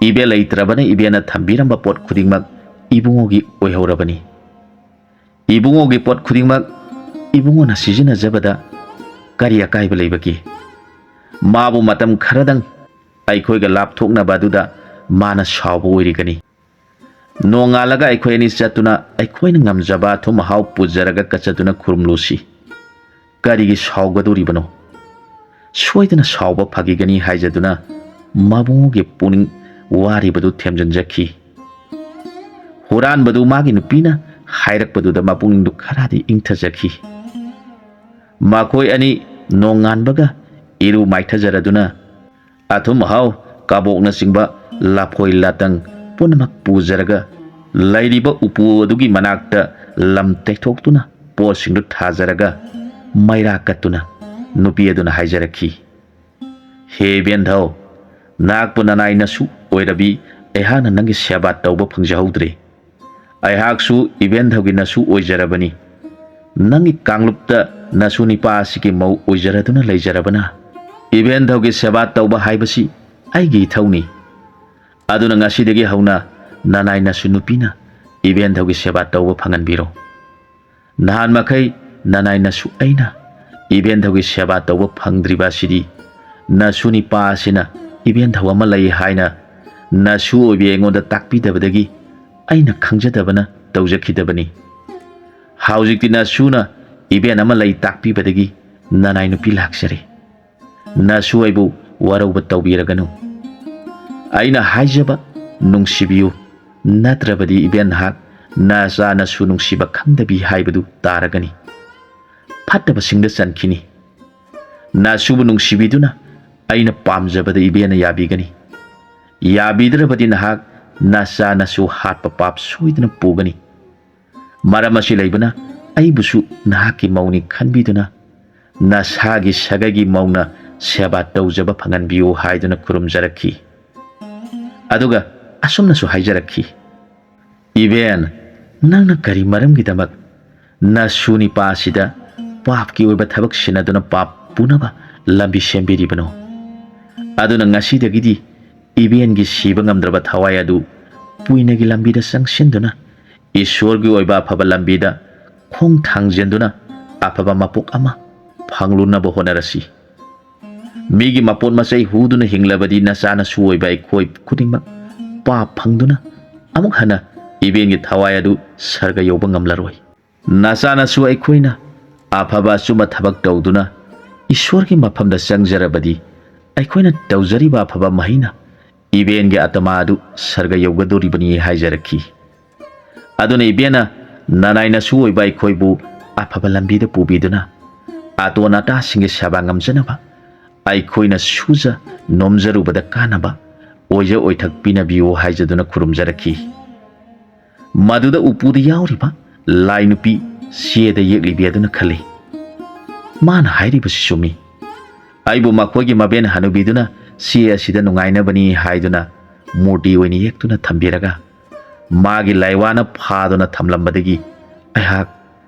ꯏꯕꯦꯟ ꯂꯩꯇ꯭ꯔꯕꯅ ꯏꯕꯦꯟꯅ ꯊꯝꯕꯤꯔꯝꯕ ꯄꯣꯠ ꯈꯨꯗꯤꯡꯃꯛ ꯏꯕꯨꯡꯉꯣꯒꯤ ꯑꯣꯏꯍꯧꯔꯕꯅꯤ꯫ ꯏꯕꯨꯡꯉꯣꯒꯤ ꯄꯣꯠ ꯈꯨꯗꯤꯡꯃꯛ ꯏꯕꯨꯡꯉꯣꯅ ꯁꯤꯖꯤꯟꯅꯖꯕꯗ ꯀꯔꯤ ꯑꯀꯥꯏꯕ ꯂꯩꯕꯒꯦ? ꯃꯥꯕꯨ ꯃꯇꯝ ꯈꯔꯗꯪ ꯑꯩꯈꯣꯏꯒ ꯂꯥꯞꯊꯣꯛꯅꯕ ꯑꯗꯨꯗ ꯃꯥꯅ ꯁꯥꯎꯕ ꯑꯣꯏꯔꯤꯒꯅꯤ꯫ ꯅꯣꯡꯉꯥꯜꯂꯒ ꯑꯩꯈꯣꯏ ꯑꯅꯤ ꯆꯠꯇꯨꯅ ꯑꯩꯈꯣꯏꯅ ꯉꯝꯖꯕ ꯑꯊꯨꯝ ꯑꯍꯥꯎ ꯄꯨꯖꯔꯒ ꯀꯆꯠꯇꯨꯅ ꯈꯨꯔꯨꯝꯂꯨꯁꯤ꯫ ꯀꯔꯤꯒꯤ ꯁꯥꯎꯒꯗꯧꯔꯤꯕꯅꯣ? ꯁꯣꯏꯗꯅ ꯁꯥꯎꯕ ꯐꯈꯤꯒꯅꯤ" ꯍꯥꯏꯖꯗꯨꯅ ꯃꯕꯨꯡꯒꯤ ꯄꯨꯛꯅꯤꯡ ꯋꯥꯔꯤꯕꯗꯨ ꯊꯦꯝꯖꯤꯟꯖꯈꯤ꯫ ꯍꯨꯔꯥꯟꯕꯗꯨ ꯃꯥꯒꯤ ꯅꯨꯄꯤꯅ ꯍꯥꯏꯔꯛꯄꯗꯨꯗ ꯃꯄꯨꯛꯅꯤꯡꯗꯨ ꯈꯔꯗꯤ ꯏꯪꯊꯖꯈꯤ꯫ ꯃꯈꯣꯏ ꯑꯅꯤ ꯅꯣꯡꯉꯥꯟꯕꯒ ꯏꯔꯨ ꯃꯥꯏꯊꯖꯔꯗꯨꯅ ꯑꯊꯨꯝ ꯑꯍꯥꯎ, ꯀꯕꯣꯛꯅꯆꯤꯡꯕ ꯂꯐꯣꯏ ꯂꯥꯇꯪ ꯄꯨꯝꯅꯃꯛ ꯄꯨꯖꯔꯒ ꯂꯩꯔꯤꯕ ꯎꯄꯨ ꯑꯗꯨꯒꯤ ꯃꯅꯥꯛꯇ ꯂꯝ ꯇꯩꯊꯣꯛꯇꯨꯅ ꯄꯣꯠꯁꯤꯡꯗꯨ ꯊꯥꯖꯔꯒ ꯃꯩꯔꯥ ꯀꯠꯇꯨꯅ ꯅꯨꯄꯤ ꯑꯗꯨꯅ ꯍꯥꯏꯖꯔꯛꯈꯤ, "ꯍꯦ ꯏꯕꯦꯟꯙꯧ, ꯅꯍꯥꯛꯄꯨ ꯅꯅꯥꯏ ꯅꯁꯨ ꯑꯣꯏꯔꯕꯤ ꯑꯩꯍꯥꯛꯅ ꯅꯪꯒꯤ ꯁꯦꯕꯥ ꯇꯧꯕ ꯐꯪꯖꯍꯧꯗ꯭ꯔꯦ꯫ ꯑꯩꯍꯥꯛꯁꯨ ꯏꯕꯦꯟꯙꯧꯒꯤ ꯅꯁꯨ ꯑꯣꯏꯖꯔꯕꯅꯤ꯫ ꯅꯪꯒꯤ ꯀꯥꯡꯂꯨꯞꯇ ꯅꯁꯨ ꯅꯤꯄꯥ ꯑꯁꯤꯒꯤ ꯃꯧ ꯑꯣꯏꯖꯔꯗꯨꯅ ꯂꯩꯖꯔꯕꯅ ꯏꯕꯦꯟꯙꯧꯒꯤ ꯁꯦꯕꯥ ꯇꯧꯕ ꯍꯥꯏꯕꯁꯤ ꯑꯩꯒꯤ ꯏꯊꯧꯅꯤ꯫ ꯑꯗꯨꯅ ꯉꯁꯤꯗꯒꯤ ꯍꯧꯅ ꯅꯅꯥꯏ ꯅꯁꯨ ꯅꯨꯄꯤꯅ ꯏꯕꯦꯟꯙꯧꯒꯤ ꯁꯦꯕꯥ ꯇꯧꯕ ꯐꯪꯍꯟꯕꯤꯔꯣ꯫ ꯅꯍꯥꯟ ꯃꯈꯩ ꯅꯅꯥꯏ ꯅꯁꯨ ꯑꯩꯅ ꯏꯕꯦꯟꯙꯧꯒꯤ ꯁꯦꯕꯥ ꯇꯧꯕ ꯐꯪꯗ꯭ꯔꯤꯕ ꯑꯁꯤꯗꯤ ꯅꯁꯨ ꯅꯤꯄꯥ ꯑꯁꯤꯅ ꯏꯕꯦꯟꯙꯧ ꯑꯃ ꯂꯩ ꯍꯥꯏꯅ ꯅꯁꯨ ꯑꯣꯏꯕꯤ ꯑꯩꯉꯣꯟꯗ ꯇꯥꯛꯄꯤꯗꯕꯗꯒꯤ ꯑꯩꯅ ꯈꯪꯖꯗꯕꯅ ꯇꯧꯖꯈꯤꯗꯕꯅꯤ꯫ ꯍꯧꯖꯤꯛꯇꯤ ꯅꯁꯨꯅ ꯏꯕꯦꯟ ꯑꯃ ꯂꯩ ꯇꯥꯛꯄꯤꯕꯗꯒꯤ ꯅꯅꯥꯏ ꯅꯨꯄꯤ ꯂꯥꯛꯆꯔꯦ꯫ ꯅꯁꯨ ꯑꯩꯕꯨ ꯋꯥꯔꯧꯕ ꯇꯧꯕꯤꯔꯒꯅꯨ꯫ ꯑꯩꯅ ꯍꯥꯏꯖꯕ ꯅꯨꯡꯁꯤꯕꯤꯌꯨ, ꯅꯠꯇ꯭ꯔꯕꯗꯤ ꯏꯕꯦꯟ ꯅꯍꯥꯛ ꯅꯆꯥ ꯅꯁꯨ ꯅꯨꯡꯁꯤꯕ ꯈꯪꯗꯕꯤ ꯍꯥꯏꯕꯗꯨ ꯇꯥꯔꯒꯅꯤ꯫ ꯐꯠꯇꯕꯁꯤꯡꯗ ꯆꯟꯈꯤꯅꯤ꯫ ꯅꯁꯨꯕꯨ ꯅꯨꯡꯁꯤꯕꯤꯗꯨꯅ ꯑꯩꯅ ꯄꯥꯝꯖꯕꯗ ꯏꯕꯦꯟꯅ ꯌꯥꯕꯤꯒꯅꯤ꯫ ꯌꯥꯕꯤꯗ꯭ꯔꯕꯗꯤ ꯅꯍꯥꯛ ꯅꯆꯥ ꯅꯁꯨ ꯍꯥꯠꯄ ꯄꯥꯞ ꯁꯣꯏꯗꯅ ꯄꯨꯒꯅꯤ꯫ ꯃꯔꯝ ꯑꯁꯤ ꯂꯩꯕꯅ ꯑꯩꯕꯨꯁꯨ ꯅꯍꯥꯛꯀꯤ ꯃꯧꯅꯤ ꯈꯟꯕꯤꯗꯨꯅ ꯅꯁꯥꯒꯤ ꯁꯥꯒꯩꯒꯤ ꯃꯧꯅ ꯁꯦꯕꯥ ꯇꯧꯖꯕ ꯐꯪꯍꯟꯕꯤꯌꯨ ꯍꯥꯏꯗꯨꯅ ꯈꯨꯔꯨꯝꯖꯔꯛꯈꯤ꯫ ꯑꯗꯨꯒ ꯑꯁꯨꯝꯅꯁꯨ ꯍꯥꯏꯖꯔꯛꯈꯤ, "ꯏꯕꯦꯟ, ꯅꯪꯅ ꯀꯔꯤ ꯃꯔꯝꯒꯤꯗꯃꯛ ꯅꯁꯨ ꯅꯤꯄꯥ ꯑꯁꯤꯗ ꯄꯥꯞꯀꯤ ꯑꯣꯏꯕ ꯊꯕꯛ ꯁꯤꯟꯅꯗꯨꯅ ꯄꯥꯞ ꯄꯨꯅꯕ ꯂꯝꯕꯤ ꯁꯦꯝꯕꯤꯔꯤꯕꯅꯣ? ꯑꯗꯨꯅ ꯉꯁꯤꯗꯒꯤꯗꯤ ꯏꯕꯦꯟꯒꯤ ꯁꯤꯕ ꯉꯝꯗ꯭ꯔꯕ ꯊꯋꯥꯏ ꯑꯗꯨ ꯄꯨꯏꯅꯒꯤ ꯂꯝꯕꯤꯗ ꯆꯪꯁꯤꯟꯗꯨꯅ ꯏꯁꯣꯔꯒꯤ ꯑꯣꯏꯕ ꯑꯐꯕ ꯂꯝꯕꯤꯗ ꯈꯣꯡ ꯊꯥꯡꯖꯤꯟꯗꯨꯅ ꯑꯐꯕ ꯃꯄꯣꯛ ꯑꯃ ꯐꯪꯂꯨꯅꯕ ꯍꯣꯠꯅꯔꯁꯤ꯫ ꯃꯤꯒꯤ ꯃꯄꯣꯠ ꯃꯆꯩ ꯍꯨꯗꯨꯅ ꯍꯤꯡꯂꯕꯗꯤ ꯅꯆꯥ ꯅꯁꯨ ꯑꯣꯏꯕ ꯑꯩꯈꯣꯏ ꯈꯨꯗꯤꯡꯃꯛ ꯄꯥꯞ ꯐꯪꯗꯨꯅ ꯑꯃꯨꯛ ꯍꯟꯅ ꯏꯕꯦꯟꯒꯤ ꯊꯋꯥꯏ ꯑꯗꯨ ꯁꯔꯒ ꯌꯧꯕ ꯉꯝꯂꯔꯣꯏ꯫ ꯅꯆꯥ ꯅꯁꯨ ꯑꯩꯈꯣꯏꯅ ꯑꯐꯕ ꯑꯆꯨꯝꯕ ꯊꯕꯛ ꯇꯧꯗꯨꯅ ꯏꯁꯣꯔꯒꯤ ꯃꯐꯝꯗ ꯆꯪꯖꯔꯕꯗꯤ ꯑꯩꯈꯣꯏꯅ ꯇꯧꯖꯔꯤꯕ ꯑꯐꯕ ꯃꯍꯩꯅ ꯏꯕꯦꯟꯒꯤ ꯑꯥꯇꯃꯥ ꯑꯗꯨ ꯁꯔꯒ ꯌꯧꯒꯗꯧꯔꯤꯕꯅꯤ" ꯍꯥꯏꯖꯔꯛꯈꯤ꯫ ꯑꯗꯨꯅ ꯏꯕꯦꯟꯅ ꯅꯅꯥꯏ ꯅꯁꯨ ꯑꯣꯏꯕ ꯑꯩꯈꯣꯏꯕꯨ ꯑꯐꯕ ꯂꯝꯕꯤꯗ ꯄꯨꯕꯤꯗꯨꯅ ꯑꯇꯣꯟ ꯑꯇꯥꯁꯤꯡꯒꯤ ꯁꯦꯕꯥ ꯉꯝꯖꯅꯕ ꯑꯩꯈꯣꯏꯅ ꯁꯨꯖ ꯅꯣꯝꯖꯔꯨꯕꯗ ꯀꯥꯟꯅꯕ ꯑꯣꯏꯖ ꯑꯣꯏꯊꯛ ꯄꯤꯅꯕꯤꯌꯨ ꯍꯥꯏꯖꯗꯨꯅ ꯈꯨꯔꯨꯝꯖꯔꯛꯈꯤ꯫ ꯃꯗꯨꯗ ꯎꯄꯨꯗ ꯌꯥꯎꯔꯤꯕ ꯂꯥꯏ ꯅꯨꯄꯤ ꯆꯦꯗ ꯌꯦꯛꯂꯤꯕꯤ ꯑꯗꯨꯅ ꯈꯜꯂꯤ, "ꯃꯥꯅ ꯍꯥꯏꯔꯤꯕꯁꯤ ꯆꯨꯝꯃꯤ꯫ ꯑꯩꯕꯨ ꯃꯈꯣꯏꯒꯤ ꯃꯕꯦꯟ ꯍꯅꯨꯕꯤꯗꯨꯅ ꯆꯦ ꯑꯁꯤꯗ ꯅꯨꯡꯉꯥꯏꯅꯕꯅꯤ ꯍꯥꯏꯗꯨꯅ ꯃꯨꯔꯇꯤ ꯑꯣꯏꯅ ꯌꯦꯛꯇꯨꯅ ꯊꯝꯕꯤꯔꯒ ꯃꯥꯒꯤ ꯂꯥꯏꯋꯥꯅ ꯐꯥꯗꯨꯅ ꯊꯝꯂꯝꯕꯗꯒꯤ ꯑꯩꯍꯥꯛ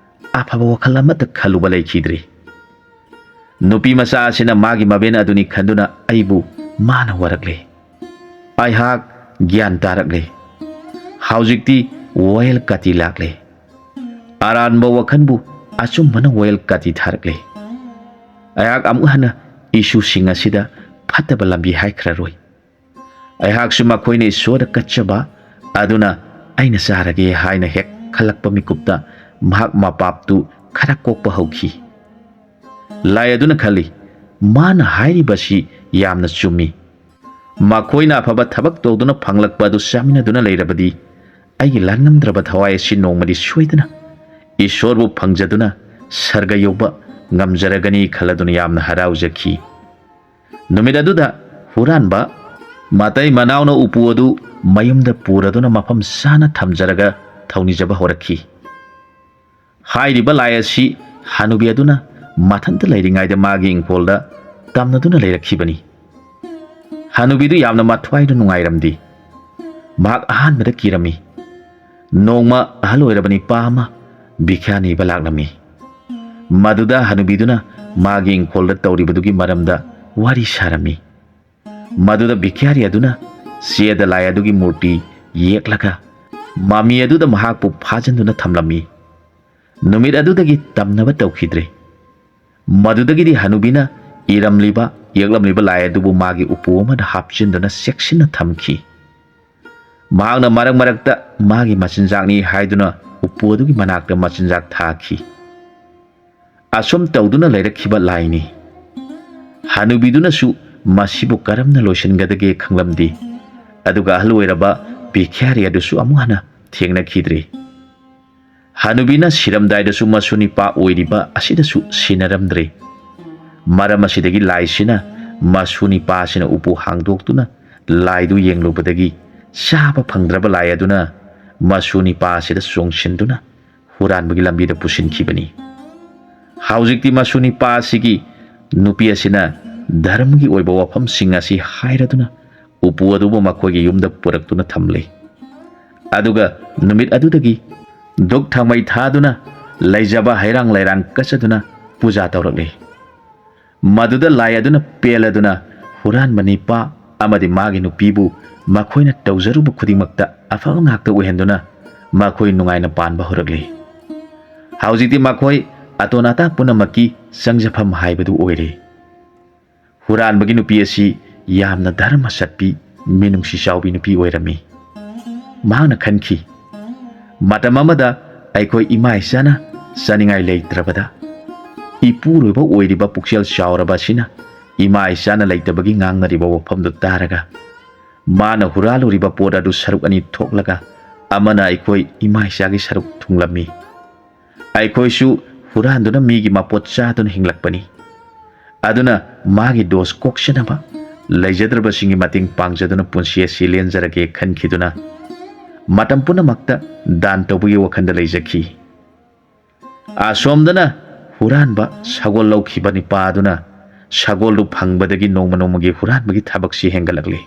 ꯑꯐꯕ ꯋꯥꯈꯜ ꯑꯃꯠꯇ ꯈꯜꯂꯨꯕ ꯂꯩꯈꯤꯗ꯭ꯔꯤ꯫ ꯅꯨꯄꯤ ꯃꯆꯥ ꯑꯁꯤꯅ ꯃꯥꯒꯤ ꯃꯕꯦꯟ ꯑꯗꯨꯅꯤ ꯈꯟꯗꯨꯅ ꯑꯩꯕꯨ ꯃꯥꯅ ꯋꯥꯔꯛꯂꯦ꯫ ꯑꯩꯍꯥꯛ ꯒ꯭ꯌꯥꯟ ꯇꯥꯔꯛꯂꯦ꯫ ꯍꯧꯖꯤꯛꯇꯤ ꯋꯥꯌꯦꯜ ꯀꯥꯇꯤ ꯂꯥꯛꯂꯦ꯫ ꯑꯔꯥꯟꯕ ꯋꯥꯈꯜꯕꯨ ꯑꯆꯨꯝꯕꯅ ꯋꯥꯌꯦꯜ ꯀꯥꯇꯤ ꯊꯥꯔꯛꯂꯦ꯫ ꯑꯩꯍꯥꯛ ꯑꯃꯨꯛ ꯍꯟꯅ ꯏꯁꯨꯁꯤꯡ ꯑꯁꯤꯗ ꯐꯠꯇꯕ ꯂꯝꯕꯤ ꯍꯥꯏꯈ꯭ꯔꯔꯣꯏ꯫ ꯑꯩꯍꯥꯛꯁꯨ ꯃꯈꯣꯏꯅ ꯏꯁꯣꯔꯗ ꯀꯠꯆꯕ ꯑꯗꯨꯅ ꯑꯩꯅ ꯆꯥꯔꯒꯦ ꯍꯥꯏꯅ ꯍꯦꯛ ꯈꯜꯂꯛꯄ ꯃꯤꯀꯨꯞꯇ ꯃꯍꯥꯛ ꯃꯄꯥꯞꯇꯨ ꯈꯔ ꯀꯣꯛꯄ ꯍꯧꯈꯤ꯫ ꯂꯥꯏ ꯑꯗꯨꯅ ꯈꯜꯂꯤ, "ꯃꯥꯅ ꯍꯥꯏꯔꯤꯕꯁꯤ ꯌꯥꯝꯅ ꯆꯨꯝꯃꯤ꯫ ꯃꯈꯣꯏꯅ ꯑꯐꯕ ꯊꯕꯛ ꯇꯧꯗꯨꯅ ꯐꯪꯂꯛꯄ ꯑꯗꯨ ꯆꯥꯃꯤꯟꯅꯗꯨꯅ ꯂꯩꯔꯕꯗꯤ, ꯑꯩꯒꯤ ꯂꯥꯟꯉꯝꯗ꯭ꯔꯕ ꯊꯋꯥꯏ ꯑꯁꯤ ꯅꯣꯡꯃꯗꯤ ꯁꯣꯏꯗꯅ ꯏꯁꯣꯔꯕꯨ ꯐꯪꯖꯗꯨꯅ ꯁꯔꯒ ꯌꯧꯕ ꯉꯝꯖꯔꯒꯅꯤ" ꯈꯜꯂꯗꯨꯅ ꯌꯥꯝꯅ ꯍꯔꯥꯎꯖꯈꯤ꯫ ꯅꯨꯃꯤꯠ ꯑꯗꯨꯗ ꯍꯨꯔꯥꯟꯕ ꯃꯇꯩ ꯃꯅꯥꯎꯅ ꯎꯄꯨ ꯑꯗꯨ ꯃꯌꯨꯝꯗ ꯄꯨꯔꯗꯨꯅ ꯃꯐꯝ ꯆꯥꯅ ꯊꯝꯖꯔꯒ ꯊꯧꯅꯤꯖꯕ ꯍꯧꯔꯛꯈꯤ꯫ ꯍꯥꯏꯔꯤꯕ ꯂꯥꯏ ꯑꯁꯤ ꯍꯅꯨꯕꯤ ꯑꯗꯨꯅ ꯃꯊꯟꯇ ꯂꯩꯔꯤꯉꯩꯗ ꯃꯥꯒꯤ ꯏꯪꯈꯣꯜꯗ ꯇꯝꯅꯗꯨꯅ ꯂꯩꯔꯛꯈꯤꯕꯅꯤ꯫ ꯍꯅꯨꯕꯤꯗꯨ ꯌꯥꯝꯅ ꯃꯊ꯭ꯋꯥꯏꯗ ꯅꯨꯡꯉꯥꯏꯔꯝꯗꯦ꯫ ꯃꯍꯥꯛ ꯑꯍꯥꯟꯕꯗ ꯀꯤꯔꯝꯃꯤ꯫ ꯅꯣꯡꯃ ꯑꯍꯜ ꯑꯣꯏꯔꯕ ꯅꯤꯄꯥ ꯑꯃ ꯚꯤꯈ꯭ꯌꯥ ꯅꯤꯕ ꯂꯥꯛꯂꯝꯃꯤ꯫ ꯃꯗꯨꯗ ꯍꯅꯨꯕꯤꯗꯨꯅ ꯃꯥꯒꯤ ꯏꯪꯈꯣꯜꯗ ꯇꯧꯔꯤꯕꯗꯨꯒꯤ ꯃꯔꯝꯗ ꯋꯥꯔꯤ ꯁꯥꯔꯝꯃꯤ꯫ ꯃꯗꯨꯗ ꯚꯤꯈ꯭ꯌꯥꯔꯤ ꯑꯗꯨꯅ ꯆꯦꯗ ꯂꯥꯏ ꯑꯗꯨꯒꯤ ꯃꯨꯔꯇꯤ ꯌꯦꯛꯂꯒ ꯃꯃꯤ ꯑꯗꯨꯗ ꯃꯍꯥꯛꯄꯨ ꯐꯥꯖꯤꯟꯗꯨꯅ ꯊꯝꯂꯝꯃꯤ꯫ ꯅꯨꯃꯤꯠ ꯑꯗꯨꯗꯒꯤ ꯇꯝꯅꯕ ꯇꯧꯈꯤꯗ꯭ꯔꯦ꯫ ꯃꯗꯨꯗꯒꯤꯗꯤ ꯍꯅꯨꯕꯤꯅ ꯏꯔꯝꯂꯤꯕ, ꯌꯦꯛꯂꯝꯂꯤꯕ ꯂꯥꯏ ꯑꯗꯨꯕꯨ ꯃꯥꯒꯤ ꯎꯄꯨ ꯑꯃꯗ ꯍꯥꯞꯆꯤꯟꯗꯨꯅ ꯆꯦꯛꯁꯤꯟꯅ ꯊꯝꯈꯤ꯫ ꯃꯍꯥꯛꯅ ꯃꯔꯛ ꯃꯔꯛꯇ ꯃꯥꯒꯤ ꯃꯆꯤꯟꯖꯥꯛꯅꯤ ꯍꯥꯏꯗꯨꯅ ꯎꯄꯨ ꯑꯗꯨꯒꯤ ꯃꯅꯥꯛꯇ ꯃꯆꯤꯟꯖꯥꯛ ꯊꯥꯈꯤ꯫ ꯑꯁꯨꯝ ꯇꯧꯗꯨꯅ ꯂꯩꯔꯛꯈꯤꯕ ꯂꯥꯏꯅꯤ꯫ ꯍꯅꯨꯕꯤꯗꯨꯅꯁꯨ ꯃꯁꯤꯕꯨ ꯀꯔꯝꯅ ꯂꯣꯏꯁꯤꯟꯒꯗꯒꯦ ꯈꯪꯂꯝꯗꯦ꯫ ꯑꯗꯨꯒ ꯑꯍꯜ ꯑꯣꯏꯔꯕ ꯚꯤꯈ꯭ꯌꯥꯔꯤ ꯑꯗꯨꯁꯨ ꯑꯃꯨꯛ ꯍꯟꯅ ꯊꯦꯡꯅꯈꯤꯗ꯭ꯔꯦ꯫ ꯍꯅꯨꯕꯤꯅ ꯁꯤꯔꯝꯗꯥꯏꯗꯁꯨ ꯃꯁꯨ ꯅꯤꯄꯥ ꯑꯣꯏꯔꯤꯕ ꯑꯁꯤꯗꯁꯨ ꯁꯤꯟꯅꯔꯝꯗ꯭ꯔꯦ꯫ ꯃꯔꯝ ꯑꯁꯤꯗꯒꯤ ꯂꯥꯏꯁꯤꯅ ꯃꯁꯨ ꯅꯤꯄꯥꯁꯤꯅ ꯎꯄꯨ ꯍꯥꯡꯗꯣꯛꯇꯨꯅ ꯂꯥꯏꯗꯨ ꯌꯦꯡꯂꯨꯕꯗꯒꯤ ꯆꯥꯕ ꯐꯪꯗ꯭ꯔꯕ ꯂꯥꯏ ꯑꯗꯨꯅ ꯃꯁꯨ ꯅꯤꯄꯥꯁꯤꯗ ꯆꯣꯡꯁꯤꯟꯗꯨꯅ ꯍꯨꯔꯥꯟꯕꯒꯤ ꯂꯝꯕꯤꯗ ꯄꯨꯁꯤꯟꯈꯤꯕꯅꯤ꯫ ꯍꯧꯖꯤꯛꯇꯤ ꯃꯁꯨ ꯅꯤꯄꯥ ꯑꯁꯤꯒꯤ ꯅꯨꯄꯤ ꯑꯁꯤꯅ ꯙꯔꯃꯒꯤ ꯑꯣꯏꯕ ꯋꯥꯐꯝꯁꯤꯡ ꯑꯁꯤ ꯍꯥꯏꯔꯗꯨꯅ ꯎꯄꯨ ꯑꯗꯨꯕꯨ ꯃꯈꯣꯏꯒꯤ ꯌꯨꯝꯗ ꯄꯨꯔꯛꯇꯨꯅ ꯊꯝꯂꯦ꯫ ꯑꯗꯨꯒ ꯅꯨꯃꯤꯠ ꯑꯗꯨꯗꯒꯤ ꯙꯨꯛ ꯊꯥꯎꯃꯩ ꯊꯥꯗꯨꯅ ꯂꯩꯖꯕ ꯍꯩꯔꯥꯡ ꯂꯩꯔꯥꯡ ꯀꯠꯆꯗꯨꯅ ꯄꯨꯖꯥ ꯇꯧꯔꯛꯂꯤ꯫ ꯃꯗꯨꯗ ꯂꯥꯏ ꯑꯗꯨꯅ ꯄꯦꯜꯂꯗꯨꯅ ꯍꯨꯔꯥꯟꯕ ꯅꯤꯄꯥ ꯑꯃꯗꯤ ꯃꯥꯒꯤ ꯅꯨꯄꯤꯕꯨ ꯃꯈꯣꯏꯅ ꯇꯧꯖꯔꯨꯕ ꯈꯨꯗꯤꯡꯃꯛꯇ ꯑꯐꯕ ꯉꯥꯛꯇ ꯑꯣꯏꯍꯟꯗꯨꯅ ꯃꯈꯣꯏ ꯅꯨꯡꯉꯥꯏꯅ ꯄꯥꯟꯕ ꯍꯧꯔꯛꯂꯤ꯫ ꯍꯧꯖꯤꯛꯇꯤ ꯃꯈꯣꯏ ꯑꯇꯣꯟ ꯑꯇꯥ ꯄꯨꯝꯅꯃꯛꯀꯤ ꯆꯪꯖꯐꯝ ꯍꯥꯏꯕꯗꯨ ꯑꯣꯏꯔꯦ꯫ ꯍꯨꯔꯥꯟꯕꯒꯤ ꯅꯨꯄꯤ ꯑꯁꯤ ꯌꯥꯝꯅ ꯙꯔꯃ ꯆꯠꯄꯤ, ꯃꯤꯅꯨꯡꯁꯤ ꯆꯥꯎꯕꯤ ꯅꯨꯄꯤ ꯑꯣꯏꯔꯝꯃꯤ꯫ ꯃꯍꯥꯛꯅ ꯈꯟꯈꯤ, "ꯃꯇꯝ ꯑꯃꯗ ꯑꯩꯈꯣꯏ ꯏꯃꯥ ꯏꯆꯥꯅ ꯆꯥꯅꯤꯡꯉꯥꯏ ꯂꯩꯇ꯭ꯔꯕꯗ, ꯏꯄꯨꯔꯣꯏꯕ ꯑꯣꯏꯔꯤꯕ ꯄꯨꯛꯆꯦꯜ ꯆꯥꯎꯔꯕ ꯑꯁꯤꯅ ꯏꯃꯥ ꯏꯆꯥꯅ ꯂꯩꯇꯕꯒꯤ ꯉꯥꯡꯅꯔꯤꯕ ꯋꯥꯐꯝꯗꯨ ꯇꯥꯔꯒ, ꯃꯥꯅ ꯍꯨꯔꯥꯜꯂꯨꯔꯤꯕ ꯄꯣꯠ ꯑꯗꯨ ꯁꯔꯨꯛ ꯑꯅꯤ ꯊꯣꯛꯂꯒ, ꯑꯃꯅ ꯑꯩꯈꯣꯏ ꯏꯃꯥ ꯏꯆꯥꯒꯤ ꯁꯔꯨꯛ ꯊꯨꯡꯂꯝꯃꯤ꯫ ꯑꯩꯈꯣꯏꯁꯨ ꯍꯨꯔꯥꯟꯗꯨꯅ ꯃꯤꯒꯤ ꯃꯄꯣꯠ ꯆꯥꯗꯨꯅ ꯍꯤꯡꯂꯛꯄꯅꯤ꯫ ꯑꯗꯨꯅ ꯃꯥꯒꯤ ꯗꯣꯁ ꯀꯣꯛꯆꯅꯕ, ꯂꯩꯖꯗ꯭ꯔꯕꯁꯤꯡꯒꯤ ꯃꯇꯦꯡ ꯄꯥꯡꯖꯗꯨꯅ ꯄꯨꯟꯁꯤ ꯑꯁꯤ ꯂꯦꯟꯖꯔꯒꯦ ꯈꯟꯈꯤꯗꯨꯅ, ꯃꯇꯝ ꯄꯨꯝꯅꯃꯛꯇ ꯗꯥꯟ ꯇꯧꯕꯒꯤ ꯋꯥꯈꯜꯗ ꯂꯩꯖꯈꯤ꯫ ꯑꯁꯣꯝꯗꯅ ꯍꯨꯔꯥꯟꯕ ꯁꯒꯣꯜ ꯂꯧꯈꯤꯕ ꯅꯤꯄꯥ ꯑꯗꯨꯅ ꯁꯒꯣꯜꯗꯨ ꯐꯪꯕꯗꯒꯤ ꯅꯣꯡꯃ ꯅꯣꯡꯃꯒꯤ ꯍꯨꯔꯥꯟꯕꯒꯤ ꯊꯕꯛꯁꯤ ꯍꯦꯟꯒꯠꯂꯛꯂꯤ꯫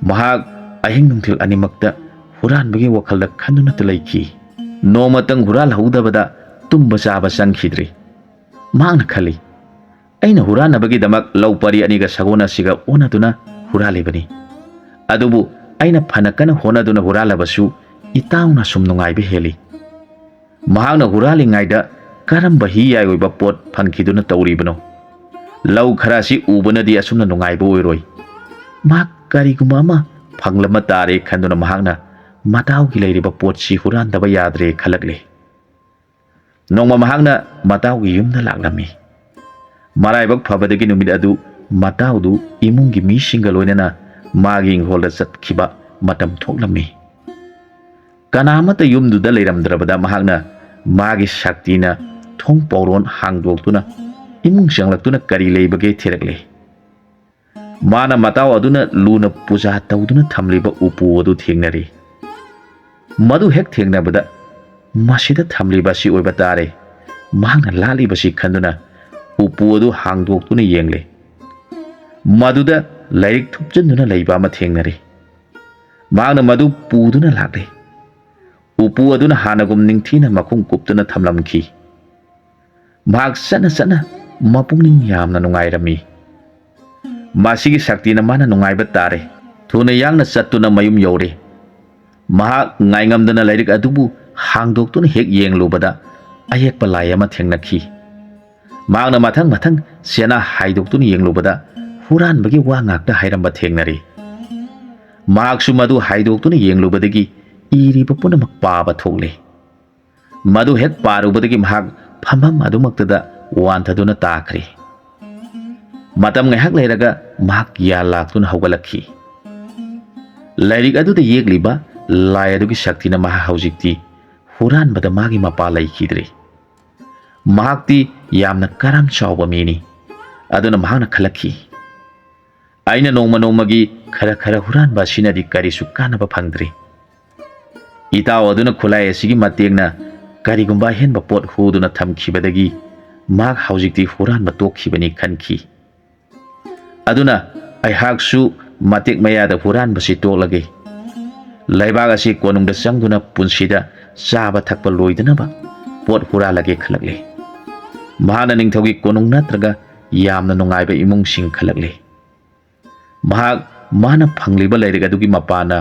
ꯃꯍꯥꯛ ꯑꯍꯤꯡ ꯅꯨꯡꯊꯤꯜ ꯑꯅꯤꯃꯛꯇ ꯍꯨꯔꯥꯟꯕꯒꯤ ꯋꯥꯈꯜꯗ ꯈꯟꯗꯨꯅꯇ ꯂꯩꯈꯤ꯫ ꯅꯣꯡꯃꯇꯪ ꯍꯨꯔꯥꯜꯍꯧꯗꯕꯗ ꯇꯨꯝꯕ ꯆꯥꯕ ꯆꯪꯈꯤꯗ꯭ꯔꯤ꯫ ꯃꯍꯥꯛꯅ ꯈꯜꯂꯤ, "ꯑꯩꯅ ꯍꯨꯔꯥꯟꯅꯕꯒꯤꯗꯃꯛ ꯂꯧ ꯄꯔꯤ ꯑꯅꯤꯒ ꯁꯒꯣꯜ ꯑꯁꯤꯒ ꯑꯣꯟꯅꯗꯨꯅ ꯍꯨꯔꯥꯜꯂꯤꯕꯅꯤ꯫ ꯑꯗꯨꯕꯨ ꯑꯩꯅ ꯐꯅ ꯀꯟꯅ ꯍꯣꯠꯅꯗꯨꯅ ꯍꯨꯔꯥꯜꯂꯕꯁꯨ ꯏꯇꯥꯎꯅ ꯁꯨꯝ ꯅꯨꯡꯉꯥꯏꯕ ꯍꯦꯜꯂꯤ꯫ ꯃꯍꯥꯛꯅ ꯍꯨꯔꯥꯜꯂꯤꯉꯩꯗ ꯀꯔꯝꯕ ꯍꯤ ꯌꯥꯏ ꯑꯣꯏꯕ ꯄꯣꯠ ꯐꯪꯈꯤꯗꯨꯅ ꯇꯧꯔꯤꯕꯅꯣ? ꯂꯧ ꯈꯔ ꯑꯁꯤ ꯎꯕꯅꯗꯤ ꯑꯁꯨꯝꯅ ꯅꯨꯡꯉꯥꯏꯕ ꯑꯣꯏꯔꯣꯏ꯫ ꯃꯍꯥꯛ ꯀꯔꯤꯒꯨꯝꯕ ꯑꯃ ꯐꯪꯂꯝꯕ ꯇꯥꯔꯦ" ꯈꯟꯗꯨꯅ ꯃꯍꯥꯛꯅ ꯃꯇꯥꯎꯒꯤ ꯂꯩꯔꯤꯕ ꯄꯣꯠꯁꯤ ꯍꯨꯔꯥꯟꯗꯕ ꯌꯥꯗ꯭ꯔꯦ ꯈꯜꯂꯛꯂꯦ꯫ ꯅꯣꯡꯃ ꯃꯍꯥꯛꯅ ꯃꯇꯥꯎꯒꯤ ꯌꯨꯝꯗ ꯂꯥꯛꯂꯝꯃꯤ꯫ ꯃꯔꯥꯏꯕꯛ ꯐꯕꯗꯒꯤ ꯅꯨꯃꯤꯠ ꯑꯗꯨ ꯃꯇꯥꯎꯗꯨ ꯏꯃꯨꯡꯒꯤ ꯃꯤꯁꯤꯡꯒ ꯂꯣꯏꯅꯅ ꯃꯥꯒꯤ ꯏꯪꯈꯣꯜꯗ ꯆꯠꯈꯤꯕ ꯃꯇꯝ ꯊꯣꯛꯂꯝꯃꯤ꯫ ꯀꯅꯥ ꯑꯃꯠꯇ ꯌꯨꯝꯗꯨꯗ ꯂꯩꯔꯝꯗ꯭ꯔꯕꯗ ꯃꯍꯥꯛꯅ ꯃꯥꯒꯤ ꯁꯛꯇꯤꯅ ꯊꯣꯡ ꯄꯧꯔꯣꯟ ꯍꯥꯡꯗꯣꯛꯇꯨꯅ ꯏꯃꯨꯡ ꯆꯪꯂꯛꯇꯨꯅ ꯀꯔꯤ ꯂꯩꯕꯒꯦ ꯊꯤꯔꯛꯂꯦ꯫ ꯃꯥꯅ ꯃꯇꯥꯎ ꯑꯗꯨꯅ ꯂꯨꯅ ꯄꯨꯖꯥ ꯇꯧꯗꯨꯅ ꯊꯝꯂꯤꯕ ꯎꯄꯨ ꯑꯗꯨ ꯊꯦꯡꯅꯔꯦ꯫ ꯃꯗꯨ ꯍꯦꯛ ꯊꯦꯡꯅꯕꯗ, "ꯃꯁꯤꯗ ꯊꯝꯂꯤꯕ ꯑꯁꯤ ꯑꯣꯏꯕ ꯇꯥꯔꯦ" ꯃꯍꯥꯛꯅ ꯂꯥꯠꯂꯤꯕꯁꯤ ꯈꯟꯗꯨꯅ ꯎꯄꯨ ꯑꯗꯨ ꯍꯥꯡꯗꯣꯛꯇꯨꯅ ꯌꯦꯡꯂꯦ꯫ ꯃꯗꯨꯗ ꯂꯥꯏꯔꯤꯛ ꯊꯨꯞꯆꯟꯗꯨꯅ ꯂꯩꯕ ꯑꯃ ꯊꯦꯡꯅꯔꯦ꯫ ꯃꯍꯥꯛꯅ ꯃꯗꯨ ꯄꯨꯗꯨꯅ ꯂꯥꯛꯂꯦ꯫ ꯎꯄꯨ ꯑꯗꯨꯅ ꯍꯥꯟꯅꯒꯨꯝ ꯅꯤꯡꯊꯤꯅ ꯃꯈꯨꯝ ꯀꯨꯞꯇꯨꯅ ꯊꯝꯂꯝꯈꯤ꯫ ꯃꯍꯥꯛ ꯆꯠꯅ ꯆꯠꯅ ꯃꯄꯨꯛꯅꯤꯡ ꯌꯥꯝꯅ ꯅꯨꯡꯉꯥꯏꯔꯝꯃꯤ꯫ ꯃꯁꯤꯒꯤ ꯁꯛꯇꯤꯅ ꯃꯥꯅ ꯅꯨꯡꯉꯥꯏꯕ ꯇꯥꯔꯦ꯫ ꯊꯨꯅ ꯌꯥꯡꯅ ꯆꯠꯇꯨꯅ ꯃꯌꯨꯝ ꯌꯧꯔꯦ꯫ ꯃꯍꯥꯛ ꯉꯥꯏꯉꯝꯗꯅ ꯂꯥꯏꯔꯤꯛ ꯑꯗꯨꯕꯨ ꯍꯥꯡꯗꯣꯛꯇꯨꯅ ꯍꯦꯛ ꯌꯦꯡꯂꯨꯕꯗ, ꯑꯌꯦꯛꯄ ꯂꯥꯏ ꯑꯃ ꯊꯦꯡꯅꯈꯤ꯫ ꯃꯍꯥꯛꯅ ꯃꯊꯪ ꯃꯊꯪ ꯆꯦꯅꯥ ꯍꯥꯏꯗꯣꯛꯇꯨꯅ ꯌꯦꯡꯂꯨꯕꯗ, ꯍꯨꯔꯥꯟꯕꯒꯤ ꯋꯥ ꯉꯥꯛꯇ ꯍꯥꯏꯔꯝꯕ ꯊꯦꯡꯅꯔꯦ꯫ ꯃꯍꯥꯛꯁꯨ ꯃꯗꯨ ꯍꯥꯏꯗꯣꯛꯇꯨꯅ ꯌꯦꯡꯂꯨꯕꯗꯒꯤ ꯏꯔꯤꯕ ꯄꯨꯝꯅꯃꯛ ꯄꯥꯕ ꯊꯣꯛꯂꯦ꯫ ꯃꯗꯨ ꯍꯦꯛ ꯄꯥꯔꯨꯕꯗꯒꯤ ꯃꯍꯥꯛ ꯐꯝꯐꯝ ꯑꯗꯨꯃꯛꯇꯗ ꯋꯥꯟꯊꯗꯨꯅ ꯇꯥꯈ꯭ꯔꯦ꯫ ꯃꯇꯝ ꯉꯥꯏꯍꯥꯛ ꯂꯩꯔꯒ ꯃꯍꯥꯛ ꯌꯥ ꯂꯥꯛꯇꯨꯅ ꯍꯧꯒꯠꯂꯛꯈꯤ꯫ ꯂꯥꯏꯔꯤꯛ ꯑꯗꯨꯗ ꯌꯦꯛꯂꯤꯕ ꯂꯥꯏ ꯑꯗꯨꯒꯤ ꯁꯛꯇꯤꯅ ꯃꯍꯥꯛ ꯍꯧꯖꯤꯛꯇꯤ ꯍꯨꯔꯥꯟꯕꯗ ꯃꯥꯒꯤ ꯃꯄꯥ ꯂꯩꯈꯤꯗ꯭ꯔꯦ꯫ ꯃꯍꯥꯛꯇꯤ ꯌꯥꯝꯅ ꯀꯔꯝ ꯆꯥꯎꯕ ꯃꯤꯅꯤ꯫ ꯑꯗꯨꯅ ꯃꯍꯥꯛꯅ ꯈꯜꯂꯛꯈꯤ, "ꯑꯩꯅ ꯅꯣꯡꯃ ꯅꯣꯡꯃꯒꯤ ꯈꯔ ꯈꯔ ꯍꯨꯔꯥꯟꯕ ꯑꯁꯤꯅꯗꯤ ꯀꯔꯤꯁꯨ ꯀꯥꯟꯅꯕ ꯐꯪꯗ꯭ꯔꯤ꯫ ꯏꯇꯥꯎ ꯑꯗꯨꯅ ꯈꯨꯠꯂꯥꯏ ꯑꯁꯤꯒꯤ ꯃꯇꯦꯡꯅ ꯀꯔꯤꯒꯨꯝꯕ ꯑꯍꯦꯟꯕ ꯄꯣꯠ ꯍꯨꯗꯨꯅ ꯊꯝꯈꯤꯕꯗꯒꯤ ꯃꯍꯥꯛ ꯍꯧꯖꯤꯛꯇꯤ ꯍꯨꯔꯥꯟꯕ ꯇꯣꯛꯈꯤꯕꯅꯤ" ꯈꯟꯈꯤ꯫ ꯑꯗꯨꯅ ꯑꯩꯍꯥꯛꯁꯨ ꯃꯇꯦꯛ ꯃꯌꯥꯗ ꯍꯨꯔꯥꯟꯕꯁꯤ ꯇꯣꯛꯂꯒꯦ꯫ ꯂꯩꯕꯥꯛ ꯑꯁꯤ ꯀꯣꯅꯨꯡꯗ ꯆꯪꯗꯨꯅ ꯄꯨꯟꯁꯤꯗ ꯆꯥꯕ ꯊꯛꯄ ꯂꯣꯏꯗꯅꯕ ꯄꯣꯠ ꯍꯨꯔꯥꯜꯂꯒꯦ ꯈꯜꯂꯛꯂꯦ꯫ ꯃꯍꯥꯛꯅ ꯅꯤꯡꯊꯧꯒꯤ ꯀꯣꯅꯨꯡ ꯅꯠꯇ꯭ꯔꯒ ꯌꯥꯝꯅ ꯅꯨꯡꯉꯥꯏꯕ ꯏꯃꯨꯡꯁꯤꯡ ꯈꯜꯂꯛꯂꯦ꯫ ꯃꯍꯥꯛ ꯃꯥꯅ ꯐꯪꯂꯤꯕ ꯂꯥꯏꯔꯤꯛ ꯑꯗꯨꯒꯤ ꯃꯄꯥꯅ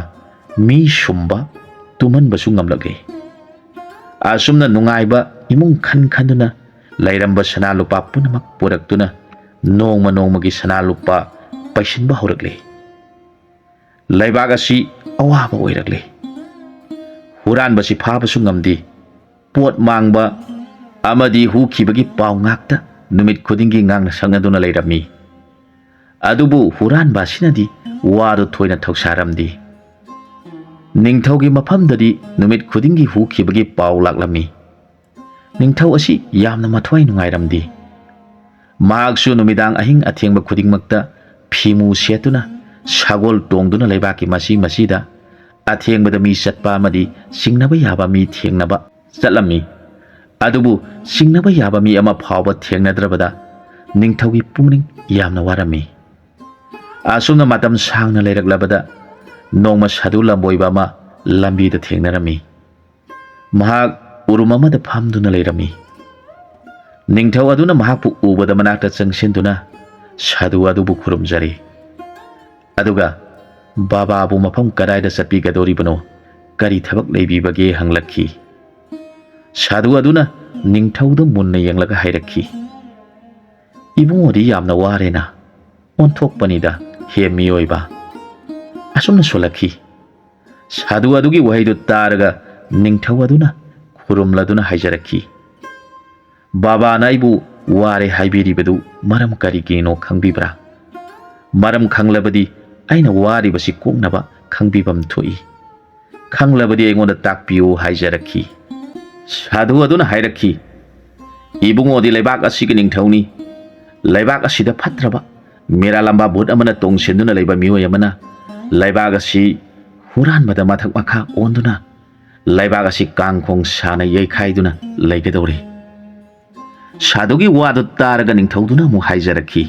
ꯃꯤ ꯁꯨꯝꯕ ꯇꯨꯝꯍꯟꯕꯁꯨ ꯉꯝꯂꯛꯂꯦ꯫ ꯑꯁꯨꯝꯅ ꯅꯨꯡꯉꯥꯏꯕ ꯏꯃꯨꯡ ꯈꯟ ꯈꯟꯗꯨꯅ ꯂꯩꯔꯝꯕ ꯁꯅꯥ ꯂꯨꯄꯥ ꯄꯨꯝꯅꯃꯛ ꯄꯨꯔꯛꯇꯨꯅ ꯅꯣꯡꯃ ꯅꯣꯡꯃꯒꯤ ꯁꯅꯥ ꯂꯨꯄꯥ ꯄꯩꯁꯤꯟꯕ ꯍꯧꯔꯛꯂꯦ꯫ ꯂꯩꯕꯥꯛ ꯑꯁꯤ ꯑꯋꯥꯕ ꯑꯣꯏꯔꯛꯂꯦ꯫ ꯍꯨꯔꯥꯟꯕꯁꯤ ꯐꯥꯕꯁꯨ ꯉꯝꯗꯦ꯫ ꯄꯣꯠ ꯃꯥꯡꯕ ꯑꯃꯗꯤ ꯍꯨꯈꯤꯕꯒꯤ ꯄꯥꯎ ꯉꯥꯛꯇ ꯅꯨꯃꯤꯠ ꯈꯨꯗꯤꯡꯒꯤ ꯉꯥꯡꯅ ꯁꯛꯅꯗꯨꯅ ꯂꯩꯔꯝꯃꯤ꯫ ꯑꯗꯨꯕꯨ ꯍꯨꯔꯥꯟꯕ ꯑꯁꯤꯅꯗꯤ ꯋꯥꯗꯨ ꯊꯣꯏꯅ ꯊꯧꯁꯥꯔꯝꯗꯦ꯫ ꯅꯤꯡꯊꯧꯒꯤ ꯃꯐꯝꯗꯗꯤ ꯅꯨꯃꯤꯠ ꯈꯨꯗꯤꯡꯒꯤ ꯍꯨꯈꯤꯕꯒꯤ ꯄꯥꯎ ꯂꯥꯛꯂꯝꯃꯤ꯫ ꯅꯤꯡꯊꯧ ꯑꯁꯤ ꯌꯥꯝꯅ ꯃꯊ꯭ꯋꯥꯏ ꯅꯨꯡꯉꯥꯏꯔꯝꯗꯦ꯫ ꯃꯍꯥꯛꯁꯨ ꯅꯨꯃꯤꯗꯥꯡ ꯑꯍꯤꯡ ꯑꯊꯦꯡꯕ ꯈꯨꯗꯤꯡꯃꯛꯇ ꯐꯤꯃꯨ ꯁꯦꯠꯇꯨꯅ ꯁꯒꯣꯜ ꯇꯣꯡꯗꯨꯅ ꯂꯩꯕꯥꯛꯀꯤ ꯃꯁꯤ ꯃꯁꯤꯗ ꯑꯊꯦꯡꯕꯗ ꯃꯤ ꯆꯠꯄ ꯑꯃꯗꯤ ꯆꯤꯡꯅꯕ ꯌꯥꯕ ꯃꯤ ꯊꯦꯡꯅꯕ ꯆꯠꯂꯝꯃꯤ꯫ ꯑꯗꯨꯕꯨ ꯆꯤꯡꯅꯕ ꯌꯥꯕ ꯃꯤ ꯑꯃ ꯐꯥꯎꯕ ꯊꯦꯡꯅꯗ꯭ꯔꯕꯗ ꯅꯤꯡꯊꯧꯒꯤ ꯄꯨꯛꯅꯤꯡ ꯌꯥꯝꯅ ꯋꯥꯔꯝꯃꯤ꯫ ꯑꯁꯨꯝꯅ ꯃꯇꯝ ꯁꯥꯡꯅ ꯂꯩꯔꯛꯂꯕꯗ ꯅꯣꯡꯃ ꯁꯥꯗꯨ ꯂꯝꯕꯣꯏꯕ ꯑꯃ ꯂꯝꯕꯤꯗ ꯊꯦꯡꯅꯔꯝꯃꯤ꯫ ꯃꯍꯥꯛ ꯎꯔꯨꯝ ꯑꯃꯗ ꯐꯝꯗꯨꯅ ꯂꯩꯔꯝꯃꯤ꯫ ꯅꯤꯡꯊꯧ ꯑꯗꯨꯅ ꯃꯍꯥꯛꯄꯨ ꯎꯕꯗ ꯃꯅꯥꯛꯇ ꯆꯪꯁꯤꯟꯗꯨꯅ ꯁꯥꯗꯨ ꯑꯗꯨꯕꯨ ꯈꯨꯔꯨꯝꯖꯔꯤ꯫ ꯑꯗꯨꯒ, "ꯕꯥꯕꯥꯕꯨ ꯃꯐꯝ ꯀꯗꯥꯏꯗ ꯆꯠꯄꯤꯒꯗꯧꯔꯤꯕꯅꯣ? ꯀꯔꯤ ꯊꯕꯛ ꯂꯩꯕꯤꯕꯒꯦ?" ꯍꯪꯂꯛꯈꯤ꯫ ꯁꯥꯗꯨ ꯑꯗꯨꯅ ꯅꯤꯡꯊꯧꯗ ꯃꯨꯟꯅ ꯌꯦꯡꯂꯒ ꯍꯥꯏꯔꯛꯈꯤ, "ꯏꯕꯨꯡꯉꯣꯗꯤ ꯌꯥꯝꯅ ꯋꯥꯔꯦꯅ꯫ ꯑꯣꯟꯊꯣꯛꯄꯅꯤꯗ, ꯍꯦ ꯃꯤꯑꯣꯏꯕ!" ꯑꯁꯨꯝꯅ ꯁꯣꯜꯂꯛꯈꯤ꯫ ꯁꯥꯗꯨ ꯑꯗꯨꯒꯤ ꯋꯥꯍꯩꯗꯨ ꯇꯥꯔꯒ ꯅꯤꯡꯊꯧ ꯑꯗꯨꯅ ꯈꯨꯔꯨꯝꯂꯗꯨꯅ ꯍꯥꯏꯖꯔꯛꯈꯤ, "ꯕꯥꯕꯥꯅ ꯑꯩꯕꯨ ꯋꯥꯔꯦ ꯍꯥꯏꯕꯤꯔꯤꯕꯗꯨ ꯃꯔꯝ ꯀꯔꯤꯒꯤꯅꯣ ꯈꯪꯕꯤꯕ꯭ꯔꯥ? ꯃꯔꯝ ꯈꯪꯂꯕꯗꯤ ꯑꯩꯅ ꯋꯥꯔꯤꯕꯁꯤ ꯀꯣꯛꯅꯕ ꯈꯪꯕꯤꯐꯝ ꯊꯣꯛꯏ꯫ ꯈꯪꯂꯕꯗꯤ ꯑꯩꯉꯣꯟꯗ ꯇꯥꯛꯄꯤꯌꯨ" ꯍꯥꯏꯖꯔꯛꯈꯤ꯫ ꯁꯥꯙꯨ ꯑꯗꯨꯅ ꯍꯥꯏꯔꯛꯈꯤ, "ꯏꯕꯨꯡꯉꯣꯗꯤ ꯂꯩꯕꯥꯛ ꯑꯁꯤꯒꯤ ꯅꯤꯡꯊꯧꯅꯤ꯫ ꯂꯩꯕꯥꯛ ꯑꯁꯤꯗ ꯐꯠꯇ꯭ꯔꯕ ꯃꯦꯔꯥꯂꯝꯕꯥ ꯚꯨꯠ ꯑꯃꯅ ꯇꯣꯡꯁꯤꯟꯗꯨꯅ ꯂꯩꯕ ꯃꯤꯑꯣꯏ ꯑꯃꯅ ꯂꯩꯕꯥꯛ ꯑꯁꯤ ꯍꯨꯔꯥꯟꯕꯗ ꯃꯊꯛ ꯃꯈꯥ ꯑꯣꯟꯗꯨꯅ ꯂꯩꯕꯥꯛ ꯑꯁꯤ ꯀꯥꯡꯈꯣꯡ ꯁꯥꯅ ꯌꯩꯈꯥꯏꯗꯨꯅ ꯂꯩꯒꯗꯧꯔꯦ꯫" ꯁꯥꯙꯨꯒꯤ ꯋꯥꯗꯨ ꯇꯥꯔꯒ ꯅꯤꯡꯊꯧꯗꯨꯅ ꯑꯃꯨꯛ ꯍꯥꯏꯖꯔꯛꯈꯤ,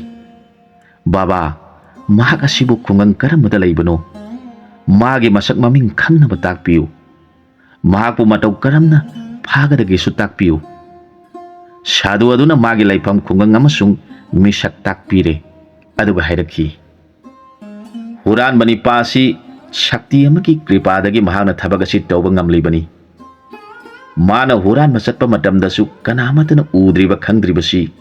"ꯕꯥꯕꯥ, ꯃꯍꯥꯛ ꯑꯁꯤꯕꯨ ꯈꯨꯡꯒꯪ ꯀꯔꯝꯕꯗ ꯂꯩꯕꯅꯣ? ꯃꯥꯒꯤ ꯃꯁꯛ ꯃꯃꯤꯡ ꯈꯪꯅꯕ ꯇꯥꯛꯄꯤꯌꯨ꯫ ꯃꯍꯥꯛꯄꯨ ꯃꯇꯧ ꯀꯔꯝꯅ ꯐꯥꯒꯗꯒꯦꯁꯨ ꯇꯥꯛꯄꯤꯌꯨ꯫" ꯁꯥꯙꯨ ꯑꯗꯨꯅ ꯃꯥꯒꯤ ꯂꯩꯐꯝ ꯈꯨꯡꯒꯪ ꯑꯃꯁꯨꯡ ꯃꯤꯁꯛ ꯇꯥꯛꯄꯤꯔꯦ꯫ ꯑꯗꯨꯒ ꯍꯥꯏꯔꯛꯈꯤ, "ꯍꯨꯔꯥꯟꯕ ꯅꯤꯄꯥ ꯑꯁꯤ ꯁꯛꯇꯤ ꯑꯃꯒꯤ ꯀ꯭ꯔꯤꯄꯥꯗꯒꯤ ꯃꯍꯥꯛꯅ ꯊꯕꯛ ꯑꯁꯤ ꯇꯧꯕ ꯉꯝꯂꯤꯕꯅꯤ꯫ ꯃꯥꯅ ꯍꯨꯔꯥꯟꯕ ꯆꯠꯄ ꯃꯇꯝꯗꯁꯨ ꯀꯅꯥ ꯑꯃꯠꯇꯅ ꯎꯗ꯭ꯔꯤꯕ ꯈꯪꯗ꯭ꯔꯤꯕꯁꯤ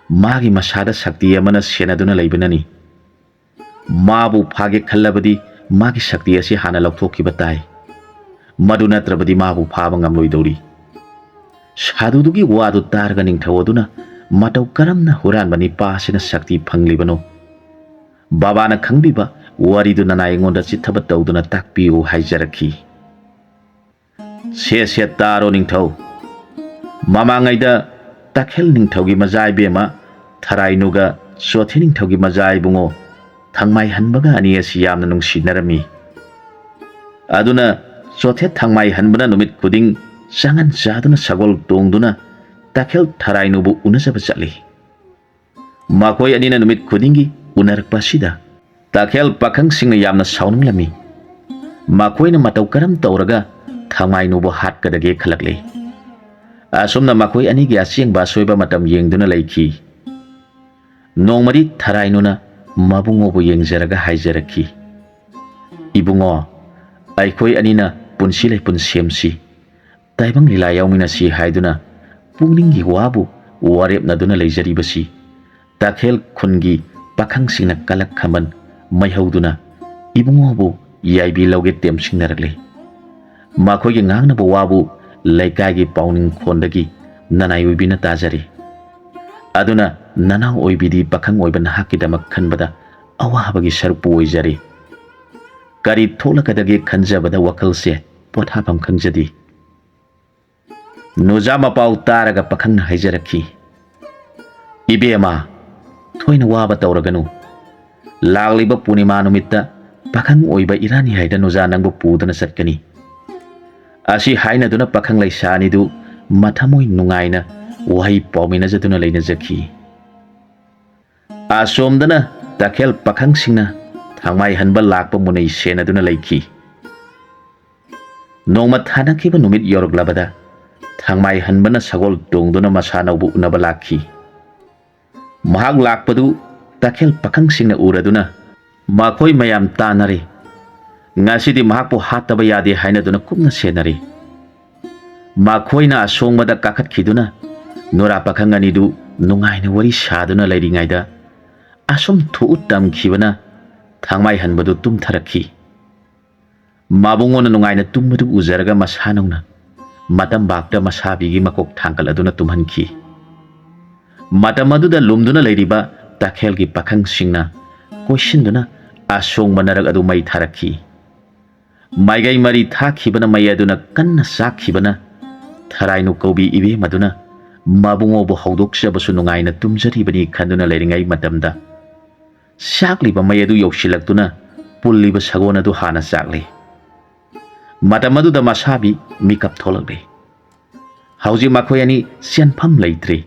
ꯃꯥꯒꯤ ꯃꯁꯥꯗ ꯁꯛꯇꯤ ꯑꯃꯅ ꯁꯦꯟꯅꯗꯨꯅ ꯂꯩꯕꯅꯅꯤ꯫ ꯃꯥꯕꯨ ꯐꯥꯒꯦ ꯈꯜꯂꯕꯗꯤ ꯃꯥꯒꯤ ꯁꯛꯇꯤ ꯑꯁꯤ ꯍꯥꯟꯅ ꯂꯧꯊꯣꯛꯈꯤꯕ ꯇꯥꯏ꯫ ꯃꯗꯨ ꯅꯠꯇ꯭ꯔꯕꯗꯤ ꯃꯥꯕꯨ ꯐꯥꯕ ꯉꯝꯂꯣꯏꯗꯧꯔꯤ꯫" ꯁꯥꯙꯨꯗꯨꯒꯤ ꯋꯥꯗꯨ ꯇꯥꯔꯒ ꯅꯤꯡꯊꯧ ꯑꯗꯨꯅ ꯃꯇꯧ ꯀꯔꯝꯅ ꯍꯨꯔꯥꯟꯕ ꯅꯤꯄꯥ ꯑꯁꯤꯅ ꯁꯛꯇꯤ ꯐꯪꯂꯤꯕꯅꯣ? ꯕꯥꯕꯥꯅ ꯈꯪꯕꯤꯕ ꯋꯥꯔꯤꯗꯨ ꯅꯅꯥꯏ ꯑꯩꯉꯣꯟꯗ ꯆꯤꯠꯊꯕ ꯇꯧꯗꯨꯅ ꯇꯥꯛꯄꯤꯌꯨ ꯍꯥꯏꯖꯔꯛꯈꯤ꯫ "ꯁꯦ ꯁꯦ ꯇꯥꯔꯣ ꯅꯤꯡꯊꯧ꯫ ꯃꯃꯥꯡꯉꯩꯗ ꯇꯥꯈꯦꯜ ꯅꯤꯡꯊꯧꯒꯤ ꯃꯆꯥ ꯏꯕꯦꯝꯃ ꯊꯔꯥꯏꯅꯨꯒ ꯆꯣꯊꯦ ꯅꯤꯡꯊꯧꯒꯤ ꯃꯆꯥ ꯏꯕꯨꯡꯉꯣ ꯊꯪꯃꯥꯏ ꯍꯟꯕꯒ ꯑꯅꯤ ꯑꯁꯤ ꯌꯥꯝꯅ ꯅꯨꯡꯁꯤꯅꯔꯝꯃꯤ꯫ ꯑꯗꯨꯅ ꯆꯣꯊꯦ ꯊꯪꯃꯥꯏ ꯍꯟꯕꯅ ꯅꯨꯃꯤꯠ ꯈꯨꯗꯤꯡ ꯆꯥꯉꯟ ꯆꯥꯗꯨꯅ ꯁꯒꯣꯜ ꯇꯣꯡꯗꯨꯅ ꯇꯥꯈꯦꯜ ꯊꯔꯥꯏꯅꯨꯕꯨ ꯎꯅꯖꯕ ꯆꯠꯂꯤ꯫ ꯃꯈꯣꯏ ꯑꯅꯤꯅ ꯅꯨꯃꯤꯠ ꯈꯨꯗꯤꯡꯒꯤ ꯎꯅꯔꯛꯄ ꯑꯁꯤꯗ ꯇꯥꯈꯦꯜ ꯄꯥꯈꯪꯁꯤꯡꯅ ꯌꯥꯝꯅ ꯁꯥꯎꯅꯤꯡꯂꯝꯃꯤ꯫ ꯃꯈꯣꯏꯅ ꯃꯇꯧ ꯀꯔꯝ ꯇꯧꯔꯒ ꯊꯪꯃꯥꯏꯅꯨꯕꯨ ꯍꯥꯠꯀꯗꯒꯦ ꯈꯜꯂꯛꯂꯤ꯫ ꯑꯁꯨꯝꯅ ꯃꯈꯣꯏ ꯑꯅꯤꯒꯤ ꯑꯁꯦꯡꯕ ꯑꯁꯣꯏꯕ ꯃꯇꯝ ꯌꯦꯡꯗꯨꯅ ꯂꯩꯈꯤ꯫ ꯅꯣꯡꯃꯗꯤ ꯊꯔꯥꯏꯅꯨꯅ ꯃꯕꯨꯡꯉꯣꯕꯨ ꯌꯦꯡꯖꯔꯒ ꯍꯥꯏꯖꯔꯛꯈꯤ, "ꯏꯕꯨꯡꯉꯣ, ꯑꯩꯈꯣꯏ ꯑꯅꯤꯅ ꯄꯨꯟꯁꯤ ꯂꯩꯄꯨꯟ ꯁꯦꯝꯁꯤ, ꯇꯥꯏꯕꯪ ꯂꯤꯂꯥ ꯌꯥꯎꯃꯤꯟꯅꯁꯤ" ꯍꯥꯏꯗꯨꯅ ꯄꯨꯛꯅꯤꯡꯒꯤ ꯋꯥꯕꯨ ꯋꯥꯔꯦꯞꯅꯗꯨꯅ ꯂꯩꯖꯔꯤꯕꯁꯤ ꯇꯥꯈꯦꯜ ꯈꯨꯟꯒꯤ ꯄꯥꯈꯪꯁꯤꯡꯅ ꯀꯂꯛ ꯈꯝꯕꯟ ꯃꯩꯍꯧꯗꯨꯅ ꯏꯕꯨꯡꯉꯣꯕꯨ ꯌꯥꯏꯕꯤ ꯂꯧꯒꯦ ꯇꯦꯝꯁꯤꯡꯅꯔꯛꯂꯤ꯫ ꯃꯈꯣꯏꯒꯤ ꯉꯥꯡꯅꯕ ꯋꯥꯕꯨ ꯂꯩꯀꯥꯏꯒꯤ ꯄꯥꯎꯅꯤꯡꯈꯣꯟꯗꯒꯤ ꯅꯅꯥꯏ ꯑꯣꯏꯕꯤꯅ ꯇꯥꯖꯔꯤ꯫ ꯑꯗꯨꯅ ꯅꯅꯥꯎ ꯑꯣꯏꯕꯤꯗꯤ ꯄꯥꯈꯪ ꯑꯣꯏꯕ ꯅꯍꯥꯛꯀꯤꯗꯃꯛ ꯈꯟꯕꯗ ꯑꯋꯥꯕꯒꯤ ꯁꯔꯨꯛꯄꯨ ꯑꯣꯏꯖꯔꯤ꯫ ꯀꯔꯤ ꯊꯣꯛꯂꯛꯀꯗꯒꯦ ꯈꯟꯖꯕꯗ ꯋꯥꯈꯜꯁꯦ ꯄꯣꯊꯥꯐꯝ ꯈꯪꯖꯗꯦ꯫ ꯅꯨꯖꯥ ꯃꯄꯥꯎ ꯇꯥꯔꯒ ꯄꯥꯈꯪꯅ ꯍꯥꯏꯖꯔꯛꯈꯤ, "ꯏꯕꯦꯝꯃ, ꯊꯣꯏꯅ ꯋꯥꯕ ꯇꯧꯔꯒꯅꯨ꯫ ꯂꯥꯛꯂꯤꯕ ꯄꯨꯔꯅꯤꯃꯥ ꯅꯨꯃꯤꯠꯇ ꯄꯥꯈꯪ ꯑꯣꯏꯕ ꯏꯔꯥꯅꯤ ꯍꯥꯏꯗ ꯅꯨꯖꯥ ꯅꯪꯕꯨ ꯄꯨꯗꯨꯅ ꯆꯠꯀꯅꯤ꯫" ꯑꯁꯤ ꯍꯥꯏꯅꯗꯨꯅ ꯄꯥꯈꯪ ꯂꯩꯁꯥ ꯑꯅꯤꯗꯨ ꯃꯊꯃꯣꯏ ꯅꯨꯡꯉꯥꯏꯅ ꯋꯥꯍꯩ ꯄꯥꯎꯃꯤꯟꯅꯖꯗꯨꯅ ꯂꯩꯅꯖꯈꯤ꯫ ꯑꯁꯣꯝꯗꯅ ꯇꯈꯦꯜ ꯄꯥꯈꯪꯁꯤꯡꯅ ꯊꯥꯡꯃꯥꯏ ꯍꯟꯕ ꯂꯥꯛꯄ ꯃꯨꯟꯅꯩ ꯁꯦꯟꯅꯗꯨꯅ ꯂꯩꯈꯤ꯫ ꯅꯣꯡꯃ ꯊꯥꯅꯈꯤꯕ ꯅꯨꯃꯤꯠ ꯌꯧꯔꯛꯂꯕꯗ ꯊꯥꯡꯃꯥꯏ ꯍꯟꯕꯅ ꯁꯒꯣꯜ ꯇꯣꯡꯗꯨꯅ ꯃꯁꯥꯅꯧꯕꯨ ꯎꯅꯕ ꯂꯥꯛꯈꯤ꯫ ꯃꯍꯥꯛ ꯂꯥꯛꯄꯗꯨ ꯇꯈꯦꯜ ꯄꯥꯈꯪꯁꯤꯡꯅ ꯎꯔꯗꯨꯅ ꯃꯈꯣꯏ ꯃꯌꯥꯝ ꯇꯥꯟꯅꯔꯦ꯫ ꯉꯁꯤꯗꯤ ꯃꯍꯥꯛꯄꯨ ꯍꯥꯠꯇꯕ ꯌꯥꯗꯦ ꯍꯥꯏꯅꯗꯨꯅ ꯀꯨꯞꯅ ꯁꯦꯟꯅꯔꯦ꯫ ꯃꯈꯣꯏꯅ ꯑꯁꯣꯡꯕꯗ ꯀꯥꯈꯠꯈꯤꯗꯨꯅ ꯅꯨꯔꯥ ꯄꯥꯈꯪ ꯑꯅꯤꯗꯨ ꯅꯨꯡꯉꯥꯏꯅ ꯋꯥꯔꯤ ꯁꯥꯗꯨꯅ ꯂꯩꯔꯤꯉꯩꯗ ꯑꯁꯨꯝ ꯊꯣꯛꯎ ꯇꯝꯈꯤꯕꯅ ꯊꯥꯡꯃꯥꯏ ꯍꯟꯕꯗꯨ ꯇꯨꯝꯊꯔꯛꯈꯤ꯫ ꯃꯕꯨꯡꯉꯣꯅ ꯅꯨꯡꯉꯥꯏꯅ ꯇꯨꯝꯕꯗꯨ ꯎꯖꯔꯒ ꯃꯁꯥꯅꯧꯅ ꯃꯇꯝꯕꯥꯛꯇ ꯃꯁꯥꯕꯤꯒꯤ ꯃꯀꯣꯛ ꯊꯥꯡꯒꯠꯂꯗꯨꯅ ꯇꯨꯝꯍꯟꯈꯤ꯫ ꯃꯇꯝ ꯑꯗꯨꯗ ꯂꯨꯝꯗꯨꯅ ꯂꯩꯔꯤꯕ ꯇꯈꯦꯜꯒꯤ ꯄꯥꯈꯪꯁꯤꯡꯅ ꯀꯣꯏꯁꯤꯟꯗꯨꯅ ꯑꯁꯣꯡꯕ ꯅꯔꯛ ꯑꯗꯨ ꯃꯩ ꯊꯥꯔꯛꯈꯤ꯫ ꯃꯥꯏꯒꯩ ꯃꯔꯤ ꯊꯥꯈꯤꯕꯅ ꯃꯩ ꯑꯗꯨꯅ ꯀꯟꯅ ꯆꯥꯛꯈꯤꯕꯅ ꯊꯔꯥꯏꯅꯨ ꯀꯧꯕꯤ ꯏꯕꯦꯝ ꯑꯗꯨꯅ ꯃꯕꯨꯡꯉꯣꯕꯨ ꯍꯧꯗꯣꯛꯆꯕꯁꯨ ꯅꯨꯡꯉꯥꯏꯅ ꯇꯨꯝꯖꯔꯤꯕꯅꯤ ꯈꯟꯗꯨꯅ ꯂꯩꯔꯤꯉꯩ ꯃꯇꯝꯗ ꯆꯥꯛꯂꯤꯕ ꯃꯩ ꯑꯗꯨ ꯌꯧꯁꯤꯜꯂꯛꯇꯨꯅ ꯄꯨꯜꯂꯤꯕ ꯁꯒꯣꯜ ꯑꯗꯨ ꯍꯥꯟꯅ ꯆꯥꯛꯂꯦ꯫ ꯃꯇꯝ ꯑꯗꯨꯗ ꯃꯁꯥꯕꯤ ꯃꯤꯀꯞ ꯊꯣꯛꯂꯛꯂꯦ꯫ ꯍꯧꯖꯤꯛ ꯃꯈꯣꯏ ꯑꯅꯤ ꯆꯦꯟꯐꯝ ꯂꯩꯇ꯭ꯔꯦ꯫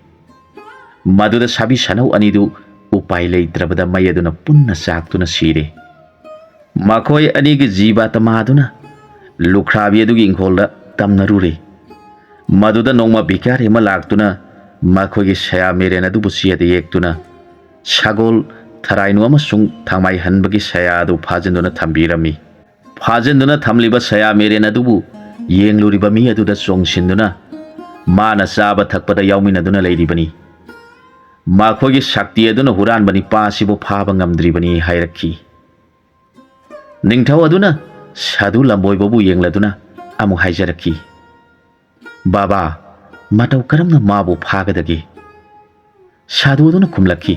ꯃꯗꯨꯗ ꯁꯥꯕꯤ ꯁꯥꯅꯧ ꯑꯅꯤꯗꯨ ꯎꯄꯥꯏ ꯂꯩꯇ꯭ꯔꯕꯗ ꯃꯩ ꯑꯗꯨꯅ ꯄꯨꯟꯅ ꯆꯥꯛꯇꯨꯅ ꯁꯤꯔꯦ꯫ ꯃꯈꯣꯏ ꯑꯅꯤꯒꯤ ꯖꯤꯕ ꯇꯃꯥꯗꯨꯅ ꯂꯨꯈ꯭ꯔꯥꯕꯤ ꯑꯗꯨꯒꯤ ꯏꯪꯈꯣꯜꯗ ꯇꯝꯅꯔꯨꯔꯦ꯫ ꯃꯗꯨꯗ ꯅꯣꯡꯃ ꯚꯤꯈꯥꯔꯤ ꯑꯃ ꯂꯥꯛꯇꯨꯅ ꯃꯈꯣꯏꯒꯤ ꯁꯌꯥ ꯃꯦꯔꯦꯟ ꯑꯗꯨꯕꯨ ꯆꯦꯗ ꯌꯦꯛꯇꯨꯅ ꯁꯒꯣꯜ, ꯊꯔꯥꯏꯅꯨ ꯑꯃꯁꯨꯡ ꯊꯥꯡꯃꯥꯏ ꯍꯟꯕꯒꯤ ꯁꯌꯥ ꯑꯗꯨ ꯐꯥꯖꯤꯟꯗꯨꯅ ꯊꯝꯕꯤꯔꯝꯃꯤ꯫ ꯐꯥꯖꯤꯟꯗꯨꯅ ꯊꯝꯂꯤꯕ ꯁꯌꯥ ꯃꯦꯔꯦꯟ ꯑꯗꯨꯕꯨ ꯌꯦꯡꯂꯨꯔꯤꯕ ꯃꯤ ꯑꯗꯨꯗ ꯆꯣꯡꯁꯤꯟꯗꯨꯅ ꯃꯥꯅ ꯆꯥꯕ ꯊꯛꯄꯗ ꯌꯥꯎꯃꯤꯟꯅꯗꯨꯅ ꯂꯩꯔꯤꯕꯅꯤ꯫ ꯃꯈꯣꯏꯒꯤ ꯁꯛꯇꯤ ꯑꯗꯨꯅ ꯍꯨꯔꯥꯟꯕ ꯅꯤꯄꯥ ꯑꯁꯤꯕꯨ ꯐꯥꯕ ꯉꯝꯗ꯭ꯔꯤꯕꯅꯤ ꯍꯥꯏꯔꯛꯈꯤ꯫ ꯅꯤꯡꯊꯧ ꯑꯗꯨꯅ ꯁꯥꯗꯨ ꯂꯝꯕꯣꯏꯕꯕꯨ ꯌꯦꯡꯂꯗꯨꯅ ꯑꯃꯨꯛ ꯍꯥꯏꯖꯔꯛꯈꯤ, "ꯕꯥꯕꯥ, ꯃꯇꯧ ꯀꯔꯝꯅ ꯃꯥꯕꯨ ꯐꯥꯒꯗꯒꯦ?" ꯁꯥꯗꯨ ꯑꯗꯨꯅ ꯈꯨꯝꯂꯛꯈꯤ,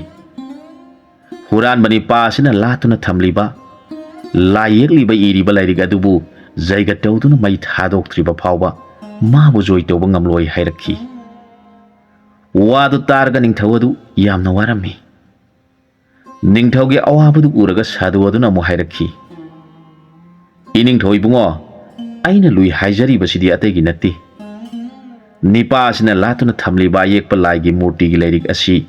"ꯍꯨꯔꯥꯟꯕ ꯅꯤꯄꯥ ꯑꯁꯤꯅ ꯂꯥꯠꯇꯨꯅ ꯊꯝꯂꯤꯕ ꯂꯥꯏ ꯌꯦꯛꯂꯤꯕ ꯏꯔꯤꯕ ꯂꯥꯏꯔꯤꯛ ꯑꯗꯨꯕꯨ ꯖꯩꯒ ꯇꯧꯗꯨꯅ ꯃꯩ ꯊꯥꯗꯣꯛꯇ꯭ꯔꯤꯕ ꯐꯥꯎꯕ ꯃꯥꯕꯨ ꯖꯣꯏ ꯇꯧꯕ ꯉꯝꯂꯣꯏ" ꯍꯥꯏꯔꯛꯈꯤ꯫ ꯋꯥꯗꯨ ꯇꯥꯔꯒ ꯅꯤꯡꯊꯧ ꯑꯗꯨ ꯌꯥꯝꯅ ꯋꯥꯔꯝꯃꯤ꯫ ꯅꯤꯡꯊꯧꯒꯤ ꯑꯋꯥꯕꯗꯨ ꯎꯔꯒ ꯁꯥꯗꯨ ꯑꯗꯨꯅ ꯑꯃꯨꯛ ꯍꯥꯏꯔꯛꯈꯤ, "ꯏꯅꯤꯡꯊꯧ ꯏꯕꯨꯡꯉꯣ, ꯑꯩꯅ ꯂꯨꯏ ꯍꯥꯏꯖꯔꯤꯕꯁꯤꯗꯤ ꯑꯇꯩꯒꯤ ꯅꯠꯇꯦ꯫ ꯅꯤꯄꯥ ꯑꯁꯤꯅ ꯂꯥꯠꯇꯨꯅ ꯊꯝꯂꯤꯕ ꯑꯌꯦꯛꯄ ꯂꯥꯏꯒꯤ ꯃꯨꯔꯇꯤꯒꯤ ꯂꯥꯏꯔꯤꯛ ꯑꯁꯤ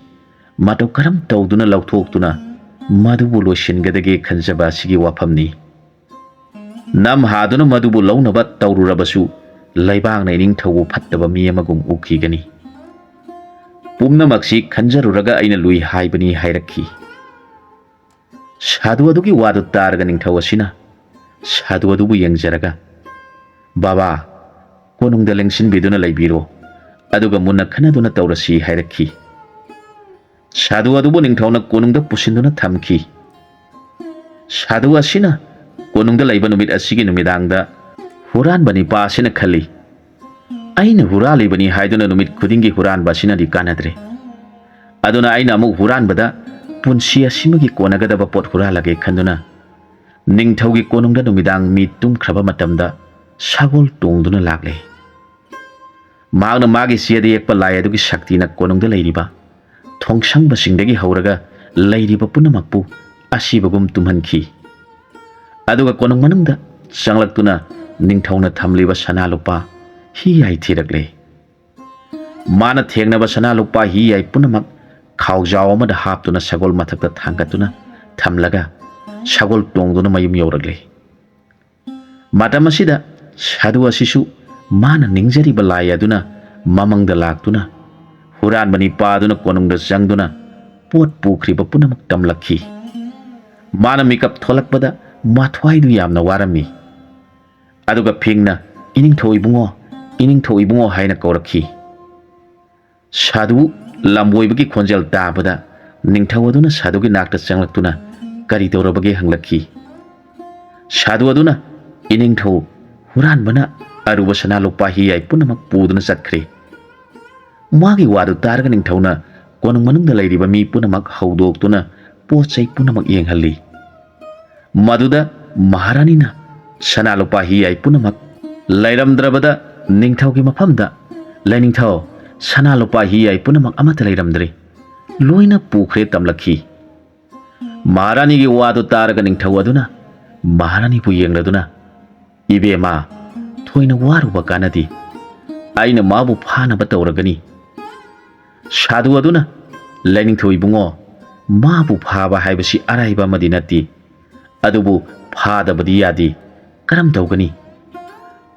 ꯃꯇꯧ ꯀꯔꯝ ꯇꯧꯗꯨꯅ ꯂꯧꯊꯣꯛꯇꯨꯅ ꯃꯗꯨꯕꯨ ꯂꯣꯏꯁꯤꯟꯒꯗꯒꯦ ꯈꯟꯖꯕ ꯑꯁꯤꯒꯤ ꯋꯥꯐꯝꯅꯤ꯫ ꯅꯝ ꯍꯥꯗꯨꯅ ꯃꯗꯨꯕꯨ ꯂꯧꯅꯕ ꯇꯧꯔꯨꯔꯕꯁꯨ ꯂꯩꯕꯥꯛꯅ ꯏꯅꯤꯡꯊꯧꯕꯨ ꯐꯠꯇꯕ ꯃꯤ ꯑꯃꯒꯨꯝ ꯎꯈꯤꯒꯅꯤ꯫ ꯄꯨꯝꯅꯃꯛꯁꯤ ꯈꯟꯖꯔꯨꯔꯒ ꯑꯩꯅ ꯂꯨꯏ ꯍꯥꯏꯕꯅꯤ" ꯍꯥꯏꯔꯛꯈꯤ꯫ ꯁꯥꯗꯨ ꯑꯗꯨꯒꯤ ꯋꯥꯗꯨ ꯇꯥꯔꯒ ꯅꯤꯡꯊꯧ ꯑꯁꯤꯅ ꯁꯥꯗꯨ ꯑꯗꯨꯕꯨ ꯌꯦꯡꯖꯔꯒ, "ꯕꯥꯕꯥ, ꯀꯣꯅꯨꯡꯗ ꯂꯦꯡꯁꯤꯟꯕꯤꯗꯨꯅ ꯂꯩꯕꯤꯔꯣ, ꯑꯗꯨꯒ ꯃꯨꯟꯅ ꯈꯟꯅꯗꯨꯅ ꯇꯧꯔꯁꯤ" ꯍꯥꯏꯔꯛꯈꯤ꯫ ꯁꯥꯗꯨ ꯑꯗꯨꯕꯨ ꯅꯤꯡꯊꯧꯅ ꯀꯣꯅꯨꯡꯗ ꯄꯨꯁꯤꯟꯗꯨꯅ ꯊꯝꯈꯤ꯫ ꯁꯥꯗꯨ ꯑꯁꯤꯅ ꯀꯣꯅꯨꯡꯗ ꯂꯩꯕ ꯅꯨꯃꯤꯠ ꯑꯁꯤꯒꯤ ꯅꯨꯃꯤꯗꯥꯡꯗ ꯍꯨꯔꯥꯟꯕ ꯅꯤꯄꯥ ꯑꯁꯤꯅ ꯈꯜꯂꯤ, "ꯑꯩꯅ ꯍꯨꯔꯥꯜꯂꯤꯕꯅꯤ ꯍꯥꯏꯗꯨꯅ ꯅꯨꯃꯤꯠ ꯈꯨꯗꯤꯡꯒꯤ ꯍꯨꯔꯥꯟꯕ ꯑꯁꯤꯅꯗꯤ ꯀꯥꯟꯅꯗ꯭ꯔꯦ꯫ ꯑꯗꯨꯅ ꯑꯩꯅ ꯑꯃꯨꯛ ꯍꯨꯔꯥꯟꯕꯗ ꯄꯨꯟꯁꯤ ꯑꯁꯤꯃꯒꯤ ꯀꯣꯟꯅꯒꯗꯕ ꯄꯣꯠ ꯍꯨꯔꯥꯜꯂꯒꯦ" ꯈꯟꯗꯨꯅ ꯅꯤꯡꯊꯧꯒꯤ ꯀꯣꯅꯨꯡꯗ ꯅꯨꯃꯤꯗꯥꯡ ꯃꯤ ꯇꯨꯝꯈ꯭ꯔꯕ ꯃꯇꯝꯗ ꯁꯒꯣꯜ ꯇꯣꯡꯗꯨꯅ ꯂꯥꯛꯂꯦ꯫ ꯃꯍꯥꯛꯅ ꯃꯥꯒꯤ ꯆꯦꯗ ꯌꯦꯛꯄ ꯂꯥꯏ ꯑꯗꯨꯒꯤ ꯁꯛꯇꯤꯅ ꯀꯣꯅꯨꯡꯗ ꯂꯩꯔꯤꯕ ꯊꯣꯡꯁꯪꯕꯁꯤꯡꯗꯒꯤ ꯍꯧꯔꯒ ꯂꯩꯔꯤꯕ ꯄꯨꯝꯅꯃꯛꯄꯨ ꯑꯁꯤꯕꯒꯨꯝ ꯇꯨꯝꯍꯟꯈꯤ꯫ ꯑꯗꯨꯒ ꯀꯣꯅꯨꯡ ꯃꯅꯨꯡꯗ ꯆꯪꯂꯛꯇꯨꯅ ꯅꯤꯡꯊꯧꯅ ꯊꯝꯂꯤꯕ ꯁꯅꯥ ꯂꯨꯄꯥ ꯍꯤ ꯌꯥꯏ ꯊꯤꯔꯛꯂꯦ꯫ ꯃꯥꯅ ꯊꯦꯡꯅꯕ ꯁꯅꯥ ꯂꯨꯄꯥ ꯍꯤ ꯌꯥꯏ ꯄꯨꯝꯅꯃꯛ ꯈꯥꯎꯖꯥꯎ ꯑꯃꯗ ꯍꯥꯞꯇꯨꯅ ꯁꯒꯣꯜ ꯃꯊꯛꯇ ꯊꯥꯡꯒꯠꯇꯨꯅ ꯊꯝꯂꯒ ꯁꯒꯣꯜ ꯇꯣꯡꯗꯨꯅ ꯃꯌꯨꯝ ꯌꯧꯔꯛꯂꯦ꯫ ꯃꯇꯝ ꯑꯁꯤꯗ ꯁꯥꯗꯨ ꯑꯁꯤꯁꯨ ꯃꯥꯅ ꯅꯤꯡꯖꯔꯤꯕ ꯂꯥꯏ ꯑꯗꯨꯅ ꯃꯃꯪꯗ ꯂꯥꯛꯇꯨꯅ ꯍꯨꯔꯥꯟꯕ ꯅꯤꯄꯥ ꯑꯗꯨꯅ ꯀꯣꯅꯨꯡꯗ ꯆꯪꯗꯨꯅ ꯄꯣꯠ ꯄꯨꯈ꯭ꯔꯤꯕ ꯄꯨꯝꯅꯃꯛ ꯇꯝꯂꯛꯈꯤ꯫ ꯃꯥꯅ ꯃꯤꯀꯞ ꯊꯣꯛꯂꯛꯄꯗ ꯃꯊ꯭ꯋꯥꯏꯗꯨ ꯌꯥꯝꯅ ꯋꯥꯔꯝꯃꯤ꯫ ꯑꯗꯨꯒ ꯐꯤꯡꯅ, "ꯏꯅꯤꯡꯊꯧ ꯏꯕꯨꯡꯉꯣ, ꯏꯅꯤꯡꯊꯧ ꯏꯕꯨꯡꯉꯣ" ꯍꯥꯏꯅ ꯀꯧꯔꯛꯈꯤ꯫ ꯁꯥꯗꯨ ꯂꯝꯕꯣꯏꯕꯒꯤ ꯈꯣꯟꯖꯦꯜ ꯇꯥꯕꯗ ꯅꯤꯡꯊꯧ ꯑꯗꯨꯅ ꯁꯥꯗꯨꯒꯤ ꯅꯥꯛꯇ ꯆꯪꯂꯛꯇꯨꯅ ꯀꯔꯤ ꯇꯧꯔꯕꯒꯦ ꯍꯪꯂꯛꯈꯤ꯫ ꯁꯥꯗꯨ ꯑꯗꯨꯅ, "ꯏꯅꯤꯡꯊꯧ, ꯍꯨꯔꯥꯟꯕꯅ ꯑꯔꯨꯕ ꯁꯅꯥ ꯂꯨꯄꯥ ꯍꯤꯌꯥꯏ ꯄꯨꯝꯅꯃꯛ ꯄꯨꯗꯨꯅ ꯆꯠꯈ꯭ꯔꯦ꯫ ꯃꯥꯒꯤ ꯋꯥꯗꯨ ꯇꯥꯔꯒ ꯅꯤꯡꯊꯧꯅ ꯀꯣꯅꯨꯡ ꯃꯅꯨꯡꯗ ꯂꯩꯔꯤꯕ ꯃꯤ ꯄꯨꯝꯅꯃꯛ ꯍꯧꯗꯣꯛꯇꯨꯅ ꯄꯣꯠ ꯆꯩ ꯄꯨꯝꯅꯃꯛ ꯌꯦꯡꯍꯜꯂꯤ꯫ ꯃꯗꯨꯗ ꯃꯍꯥꯔꯥꯅꯤꯅ ꯁꯅꯥ ꯂꯨꯄꯥ ꯍꯤꯌꯥꯏ ꯄꯨꯝꯅꯃꯛ ꯂꯩꯔꯝꯗ꯭ꯔꯕꯗ ꯅꯤꯡꯊꯧꯒꯤ ꯃꯐꯝꯗ, "ꯂꯩꯅꯤꯡꯊꯧ, ꯁꯅꯥ ꯂꯨꯄꯥ ꯍꯤꯌꯥꯏ ꯄꯨꯝꯅꯃꯛ ꯑꯃꯠꯇ ꯂꯩꯔꯝꯗ꯭ꯔꯦ, ꯂꯣꯏꯅ ꯄꯨꯈ꯭ꯔꯦ" ꯇꯝꯂꯛꯈꯤ꯫ ꯃꯍꯥꯔꯥꯅꯤꯒꯤ ꯋꯥꯗꯨ ꯇꯥꯔꯒ ꯅꯤꯡꯊꯧ ꯑꯗꯨꯅ ꯃꯍꯥꯔꯥꯅꯤꯕꯨ ꯌꯦꯡꯂꯗꯨꯅ, "ꯏꯕꯦꯝꯃ, ꯊꯣꯏꯅ ꯋꯥꯔꯨꯕ ꯀꯥꯟꯅꯗꯦ꯫ ꯑꯩꯅ ꯃꯥꯕꯨ ꯐꯥꯅꯕ ꯇꯧꯔꯒꯅꯤ"꯫ ꯁꯥꯗꯨ ꯑꯗꯨꯅ, "ꯂꯩꯅꯤꯡꯊꯧ ꯏꯕꯨꯡꯉꯣ, ꯃꯥꯕꯨ ꯐꯥꯕ ꯍꯥꯏꯕꯁꯤ ꯑꯔꯥꯏꯕ ꯑꯃꯗꯤ ꯅꯠꯇꯦ꯫ ꯑꯗꯨꯕꯨ ꯐꯥꯗꯕꯗꯤ ꯌꯥꯗꯦ꯫ ꯀꯔꯝ ꯇꯧꯒꯅꯤ?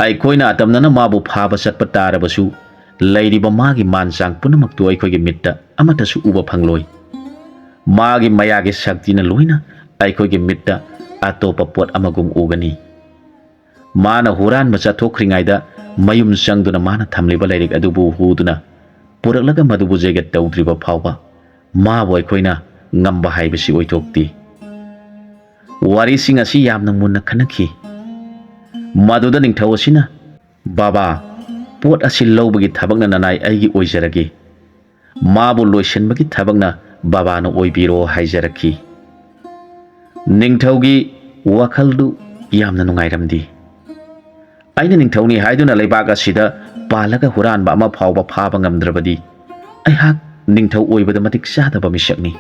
ꯑꯩꯈꯣꯏꯅ ꯑꯇꯝꯅꯅ ꯃꯥꯕꯨ ꯐꯥꯕ ꯆꯠꯄ ꯇꯥꯔꯕꯁꯨ, ꯂꯩꯔꯤꯕ ꯃꯥꯒꯤ ꯃꯥꯟ ꯆꯥꯡ ꯄꯨꯝꯅꯃꯛꯇꯨ ꯑꯩꯈꯣꯏꯒꯤ ꯃꯤꯠꯇ ꯑꯃꯠꯇꯁꯨ ꯎꯕ ꯐꯪꯂꯣꯏ꯫ ꯃꯥꯒꯤ ꯃꯌꯥꯒꯤ ꯁꯛꯇꯤꯅ ꯂꯣꯏꯅ ꯑꯩꯈꯣꯏꯒꯤ ꯃꯤꯠꯇ ꯑꯇꯣꯞꯄ ꯄꯣꯠ ꯑꯃꯒꯨꯝ ꯎꯒꯅꯤ"꯫ ꯃꯥꯅ ꯍꯨꯔꯥꯟꯕ ꯆꯠꯊꯣꯛꯈ꯭ꯔꯤꯉꯩꯗ ꯃꯌꯨꯝ ꯆꯪꯗꯨꯅ ꯃꯥꯅ ꯊꯝꯂꯤꯕ ꯂꯥꯏꯔꯤꯛ ꯑꯗꯨꯕꯨ ꯍꯨꯗꯨꯅ ꯄꯨꯔꯛꯂꯒ ꯃꯗꯨꯕꯨ ꯖꯦꯒꯠ ꯇꯧꯗ꯭ꯔꯤꯕ ꯐꯥꯎꯕ ꯃꯥꯕꯨ ꯑꯩꯈꯣꯏꯅ ꯉꯝꯕ ꯍꯥꯏꯕꯁꯤ ꯑꯣꯏꯊꯣꯛꯇꯦ꯫ ꯋꯥꯔꯤꯁꯤꯡ ꯑꯁꯤ ꯌꯥꯝꯅ ꯃꯨꯟꯅ ꯈꯟꯅꯈꯤ꯫ ꯃꯗꯨꯗ ꯅꯤꯡꯊꯧ ꯑꯁꯤꯅ, "ꯕꯥꯕꯥ, ꯄꯣꯠ ꯑꯁꯤ ꯂꯧꯕꯒꯤ ꯊꯕꯛꯅ ꯅꯅꯥꯏ ꯑꯩꯒꯤ ꯑꯣꯏꯖꯔꯒꯦ꯫ ꯃꯥꯕꯨ ꯂꯣꯏꯁꯤꯟꯕꯒꯤ ꯊꯕꯛꯅ ꯕꯥꯕꯥꯅ ꯑꯣꯏꯕꯤꯔꯣ" ꯍꯥꯏꯖꯔꯛꯈꯤ꯫ ꯅꯤꯡꯊꯧꯒꯤ ꯋꯥꯈꯜꯗꯨ ꯌꯥꯝꯅ ꯅꯨꯡꯉꯥꯏꯔꯝꯗꯦ꯫ "ꯑꯩꯅ ꯅꯤꯡꯊꯧꯅꯤ ꯍꯥꯏꯗꯨꯅ ꯂꯩꯕꯥꯛ ꯑꯁꯤꯗ ꯄꯥꯜꯂꯒ ꯍꯨꯔꯥꯟꯕ ꯑꯃ ꯐꯥꯎꯕ ꯐꯥꯕ ꯉꯝꯗ꯭ꯔꯕꯗꯤ ꯑꯩꯍꯥꯛ ꯅꯤꯡꯊꯧ ꯑꯣꯏꯕꯗ ꯃꯇꯤꯛ ꯆꯥꯗꯕ ꯃꯤꯁꯛꯅꯤ꯫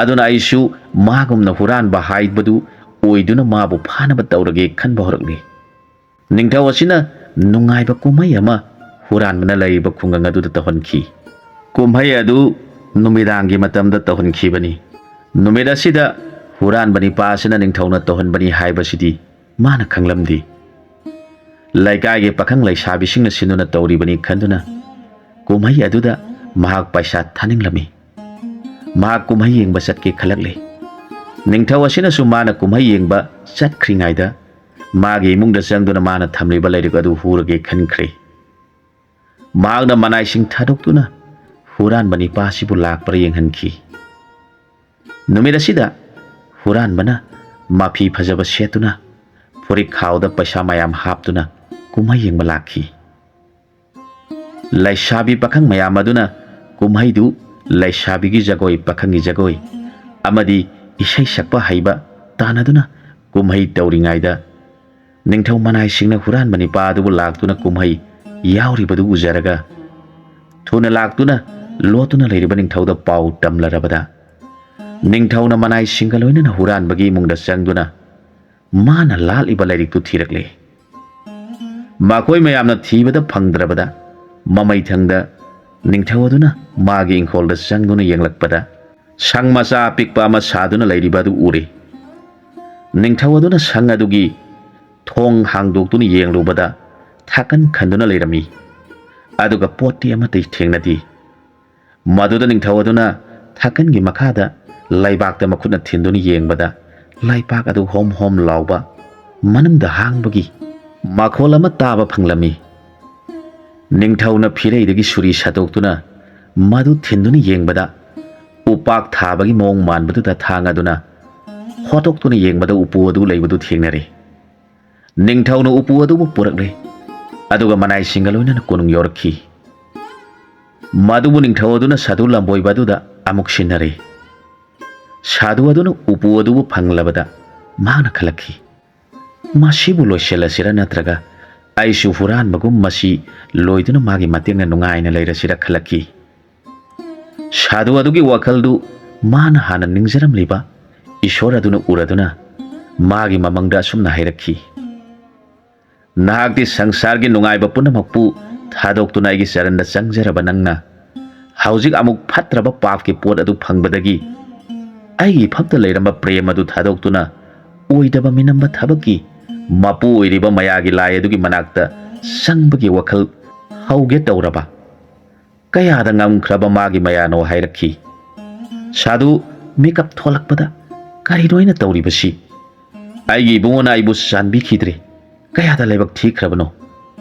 ꯑꯗꯨꯅ ꯑꯩꯁꯨ ꯃꯥꯒꯨꯝꯅ ꯍꯨꯔꯥꯟꯕ ꯍꯥꯏꯕꯗꯨ ꯑꯣꯏꯗꯨꯅ ꯃꯥꯕꯨ ꯐꯥꯅꯕ ꯇꯧꯔꯒꯦ" ꯈꯟꯕ ꯍꯧꯔꯛꯂꯤ꯫ ꯅꯤꯡꯊꯧ ꯑꯁꯤꯅ ꯅꯨꯡꯉꯥꯏꯕ ꯀꯨꯝꯍꯩ ꯑꯃ ꯍꯨꯔꯥꯟꯕꯅ ꯂꯩꯔꯤꯕ ꯈꯨꯡꯒꯪ ꯑꯗꯨꯗ ꯇꯧꯍꯟꯈꯤ꯫ ꯀꯨꯝꯍꯩ ꯑꯗꯨ ꯅꯨꯃꯤꯗꯥꯡꯒꯤ ꯃꯇꯝꯗ ꯇꯧꯍꯟꯈꯤꯕꯅꯤ꯫ ꯅꯨꯃꯤꯠ ꯑꯁꯤꯗ ꯍꯨꯔꯥꯟꯕ ꯅꯤꯄꯥ ꯑꯁꯤꯅ ꯅꯤꯡꯊꯧꯅ ꯇꯧꯍꯟꯕꯅꯤ ꯍꯥꯏꯕꯁꯤꯗꯤ ꯃꯥꯅ ꯈꯪꯂꯝꯗꯦ꯫ ꯂꯩꯀꯥꯏꯒꯤ ꯄꯥꯈꯪ ꯂꯩꯁꯥꯕꯤꯁꯤꯡꯅ ꯁꯤꯟꯗꯨꯅ ꯇꯧꯔꯤꯕꯅꯤ ꯈꯟꯗꯨꯅ ꯀꯨꯝꯍꯩ ꯑꯗꯨꯗ ꯃꯍꯥꯛ ꯄꯩꯁꯥ ꯊꯥꯅꯤꯡꯂꯝꯃꯤ꯫ ꯃꯍꯥꯛ ꯀꯨꯝꯍꯩ ꯌꯦꯡꯕ ꯆꯠꯀꯦ ꯈꯜꯂꯛꯂꯦ꯫ ꯅꯤꯡꯊꯧ ꯑꯁꯤꯅꯁꯨ ꯃꯥꯅ ꯀꯨꯝꯍꯩ ꯌꯦꯡꯕ ꯆꯠꯈ꯭ꯔꯤꯉꯩꯗ ꯃꯥꯒꯤ ꯏꯃꯨꯡꯗ ꯆꯪꯗꯨꯅ ꯃꯥꯅ ꯊꯝꯂꯤꯕ ꯂꯥꯏꯔꯤꯛ ꯑꯗꯨ ꯍꯨꯔꯒꯦ ꯈꯟꯈ꯭ꯔꯦ꯫ ꯃꯍꯥꯛꯅ ꯃꯅꯥꯏꯁꯤꯡ ꯊꯥꯗꯣꯛꯇꯨꯅ ꯍꯨꯔꯥꯟꯕ ꯅꯤꯄꯥ ꯑꯁꯤꯕꯨ ꯂꯥꯛꯄ꯭ꯔꯥ ꯌꯦꯡꯍꯟꯈꯤ꯫ ꯅꯨꯃꯤꯠ ꯑꯁꯤꯗ ꯍꯨꯔꯥꯟꯕꯅ ꯃꯐꯤ ꯐꯖꯕ ꯁꯦꯠꯇꯨꯅ, ꯐꯨꯔꯤꯠ ꯈꯥꯎꯗ ꯄꯩꯁꯥ ꯃꯌꯥꯝ ꯍꯥꯞꯇꯨꯅ, ꯀꯨꯝꯍꯩ ꯌꯦꯡꯕ ꯂꯥꯛꯈꯤ꯫ ꯂꯩꯁꯥꯕꯤ ꯄꯥꯈꯪ ꯃꯌꯥꯝ ꯑꯗꯨꯅ ꯀꯨꯝꯍꯩꯗꯨ ꯂꯩꯁꯥꯕꯤꯒꯤ ꯖꯒꯣꯏ, ꯄꯥꯈꯪꯒꯤ ꯖꯒꯣꯏ ꯑꯃꯗꯤ ꯏꯁꯩ ꯁꯛꯄ ꯍꯩꯕ ꯇꯥꯟꯅꯗꯨꯅ ꯀꯨꯝꯍꯩ ꯇꯧꯔꯤꯉꯩꯗ, ꯅꯤꯡꯊꯧ ꯃꯅꯥꯏꯁꯤꯡꯅ ꯍꯨꯔꯥꯟꯕ ꯅꯤꯄꯥ ꯑꯗꯨꯕꯨ ꯂꯥꯛꯇꯨꯅ ꯀꯨꯝꯍꯩ ꯌꯥꯎꯔꯤꯕꯗꯨ ꯎꯖꯔꯒ, ꯊꯨꯅ ꯂꯥꯛꯇꯨꯅ ꯂꯣꯠꯇꯨꯅ ꯂꯩꯔꯤꯕ ꯅꯤꯡꯊꯧꯗ ꯄꯥꯎ ꯇꯝꯂꯔꯕꯗ, ꯅꯤꯡꯊꯧꯅ ꯃꯅꯥꯏꯁꯤꯡꯒ ꯂꯣꯏꯅꯅ ꯍꯨꯔꯥꯟꯕꯒꯤ ꯏꯃꯨꯡꯗ ꯆꯪꯗꯨꯅ ꯃꯥꯅ ꯂꯥꯠꯂꯤꯕ ꯂꯥꯏꯔꯤꯛꯇꯨ ꯊꯤꯔꯛꯂꯦ꯫ ꯃꯈꯣꯏ ꯃꯌꯥꯝꯅ ꯊꯤꯕꯗ ꯐꯪꯗ꯭ꯔꯕꯗ, ꯃꯃꯩꯊꯪꯗ ꯅꯤꯡꯊꯧ ꯑꯗꯨꯅ ꯃꯥꯒꯤ ꯏꯪꯈꯣꯜꯗ ꯆꯪꯗꯨꯅ ꯌꯦꯡꯂꯛꯄꯗ, ꯁꯪ ꯃꯆꯥ ꯑꯄꯤꯛꯄ ꯑꯃ ꯁꯥꯗꯨꯅ ꯂꯩꯔꯤꯕ ꯑꯗꯨ ꯎꯔꯦ꯫ ꯅꯤꯡꯊꯧ ꯑꯗꯨꯅ ꯁꯪ ꯑꯗꯨꯒꯤ ꯊꯣꯡ ꯍꯥꯡꯗꯣꯛꯇꯨꯅ ꯌꯦꯡꯂꯨꯕꯗ, ꯊꯥꯀꯟ ꯈꯟꯗꯨꯅ ꯂꯩꯔꯝꯃꯤ꯫ ꯑꯗꯨꯒ ꯄꯣꯠꯇꯤ ꯑꯃꯠꯇ ꯊꯦꯡꯅꯗꯦ꯫ ꯃꯗꯨꯗ ꯅꯤꯡꯊꯧ ꯑꯗꯨꯅ ꯊꯥꯀꯟꯒꯤ ꯃꯈꯥꯗ ꯂꯩꯕꯥꯛꯇ ꯃꯈꯨꯠꯅ ꯊꯤꯟꯗꯨꯅ ꯌꯦꯡꯕꯗ, ꯂꯩꯕꯥꯛ ꯑꯗꯨ ꯍꯣꯝ ꯍꯣꯝ ꯂꯥꯎꯕ, ꯃꯅꯨꯡꯗ ꯍꯥꯡꯕꯒꯤ ꯃꯈꯣꯜ ꯑꯃ ꯇꯥꯕ ꯐꯪꯂꯝꯃꯤ꯫ ꯅꯤꯡꯊꯧꯅ ꯐꯤꯔꯩꯗꯒꯤ ꯁꯨꯔꯤ ꯁꯠꯇꯣꯛꯇꯨꯅ ꯃꯗꯨ ꯊꯤꯟꯗꯨꯅ ꯌꯦꯡꯕꯗ, ꯎꯄꯥꯛ ꯊꯥꯕꯒꯤ ꯃꯑꯣꯡ ꯃꯥꯟꯕꯗꯨꯗ ꯊꯥꯡ ꯑꯗꯨꯅ ꯍꯣꯠꯇꯣꯛꯇꯨꯅ ꯌꯦꯡꯕꯗ, ꯎꯄꯨ ꯑꯗꯨ ꯂꯩꯕꯗꯨ ꯊꯦꯡꯅꯔꯦ꯫ ꯅꯤꯡꯊꯧꯅ ꯎꯄꯨ ꯑꯗꯨꯕꯨ ꯄꯨꯔꯛꯂꯦ, ꯑꯗꯨꯒ ꯃꯅꯥꯏꯁꯤꯡꯒ ꯂꯣꯏꯅꯅ ꯀꯣꯅꯨꯡ ꯌꯧꯔꯛꯈꯤ꯫ ꯃꯗꯨꯕꯨ ꯅꯤꯡꯊꯧ ꯑꯗꯨꯅ ꯁꯥꯗꯨ ꯂꯝꯕꯣꯏꯕ ꯑꯗꯨꯗ ꯑꯃꯨꯛ ꯁꯤꯟꯅꯔꯦ꯫ ꯁꯥꯗꯨ ꯑꯗꯨꯅ ꯎꯄꯨ ꯑꯗꯨꯕꯨ ꯐꯪꯂꯕꯗ, ꯃꯍꯥꯛꯅ ꯈꯜꯂꯛꯈꯤ, "ꯃꯁꯤꯕꯨ ꯂꯣꯏꯁꯤꯜꯂꯁꯤꯔ, ꯅꯠꯇ꯭ꯔꯒ ꯑꯩꯁꯨ ꯍꯨꯔꯥꯟꯕꯒꯨꯝ ꯃꯁꯤ ꯂꯣꯏꯗꯨꯅ ꯃꯥꯒꯤ ꯃꯇꯦꯡꯅ ꯅꯨꯡꯉꯥꯏꯅ ꯂꯩꯔꯁꯤꯔ?" ꯈꯜꯂꯛꯈꯤ꯫ ꯁꯥꯗꯨ ꯑꯗꯨꯒꯤ ꯋꯥꯈꯜꯗꯨ ꯃꯥꯅ ꯍꯥꯟꯅ ꯅꯤꯡꯖꯔꯝꯂꯤꯕ ꯏꯁꯣꯔ ꯑꯗꯨꯅ ꯎꯔꯗꯨꯅ, ꯃꯥꯒꯤ ꯃꯃꯪꯗ ꯑꯁꯨꯝꯅ ꯍꯥꯏꯔꯛꯈꯤ, "ꯅꯍꯥꯛꯇꯤ ꯁꯪꯁꯥꯔꯒꯤ ꯅꯨꯡꯉꯥꯏꯕ ꯄꯨꯝꯅꯃꯛꯄꯨ ꯊꯥꯗꯣꯛꯇꯨꯅ ꯑꯩꯒꯤ ꯆꯔꯟꯗ ꯆꯪꯖꯔꯕ ꯅꯪꯅ, ꯍꯧꯖꯤꯛ ꯑꯃꯨꯛ ꯐꯠꯇ꯭ꯔꯕ ꯄꯥꯞꯀꯤ ꯄꯣꯠ ꯑꯗꯨ ꯐꯪꯕꯗꯒꯤ, ꯑꯩꯒꯤ ꯏꯐꯝꯇ ꯂꯩꯔꯝꯕ ꯄ꯭ꯔꯦꯝ ꯑꯗꯨ ꯊꯥꯗꯣꯛꯇꯨꯅ, ꯑꯣꯏꯗꯕ ꯃꯤꯅꯝꯕ ꯊꯕꯛꯀꯤ ꯃꯄꯨ ꯑꯣꯏꯔꯤꯕ ꯃꯌꯥꯒꯤ ꯂꯥꯏ ꯑꯗꯨꯒꯤ ꯃꯅꯥꯛꯇ ꯆꯪꯕꯒꯤ ꯋꯥꯈꯜ ꯍꯧꯒꯦ ꯇꯧꯔꯕ?" ꯀꯌꯥꯗ ꯉꯝꯈ꯭ꯔꯕ ꯃꯥꯒꯤ ꯃꯌꯥꯅꯣ ꯍꯥꯏꯔꯛꯈꯤ꯫ ꯁꯥꯗꯨ ꯃꯤꯀꯞ ꯊꯣꯛꯂꯛꯄꯗ, "ꯀꯔꯤꯅꯣ ꯑꯩꯅ ꯇꯧꯔꯤꯕꯁꯤ? ꯑꯩꯒꯤ ꯏꯕꯨꯡꯉꯣꯅ ꯑꯩꯕꯨ ꯆꯥꯟꯕꯤꯈꯤꯗ꯭ꯔꯦ꯫ ꯀꯌꯥꯗ ꯂꯥꯏꯕꯛ ꯊꯤꯈ꯭ꯔꯕꯅꯣ?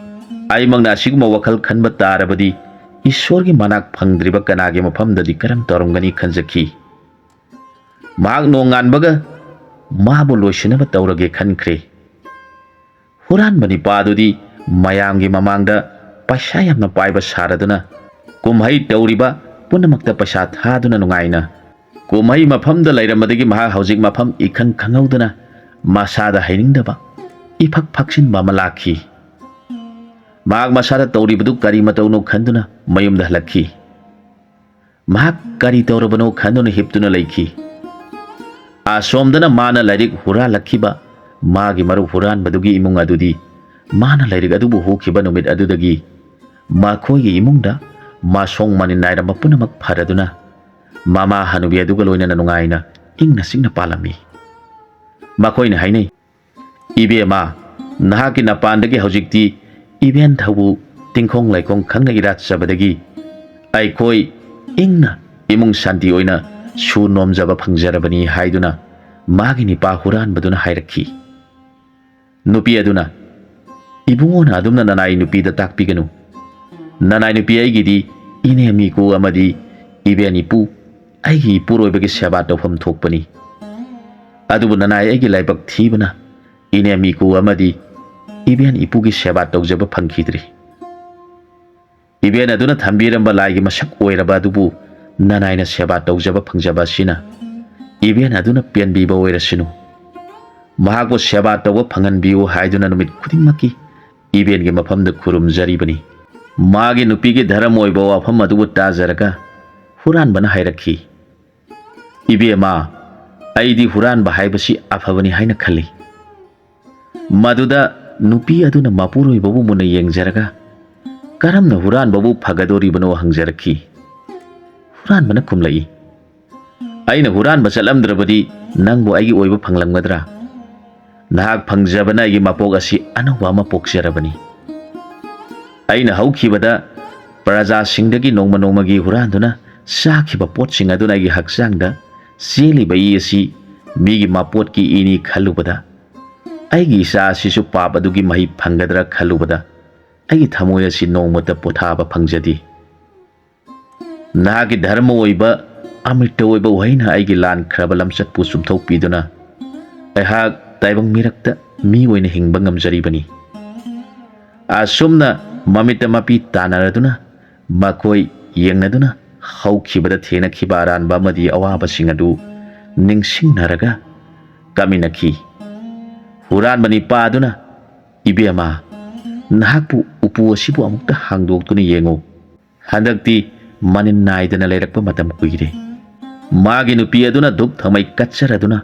ꯑꯩꯃꯛꯅ ꯑꯁꯤꯒꯨꯝꯕ ꯋꯥꯈꯜ ꯈꯟꯕ ꯇꯥꯔꯕꯗꯤ, ꯏꯁꯣꯔꯒꯤ ꯃꯅꯥꯛ ꯐꯪꯗ꯭ꯔꯤꯕ ꯀꯅꯥꯒꯤ ꯃꯐꯝꯗꯗꯤ ꯀꯔꯝ ꯇꯧꯔꯝꯒꯅꯤ?" ꯈꯟꯖꯈꯤ꯫ ꯃꯍꯥꯛ ꯅꯣꯡꯉꯥꯟꯕꯒ ꯃꯥꯕꯨ ꯂꯣꯏꯁꯤꯟꯅꯕ ꯇꯧꯔꯒꯦ ꯈꯟꯈ꯭ꯔꯦ꯫ ꯍꯨꯔꯥꯟꯕ ꯅꯤꯄꯥꯗꯨꯗꯤ ꯃꯌꯥꯝꯒꯤ ꯃꯃꯥꯡꯗ ꯄꯩꯁꯥ ꯌꯥꯝꯅ ꯄꯥꯏꯕ ꯁꯥꯔꯗꯨꯅ ꯀꯨꯝꯍꯩ ꯇꯧꯔꯤꯕ ꯄꯨꯝꯅꯃꯛꯇ ꯄꯩꯁꯥ ꯊꯥꯗꯨꯅ ꯅꯨꯡꯉꯥꯏꯅ ꯀꯨꯝꯍꯩ ꯃꯐꯝꯗ ꯂꯩꯔꯝꯕꯗꯒꯤ ꯃꯍꯥꯛ ꯍꯧꯖꯤꯛ ꯃꯐꯝ ꯏꯈꯪ ꯈꯪꯍꯧꯗꯅ ꯃꯁꯥꯗ ꯍꯩꯅꯤꯡꯗꯕ, ꯏꯐꯛ ꯐꯛꯆꯤꯟꯕ ꯑꯃ ꯂꯥꯛꯈꯤ꯫ ꯃꯍꯥꯛ ꯃꯁꯥꯗ ꯇꯧꯔꯤꯕꯗꯨ ꯀꯔꯤ ꯃꯇꯧꯅꯣ ꯈꯟꯗꯨꯅ ꯃꯌꯨꯝꯗ ꯍꯜꯂꯛꯈꯤ꯫ ꯃꯍꯥꯛ ꯀꯔꯤ ꯇꯧꯔꯕꯅꯣ ꯈꯟꯗꯨꯅ ꯍꯤꯞꯇꯨꯅ ꯂꯩꯈꯤ꯫ ꯑꯁꯣꯝꯗꯅ ꯃꯥꯅ ꯂꯥꯏꯔꯤꯛ ꯍꯨꯔꯥꯜꯂꯛꯈꯤꯕ ꯃꯥꯒꯤ ꯃꯔꯨꯞ ꯍꯨꯔꯥꯟꯕꯗꯨꯒꯤ ꯏꯃꯨꯡ ꯑꯗꯨꯗꯤ ꯃꯥꯅ ꯂꯥꯏꯔꯤꯛ ꯑꯗꯨꯕꯨ ꯍꯨꯈꯤꯕ ꯅꯨꯃꯤꯠ ꯑꯗꯨꯗꯒꯤ ꯃꯈꯣꯏꯒꯤ ꯏꯃꯨꯡꯗ ꯃꯁꯣꯡ ꯃꯅꯤꯟ ꯅꯥꯏꯔꯝꯕ ꯄꯨꯝꯅꯃꯛ ꯐꯔꯗꯨꯅ ꯃꯃꯥ ꯍꯅꯨꯕꯤ ꯑꯗꯨꯒ ꯂꯣꯏꯅꯅ ꯅꯨꯡꯉꯥꯏꯅ ꯏꯪꯅ ꯆꯤꯛꯅ ꯄꯥꯜꯂꯝꯃꯤ꯫ ꯃꯈꯣꯏꯅ ꯍꯥꯏꯅꯩ, "ꯏꯕꯦꯝꯃ, ꯅꯍꯥꯛꯀꯤ ꯅꯄꯥꯟꯗꯒꯤ ꯍꯧꯖꯤꯛꯇꯤ ꯏꯕꯦꯟ ꯊꯧꯕꯨ ꯇꯤꯡꯈꯣꯡ ꯂꯩꯈꯣꯡ ꯈꯪꯅ ꯏꯔꯥꯠꯆꯕꯗꯒꯤ ꯑꯩꯈꯣꯏ ꯏꯪꯅ ꯏꯃꯨꯡ ꯁꯥꯟꯇꯤ ꯑꯣꯏꯅ ꯁꯨ ꯅꯣꯝꯖꯕ ꯐꯪꯖꯔꯕꯅꯤ" ꯍꯥꯏꯗꯨꯅ ꯃꯥꯒꯤ ꯅꯤꯄꯥ ꯍꯨꯔꯥꯟꯕꯗꯨꯅ ꯍꯥꯏꯔꯛꯈꯤ꯫ ꯅꯨꯄꯤ ꯑꯗꯨꯅ, "ꯏꯕꯨꯡꯉꯣꯅ ꯑꯗꯨꯝꯅ ꯅꯅꯥꯏ ꯅꯨꯄꯤꯗ ꯇꯥꯛꯄꯤꯒꯅꯨ꯫ ꯅꯅꯥꯏ ꯅꯨꯄꯤ ꯑꯩꯒꯤꯗꯤ ꯏꯅꯦ ꯃꯤꯀꯨ ꯑꯃꯗꯤ ꯏꯕꯦꯟ ꯏꯄꯨ, ꯑꯩꯒꯤ ꯏꯄꯨꯔꯣꯏꯕꯒꯤ ꯁꯦꯕꯥ ꯇꯧꯐꯝ ꯊꯣꯛꯄꯅꯤ꯫ ꯑꯗꯨꯕꯨ ꯅꯅꯥꯏ ꯑꯩꯒꯤ ꯂꯥꯏꯕꯛ ꯊꯤꯕꯅ ꯏꯅꯦ ꯃꯤꯀꯨ ꯑꯃꯗꯤ ꯏꯕꯦꯟ ꯏꯄꯨꯒꯤ ꯁꯦꯕꯥ ꯇꯧꯖꯕ ꯐꯪꯈꯤꯗ꯭ꯔꯤ꯫ ꯏꯕꯦꯟ ꯑꯗꯨꯅ ꯊꯝꯕꯤꯔꯝꯕ ꯂꯥꯏꯒꯤ ꯃꯁꯛ ꯑꯣꯏꯔꯕ ꯑꯗꯨꯕꯨ ꯅꯅꯥꯏꯅ ꯁꯦꯕꯥ ꯇꯧꯖꯕ ꯐꯪꯖꯕ ꯑꯁꯤꯅ ꯏꯕꯦꯟ ꯑꯗꯨꯅ ꯄꯦꯟꯕꯤꯕ ꯑꯣꯏꯔꯁꯅꯨ꯫ ꯃꯍꯥꯛꯄꯨ ꯁꯦꯕꯥ ꯇꯧꯕ ꯐꯪꯍꯟꯕꯤꯌꯨ" ꯍꯥꯏꯗꯨꯅ ꯅꯨꯃꯤꯠ ꯈꯨꯗꯤꯡꯃꯛꯀꯤ ꯏꯕꯦꯟꯒꯤ ꯃꯐꯝꯗ ꯈꯨꯔꯨꯝꯖꯔꯤꯕꯅꯤ꯫ ꯃꯥꯒꯤ ꯅꯨꯄꯤꯒꯤ ꯙꯔꯝ ꯑꯣꯏꯕ ꯋꯥꯐꯝ ꯑꯗꯨꯕꯨ ꯇꯥꯖꯔꯒ ꯍꯨꯔꯥꯟꯕꯅ ꯍꯥꯏꯔꯛꯈꯤ, "ꯏꯕꯦꯝꯃ, ꯑꯩꯗꯤ ꯍꯨꯔꯥꯟꯕ ꯍꯥꯏꯕꯁꯤ ꯑꯐꯕꯅꯤ ꯍꯥꯏꯅ ꯈꯜꯂꯤ"꯫ ꯃꯗꯨꯗ ꯅꯨꯄꯤ ꯑꯗꯨꯅ ꯃꯄꯨꯔꯣꯏꯕꯕꯨ ꯃꯨꯟꯅ ꯌꯦꯡꯖꯔꯒ, "ꯀꯔꯝꯅ ꯍꯨꯔꯥꯟꯕꯕꯨ ꯐꯒꯗꯣꯔꯤꯕꯅꯣ?" ꯍꯪꯖꯔꯛꯈꯤ꯫ ꯍꯨꯔꯥꯟꯕꯅ ꯈꯨꯝꯂꯛꯏ, "ꯑꯩꯅ ꯍꯨꯔꯥꯟꯕ ꯆꯠꯂꯝꯗ꯭ꯔꯕꯗꯤ ꯅꯪꯕꯨ ꯑꯩꯒꯤ ꯑꯣꯏꯕ ꯐꯪꯂꯝꯒꯗ꯭ꯔꯥ? ꯅꯍꯥꯛ ꯐꯪꯖꯕꯅ ꯑꯩꯒꯤ ꯃꯄꯣꯛ ꯑꯁꯤ ꯑꯅꯧꯕ ꯑꯃ ꯄꯣꯛꯆꯔꯕꯅꯤ꯫ ꯑꯩꯅ ꯍꯧꯈꯤꯕꯗ ꯄ꯭ꯔꯖꯥꯁꯤꯡꯗꯒꯤ ꯅꯣꯡꯃ ꯅꯣꯡꯃꯒꯤ ꯍꯨꯔꯥꯟꯗꯨꯅ ꯆꯥꯈꯤꯕ ꯄꯣꯠꯁꯤꯡ ꯑꯗꯨꯅ ꯑꯩꯒꯤ ꯍꯛꯆꯥꯡꯗ ꯆꯦꯜꯂꯤꯕ ꯏ ꯑꯁꯤ ꯃꯤꯒꯤ ꯃꯄꯣꯠꯀꯤ ꯏꯅꯤ ꯈꯜꯂꯨꯕꯗ, ꯑꯩꯒꯤ ꯏꯆꯥ ꯑꯁꯤꯁꯨ ꯄꯥꯞ ꯑꯗꯨꯒꯤ ꯃꯍꯩ ꯐꯪꯒꯗ꯭ꯔꯥ ꯈꯜꯂꯨꯕꯗ ꯑꯩꯒꯤ ꯊꯃꯣꯏ ꯑꯁꯤ ꯅꯣꯡꯃꯇ ꯄꯣꯊꯥꯕ ꯐꯪꯖꯗꯦ꯫ ꯅꯍꯥꯛꯀꯤ ꯙꯔꯃ ꯑꯣꯏꯕ ꯑꯃ꯭ꯔꯤꯇ ꯑꯣꯏꯕ ꯎꯍꯩꯅ ꯑꯩꯒꯤ ꯂꯥꯟꯈ꯭ꯔꯕ ꯂꯝꯆꯠꯄꯨ ꯆꯨꯝꯊꯣꯛꯄꯤꯗꯨꯅ ꯑꯩꯍꯥꯛ ꯇꯥꯏꯕꯪ ꯃꯤꯔꯛꯇ ꯃꯤ ꯑꯣꯏꯅ ꯍꯤꯡꯕ ꯉꯝꯖꯔꯤꯕꯅꯤ"꯫ ꯑꯁꯨꯝꯅ ꯃꯃꯤꯠꯇ ꯃꯄꯤ ꯇꯥꯟꯅꯔꯗꯨꯅ ꯃꯈꯣꯏ ꯌꯦꯡꯅꯗꯨꯅ ꯍꯧꯈꯤꯕꯗ ꯊꯦꯡꯅꯈꯤꯕ ꯑꯔꯥꯟꯕ ꯑꯃꯗꯤ ꯑꯋꯥꯕꯁꯤꯡ ꯑꯗꯨ ꯅꯤꯡꯁꯤꯡꯅꯔꯒ ꯀꯥꯃꯤꯟꯅꯈꯤ꯫ ꯍꯨꯔꯥꯟꯕ ꯅꯤꯄꯥ ꯑꯗꯨꯅ, "ꯏꯕꯦꯝꯃ, ꯅꯍꯥꯛꯄꯨ ꯎꯄꯨ ꯑꯁꯤꯕꯨ ꯑꯃꯨꯛꯇ ꯍꯥꯡꯗꯣꯛꯇꯨꯅ ꯌꯦꯡꯉꯨ꯫ ꯍꯟꯗꯛꯇꯤ ꯃꯅꯤꯟ ꯅꯥꯏꯗꯅ ꯂꯩꯔꯛꯄ ꯃꯇꯝ ꯀꯨꯏꯔꯦ꯫" ꯃꯥꯒꯤ ꯅꯨꯄꯤ ꯑꯗꯨꯅ ꯙꯨꯞ ꯊꯥꯎꯃꯩ ꯀꯠꯆꯔꯗꯨꯅ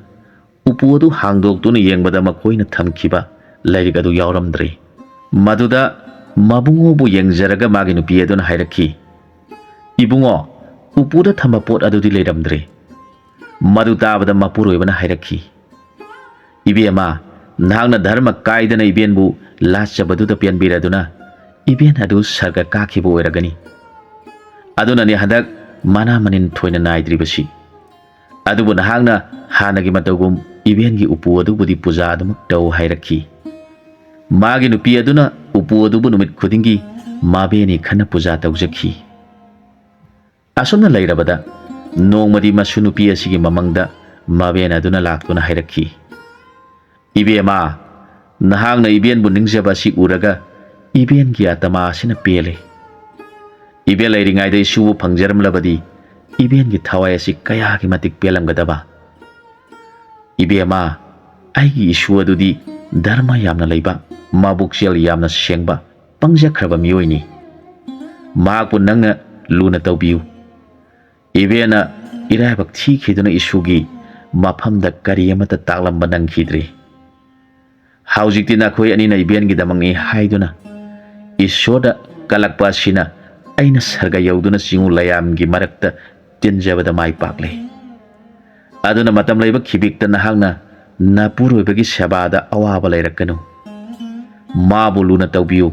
ꯎꯄꯨ ꯑꯗꯨ ꯍꯥꯡꯗꯣꯛꯇꯨꯅ ꯌꯦꯡꯕꯗ ꯃꯈꯣꯏꯅ ꯊꯝꯈꯤꯕ ꯂꯥꯏꯔꯤꯛ ꯑꯗꯨ ꯌꯥꯎꯔꯝꯗ꯭ꯔꯦ꯫ ꯃꯗꯨꯗ ꯃꯕꯨꯡꯉꯣꯕꯨ ꯌꯦꯡꯖꯔꯒ ꯃꯥꯒꯤ ꯅꯨꯄꯤ ꯑꯗꯨꯅ ꯍꯥꯏꯔꯛꯈꯤ, "ꯏꯕꯨꯡꯉꯣ, ꯎꯄꯨꯗ ꯊꯝꯕ ꯄꯣꯠ ꯑꯗꯨꯗꯤ ꯂꯩꯔꯝꯗ꯭ꯔꯦ꯫" ꯃꯗꯨ ꯇꯥꯕꯗ ꯃꯄꯨꯔꯣꯏꯕꯅ ꯍꯥꯏꯔꯛꯈꯤ, "ꯏꯕꯦꯝꯃ, ꯅꯍꯥꯛꯅ ꯙꯔꯃ ꯀꯥꯏꯗꯅ ꯏꯕꯦꯟꯕꯨ ꯂꯥꯠꯆꯕꯗꯨꯗ ꯄꯦꯟꯕꯤꯔꯗꯨꯅ ꯏꯕꯦꯟ ꯑꯗꯨ ꯁꯔꯒ ꯀꯥꯈꯤꯕ ꯑꯣꯏꯔꯒꯅꯤ꯫ ꯑꯗꯨꯅꯅꯤ ꯍꯟꯗꯛ ꯃꯅꯥ ꯃꯅꯤꯟ ꯊꯣꯏꯅ ꯅꯥꯏꯗ꯭ꯔꯤꯕꯁꯤ꯫ ꯑꯗꯨꯕꯨ ꯅꯍꯥꯛꯅ ꯍꯥꯟꯅꯒꯤ ꯃꯇꯧꯒꯨꯝ ꯏꯕꯦꯟꯒꯤ ꯎꯄꯨ ꯑꯗꯨꯕꯨꯗꯤ ꯄꯨꯖꯥ ꯑꯗꯨꯃꯛ ꯇꯧ" ꯍꯥꯏꯔꯛꯈꯤ꯫ ꯃꯥꯒꯤ ꯅꯨꯄꯤ ꯑꯗꯨꯅ ꯎꯄꯨ ꯑꯗꯨꯕꯨ ꯅꯨꯃꯤꯠ ꯈꯨꯗꯤꯡꯒꯤ ꯃꯕꯦꯅꯤ ꯈꯟꯅ ꯄꯨꯖꯥ ꯇꯧꯖꯈꯤ꯫ ꯑꯁꯨꯝꯅ ꯂꯩꯔꯕꯗ ꯅꯣꯡꯃꯗꯤ ꯃꯁꯨ ꯅꯨꯄꯤ ꯑꯁꯤꯒꯤ ꯃꯃꯪꯗ ꯃꯕꯦꯟ ꯑꯗꯨꯅ ꯂꯥꯛꯇꯨꯅ ꯍꯥꯏꯔꯛꯈꯤ, "ꯏꯕꯦꯝꯃ, ꯅꯍꯥꯛꯅ ꯏꯕꯦꯟꯕꯨ ꯅꯤꯡꯖꯕ ꯑꯁꯤ ꯎꯔꯒ ꯏꯕꯦꯟꯒꯤ ꯑꯇꯃꯥ ꯑꯁꯤꯅ ꯄꯦꯜꯂꯦ꯫ ꯏꯕꯦꯟ ꯂꯩꯔꯤꯉꯩꯗ ꯏꯁꯨꯕꯨ ꯐꯪꯖꯔꯝꯂꯕꯗꯤ ꯏꯕꯦꯟꯒꯤ ꯊꯋꯥꯏ ꯑꯁꯤ ꯀꯌꯥꯒꯤ ꯃꯇꯤꯛ ꯄꯦꯜꯂꯝꯒꯗꯕ꯫ ꯏꯕꯦꯝꯃ, ꯑꯩꯒꯤ ꯏꯁꯨ ꯑꯗꯨꯗꯤ ꯙꯔꯃ ꯌꯥꯝꯅ ꯂꯩꯕ, ꯃꯕꯨꯛꯆꯦꯜ ꯌꯥꯝꯅ ꯁꯦꯡꯕ, ꯄꯪꯖꯈ꯭ꯔꯕ ꯃꯤꯑꯣꯏꯅꯤ꯫ ꯃꯍꯥꯛꯄꯨ ꯅꯪꯅ ꯂꯨꯅ ꯇꯧꯕꯤꯌꯨ꯫" ꯏꯕꯦꯟꯅ ꯏꯔꯥꯏꯕꯛ ꯊꯤꯈꯤꯗꯨꯅ ꯏꯁꯨꯒꯤ ꯃꯐꯝꯗ ꯀꯔꯤ ꯑꯃꯠꯇ ꯇꯥꯛꯂꯝꯕ ꯅꯪꯈꯤꯗ꯭ꯔꯦ꯫ ꯍꯧꯖꯤꯛꯇꯤ ꯅꯈꯣꯏ ꯑꯅꯤꯅ ꯏꯕꯦꯟꯒꯤꯗꯃꯛꯅꯤ ꯍꯥꯏꯗꯨꯅ ꯏꯁꯣꯔꯗ ꯀꯜꯂꯛꯄ ꯑꯁꯤꯅ ꯑꯩꯅ ꯁꯔꯒ ꯌꯧꯗꯨꯅ ꯆꯤꯡꯉꯨ ꯂꯩꯌꯥꯝꯒꯤ ꯃꯔꯛꯇ ꯇꯤꯟꯖꯕꯗ ꯃꯥꯏ ꯄꯥꯛꯂꯦ꯫ ꯑꯗꯨꯅ ꯃꯇꯝ ꯂꯩꯕ ꯈꯤꯕꯤꯛꯇ ꯅꯍꯥꯛꯅ ꯅꯄꯨꯔꯣꯏꯕꯒꯤ ꯁꯦꯕꯥꯗ ꯑꯋꯥꯕ ꯂꯩꯔꯛꯀꯅꯨ꯫ ꯃꯥꯕꯨ ꯂꯨꯅ ꯇꯧꯕꯤꯌꯨ꯫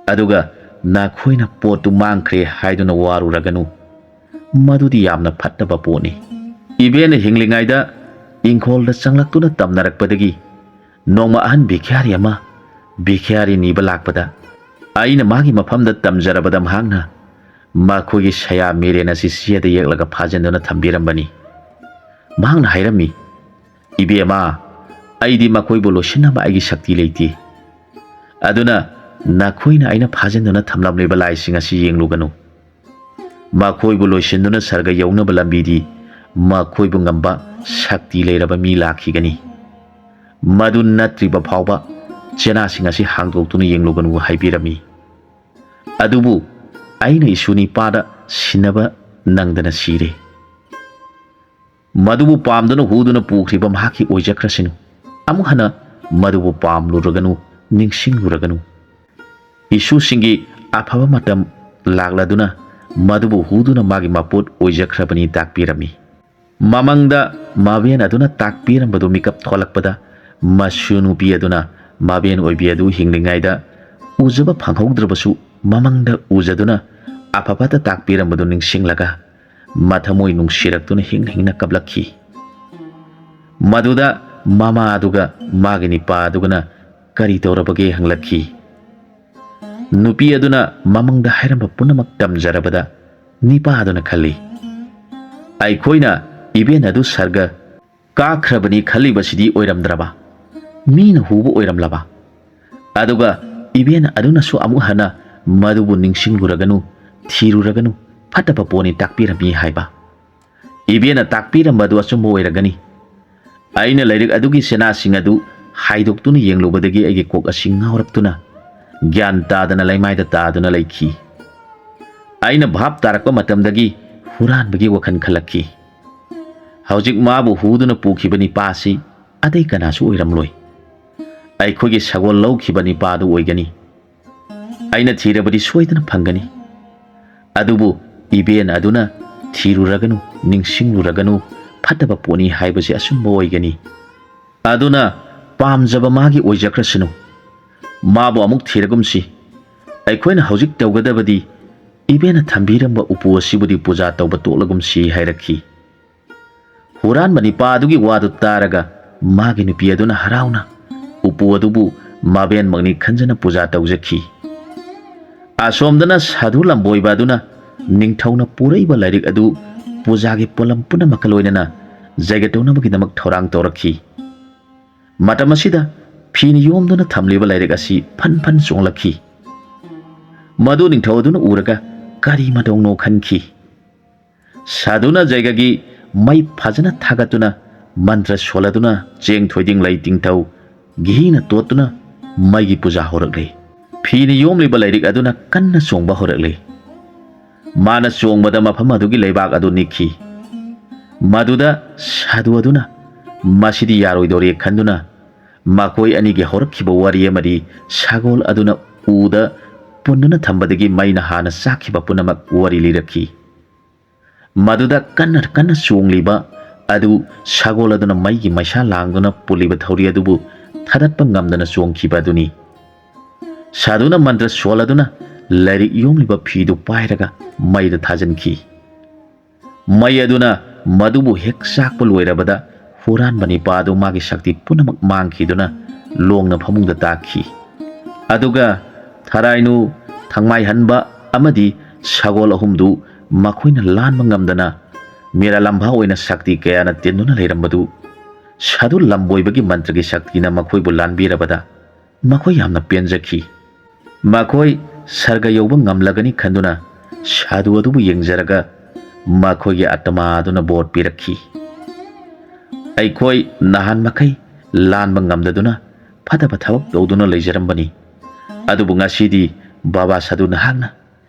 ꯑꯗꯨꯒ ꯅꯈꯣꯏꯅ ꯄꯣꯠꯇꯨ ꯃꯥꯡꯈ꯭ꯔꯦ ꯍꯥꯏꯗꯨꯅ ꯋꯥꯔꯨꯔꯒꯅꯨ꯫ ꯃꯗꯨꯗꯤ ꯌꯥꯝꯅ ꯐꯠꯇꯕ ꯄꯣꯠꯅꯤ꯫ ꯏꯕꯦꯟꯅ ꯍꯤꯡꯂꯤꯉꯩꯗ ꯏꯪꯈꯣꯜꯗ ꯆꯪꯂꯛꯇꯨꯅ ꯇꯝꯅꯔꯛꯄꯗꯒꯤ ꯅꯣꯡꯃ ꯑꯍꯟ ꯚꯤꯈ꯭ꯌꯥꯔꯤ ꯑꯃ ꯚꯤꯈ꯭ꯌꯥꯔꯤ ꯅꯤꯕ ꯂꯥꯛꯄꯗ ꯑꯩꯅ ꯃꯥꯒꯤ ꯃꯐꯝꯗ ꯇꯝꯖꯔꯕꯗ ꯃꯍꯥꯛꯅ ꯃꯈꯣꯏꯒꯤ ꯁꯌꯥ ꯃꯤꯔꯦꯟ ꯑꯁꯤ ꯆꯦꯗ ꯌꯦꯛꯂꯒ ꯐꯥꯖꯤꯟꯗꯨꯅ ꯊꯝꯕꯤꯔꯝꯕꯅꯤ꯫ ꯃꯍꯥꯛꯅ ꯍꯥꯏꯔꯝꯃꯤ, "ꯏꯕꯦꯝꯃ, ꯑꯩꯗꯤ ꯃꯈꯣꯏꯕꯨ ꯂꯣꯏꯁꯤꯟꯅꯕ ꯑꯩꯒꯤ ꯁꯛꯇꯤ ꯂꯩꯇꯦ꯫ ꯑꯗꯨꯅ ꯅꯈꯣꯏꯅ ꯑꯩꯅ ꯐꯥꯖꯤꯟꯗꯨꯅ ꯊꯝꯂꯝꯂꯤꯕ ꯂꯥꯏꯁꯤꯡ ꯑꯁꯤ ꯌꯦꯡꯂꯨꯒꯅꯨ꯫ ꯃꯈꯣꯏꯕꯨ ꯂꯣꯏꯁꯤꯟꯗꯨꯅ ꯁꯔꯒ ꯌꯧꯅꯕ ꯂꯝꯕꯤꯗꯤ ꯃꯈꯣꯏꯕꯨ ꯉꯝꯕ ꯁꯛꯇꯤ ꯂꯩꯔꯕ ꯃꯤ ꯂꯥꯛꯈꯤꯒꯅꯤ꯫ ꯃꯗꯨ ꯅꯠꯇ꯭ꯔꯤꯕ ꯐꯥꯎꯕ ꯆꯦꯅꯥꯁꯤꯡ ꯑꯁꯤ ꯍꯥꯡꯗꯣꯛꯇꯨꯅ ꯌꯦꯡꯂꯨꯒꯅꯨ ꯍꯥꯏꯕꯤꯔꯝꯃꯤ꯫ ꯑꯗꯨꯕꯨ ꯑꯩꯅ ꯏꯁꯨ ꯅꯤꯄꯥꯗ ꯁꯤꯟꯅꯕ ꯅꯪꯗꯅ ꯁꯤꯔꯦ꯫ ꯃꯗꯨꯕꯨ ꯄꯥꯝꯗꯨꯅ ꯍꯨꯗꯨꯅ ꯄꯨꯈ꯭ꯔꯤꯕ ꯃꯍꯥꯛꯀꯤ ꯑꯣꯏꯖꯈ꯭ꯔꯁꯅꯨ꯫ ꯑꯃꯨꯛ ꯍꯟꯅ ꯃꯗꯨꯕꯨ ꯄꯥꯝꯂꯨꯔꯒꯅꯨ, ꯅꯤꯡꯁꯤꯡꯂꯨꯔꯒꯅꯨ꯫ ꯏꯁꯨꯁꯤꯡꯒꯤ ꯑꯐꯕ ꯃꯇꯝ ꯂꯥꯛꯂꯗꯨꯅ ꯃꯗꯨꯕꯨ ꯍꯨꯗꯨꯅ ꯃꯥꯒꯤ ꯃꯄꯣꯠ ꯑꯣꯏꯖꯈ꯭ꯔꯕꯅꯤ ꯇꯥꯛꯄꯤꯔꯝꯃꯤ꯫ ꯃꯃꯪꯗ ꯃꯕꯦꯟ ꯑꯗꯨꯅ ꯇꯥꯛꯄꯤꯔꯝꯕꯗꯨ ꯃꯤꯀꯞ ꯊꯣꯛꯂꯛꯄꯗ, ꯃꯁꯨ ꯅꯨꯄꯤ ꯑꯗꯨꯅ ꯃꯕꯦꯟ ꯑꯣꯏꯕꯤ ꯑꯗꯨ ꯍꯤꯡꯂꯤꯉꯩꯗ ꯎꯖꯕ ꯐꯪꯍꯧꯗ꯭ꯔꯕꯁꯨ, ꯃꯃꯪꯗ ꯎꯖꯗꯨꯅ ꯑꯐ ꯐꯠꯇ ꯇꯥꯛꯄꯤꯔꯝꯕꯗꯨ ꯅꯤꯡꯁꯤꯡꯂꯒ ꯃꯊꯃꯣꯏ ꯅꯨꯡꯁꯤꯔꯛꯇꯨꯅ ꯍꯤꯡ ꯍꯤꯡꯅ ꯀꯞꯂꯛꯈꯤ꯫ ꯃꯗꯨꯗ ꯃꯃꯥ ꯑꯗꯨꯒ ꯃꯥꯒꯤ ꯅꯤꯄꯥ ꯑꯗꯨꯒꯅ ꯀꯔꯤ ꯇꯧꯔꯕꯒꯦ ꯍꯪꯂꯛꯈꯤ꯫ ꯅꯨꯄꯤ ꯑꯗꯨꯅ ꯃꯃꯪꯗ ꯍꯥꯏꯔꯝꯕ ꯄꯨꯝꯅꯃꯛ ꯇꯝꯖꯔꯕꯗ ꯅꯤꯄꯥ ꯑꯗꯨꯅ ꯈꯜꯂꯤ, "ꯑꯩꯈꯣꯏꯅ ꯏꯕꯦꯟ ꯑꯗꯨ ꯁꯔꯒ ꯀꯥꯈ꯭ꯔꯕꯅꯤ ꯈꯜꯂꯤꯕꯁꯤꯗꯤ ꯑꯣꯏꯔꯝꯗ꯭ꯔꯕ, ꯃꯤꯅ ꯍꯨꯕ ꯑꯣꯏꯔꯝꯂꯕ? ꯑꯗꯨꯒ ꯏꯕꯦꯟ ꯑꯗꯨꯅꯁꯨ ꯑꯃꯨꯛ ꯍꯟꯅ ꯃꯗꯨꯕꯨ ꯅꯤꯡꯁꯤꯡꯂꯨꯔꯒꯅꯨ, ꯊꯤꯔꯨꯔꯒꯅꯨ, ꯐꯠꯇꯕ ꯄꯣꯠꯅꯤ ꯇꯥꯛꯄꯤꯔꯝꯃꯤ" ꯍꯥꯏꯕ꯫ ꯏꯕꯦꯟꯅ ꯇꯥꯛꯄꯤꯔꯝꯕ ꯑꯗꯨ ꯑꯆꯨꯝꯕ ꯑꯣꯏꯔꯒꯅꯤ꯫ ꯑꯩꯅ ꯂꯥꯏꯔꯤꯛ ꯑꯗꯨꯒꯤ ꯆꯦꯅꯥꯁꯤꯡ ꯑꯗꯨ ꯍꯥꯏꯗꯣꯛꯇꯨꯅ ꯌꯦꯡꯂꯨꯕꯗꯒꯤ ꯑꯩꯒꯤ ꯀꯣꯛ ꯑꯁꯤ ꯉꯥꯎꯔꯛꯇꯨꯅ ꯒ꯭ꯌꯥꯟ ꯇꯥꯗꯅ ꯂꯩꯃꯥꯏꯗ ꯇꯥꯗꯨꯅ ꯂꯩꯈꯤ꯫ ꯑꯩꯅ ꯚꯥꯞ ꯇꯥꯔꯛꯄ ꯃꯇꯝꯗꯒꯤ ꯍꯨꯔꯥꯟꯕꯒꯤ ꯋꯥꯈꯜ ꯈꯜꯂꯛꯈꯤ꯫ ꯍꯧꯖꯤꯛ ꯃꯥꯕꯨ ꯍꯨꯗꯨꯅ ꯄꯨꯈꯤꯕ ꯅꯤꯄꯥ ꯑꯁꯤ ꯑꯇꯩ ꯀꯅꯥꯁꯨ ꯑꯣꯏꯔꯝꯂꯣꯏ꯫ ꯑꯩꯈꯣꯏꯒꯤ ꯁꯒꯣꯜ ꯂꯧꯈꯤꯕ ꯅꯤꯄꯥ ꯑꯗꯨ ꯑꯣꯏꯒꯅꯤ꯫ ꯑꯩꯅ ꯊꯤꯔꯕꯗꯤ ꯁꯣꯏꯗꯅ ꯐꯪꯒꯅꯤ꯫ ꯑꯗꯨꯕꯨ ꯏꯕꯦꯟ ꯑꯗꯨꯅ "ꯊꯤꯔꯨꯔꯒꯅꯨ, ꯅꯤꯡꯁꯤꯡꯂꯨꯔꯒꯅꯨ, ꯐꯠꯇꯕ ꯄꯣꯠꯅꯤ" ꯍꯥꯏꯕꯁꯤ ꯑꯆꯨꯝꯕ ꯑꯣꯏꯒꯅꯤ꯫ ꯑꯗꯨꯅ ꯄꯥꯝꯖꯕ ꯃꯥꯒꯤ ꯑꯣꯏꯖꯈ꯭ꯔꯁꯅꯨ꯫ ꯃꯥꯕꯨ ꯑꯃꯨꯛ ꯊꯤꯔꯒꯨꯝꯁꯤ꯫ ꯑꯩꯈꯣꯏꯅ ꯍꯧꯖꯤꯛ ꯇꯧꯒꯗꯕꯗꯤ ꯏꯕꯦꯟꯅ ꯊꯝꯕꯤꯔꯝꯕ ꯎꯄꯨ ꯑꯁꯤꯕꯨꯗꯤ ꯄꯨꯖꯥ ꯇꯧꯕ ꯇꯣꯛꯂꯒꯨꯝꯁꯤ ꯍꯥꯏꯔꯛꯈꯤ꯫ ꯍꯨꯔꯥꯟꯕ ꯅꯤꯄꯥ ꯑꯗꯨꯒꯤ ꯋꯥꯗꯨ ꯇꯥꯔꯒ ꯃꯥꯒꯤ ꯅꯨꯄꯤ ꯑꯗꯨꯅ ꯍꯔꯥꯎꯅ ꯎꯄꯨ ꯑꯗꯨꯕꯨ ꯃꯕꯦꯟꯃꯛꯅꯤ ꯈꯟꯖꯅ ꯄꯨꯖꯥ ꯇꯧꯖꯈꯤ꯫ ꯑꯁꯣꯝꯗꯅ ꯁꯥꯙꯨ ꯂꯝꯕꯣꯏꯕ ꯑꯗꯨꯅ ꯅꯤꯡꯊꯧꯅ ꯄꯨꯔꯛꯏꯕ ꯂꯥꯏꯔꯤꯛ ꯑꯗꯨ ꯄꯨꯖꯥꯒꯤ ꯄꯣꯠꯂꯝ ꯄꯨꯝꯅꯃꯛꯀ ꯂꯣꯏꯅꯅ ꯖꯩꯒ ꯇꯧꯅꯕꯒꯤꯗꯃꯛ ꯊꯧꯔꯥꯡ ꯇꯧꯔꯛꯈꯤ꯫ ꯃꯇꯝ ꯑꯁꯤꯗ ꯐꯤꯅ ꯌꯣꯝꯗꯨꯅ ꯊꯝꯂꯤꯕ ꯂꯥꯏꯔꯤꯛ ꯑꯁꯤ ꯐꯟ ꯐꯟ ꯆꯣꯡꯂꯛꯈꯤ꯫ ꯃꯗꯨ ꯅꯤꯡꯊꯧ ꯑꯗꯨꯅ ꯎꯔꯒ ꯀꯔꯤ ꯃꯇꯧꯅꯣ ꯈꯟꯈꯤ꯫ ꯁꯥꯗꯨꯅ ꯖꯩꯒꯒꯤ ꯃꯩ ꯐꯖꯅ ꯊꯥꯒꯠꯇꯨꯅ ꯃꯟꯇ꯭ꯔ ꯁꯣꯜꯂꯗꯨꯅ ꯆꯦꯡ ꯊꯣꯏꯗꯤꯡ ꯂꯩ ꯇꯤꯡꯊꯧ ꯘꯤꯅ ꯇꯣꯠꯇꯨꯅ ꯃꯩꯒꯤ ꯄꯨꯖꯥ ꯍꯧꯔꯛꯂꯦ꯫ ꯐꯤꯅ ꯌꯣꯝꯂꯤꯕ ꯂꯥꯏꯔꯤꯛ ꯑꯗꯨꯅ ꯀꯟꯅ ꯆꯣꯡꯕ ꯍꯧꯔꯛꯂꯦ꯫ ꯃꯥꯅ ꯆꯣꯡꯕꯗ ꯃꯐꯝ ꯑꯗꯨꯒꯤ ꯂꯩꯕꯥꯛ ꯑꯗꯨ ꯅꯤꯛꯈꯤ꯫ ꯃꯗꯨꯗ ꯁꯥꯗꯨ ꯑꯗꯨꯅ ꯃꯁꯤꯗꯤ ꯌꯥꯔꯣꯏꯗꯧꯔꯦ ꯈꯟꯗꯨꯅ ꯃꯈꯣꯏ ꯑꯅꯤꯒꯤ ꯍꯧꯔꯛꯈꯤꯕ ꯋꯥꯔꯤ ꯑꯃꯗꯤ ꯁꯒꯣꯜ ꯑꯗꯨꯅ ꯎꯗ ꯄꯨꯟꯗꯨꯅ ꯊꯝꯕꯗꯒꯤ ꯃꯩꯅ ꯍꯥꯟꯅ ꯆꯥꯛꯈꯤꯕ ꯄꯨꯝꯅꯃꯛ ꯋꯥꯔꯤ ꯂꯤꯔꯛꯈꯤ꯫ ꯃꯗꯨꯗ ꯀꯟꯅ ꯀꯟꯅ ꯆꯣꯡꯂꯤꯕ ꯑꯗꯨ ꯁꯒꯣꯜ ꯑꯗꯨꯅ ꯃꯩꯒꯤ ꯃꯩꯁꯥ ꯂꯥꯡꯗꯨꯅ ꯄꯨꯜꯂꯤꯕ ꯊꯧꯔꯤ ꯑꯗꯨꯕꯨ ꯊꯥꯗꯠꯄ ꯉꯝꯗꯅ ꯆꯣꯡꯈꯤꯕ ꯑꯗꯨꯅꯤ꯫ ꯁꯥꯗꯨꯅ ꯃꯟꯇ꯭ꯔ ꯁꯣꯜꯂꯗꯨꯅ ꯂꯥꯏꯔꯤꯛ ꯌꯣꯝꯂꯤꯕ ꯐꯤꯗꯨ ꯄꯥꯏꯔꯒ ꯃꯩꯗ ꯊꯥꯖꯤꯟꯈꯤ꯫ ꯃꯩ ꯑꯗꯨꯅ ꯃꯗꯨꯕꯨ ꯍꯦꯛ ꯆꯥꯛꯄ ꯂꯣꯏꯔꯕꯗ ꯍꯨꯔꯥꯟꯕ ꯅꯤꯄꯥ ꯑꯗꯨ ꯃꯥꯒꯤ ꯁꯛꯇꯤ ꯄꯨꯝꯅꯃꯛ ꯃꯥꯡꯈꯤꯗꯨꯅ ꯂꯣꯡꯅ ꯐꯃꯨꯡꯗ ꯇꯥꯈꯤ꯫ ꯑꯗꯨꯒ ꯊꯔꯥꯏꯅꯨ, ꯊꯪꯃꯥꯏꯍꯟꯕ ꯑꯃꯗꯤ ꯁꯒꯣꯜ ꯑꯍꯨꯝꯗꯨ ꯃꯈꯣꯏꯅ ꯂꯥꯟꯕ ꯉꯝꯗꯅ ꯃꯦꯔꯥ ꯂꯝꯐꯥ ꯑꯣꯏꯅ ꯁꯛꯇꯤ ꯀꯌꯥꯅ ꯇꯤꯟꯗꯨꯅ ꯂꯩꯔꯝꯕꯗꯨ ꯁꯥꯗꯨ ꯂꯝꯕꯣꯏꯕꯒꯤ ꯃꯟꯇ꯭ꯔꯒꯤ ꯁꯛꯇꯤꯅ ꯃꯈꯣꯏꯕꯨ ꯂꯥꯟꯕꯤꯔꯕꯗ ꯃꯈꯣꯏ ꯌꯥꯝꯅ ꯄꯦꯟꯖꯈꯤ꯫ ꯃꯈꯣꯏ ꯁꯔꯒ ꯌꯧꯕ ꯉꯝꯂꯒꯅꯤ ꯈꯟꯗꯨꯅ ꯁꯥꯗꯨ ꯑꯗꯨꯕꯨ ꯌꯦꯡꯖꯔꯒ ꯃꯈꯣꯏꯒꯤ ꯑꯇꯃꯥ ꯑꯗꯨꯅ ꯕꯣꯔ ꯄꯤꯔꯛꯈꯤ꯫ ꯑꯩꯈꯣꯏ ꯅꯍꯥꯟ ꯃꯈꯩ ꯂꯥꯟꯕ ꯉꯝꯗꯗꯨꯅ ꯐꯠꯇꯕ ꯊꯕꯛ ꯇꯧꯗꯨꯅ ꯂꯩꯖꯔꯝꯕꯅꯤ꯫ ꯑꯗꯨꯕꯨ ꯉꯁꯤꯗꯤ ꯕꯥꯕꯥ ꯁꯥꯗꯨ ꯅꯍꯥꯛꯅ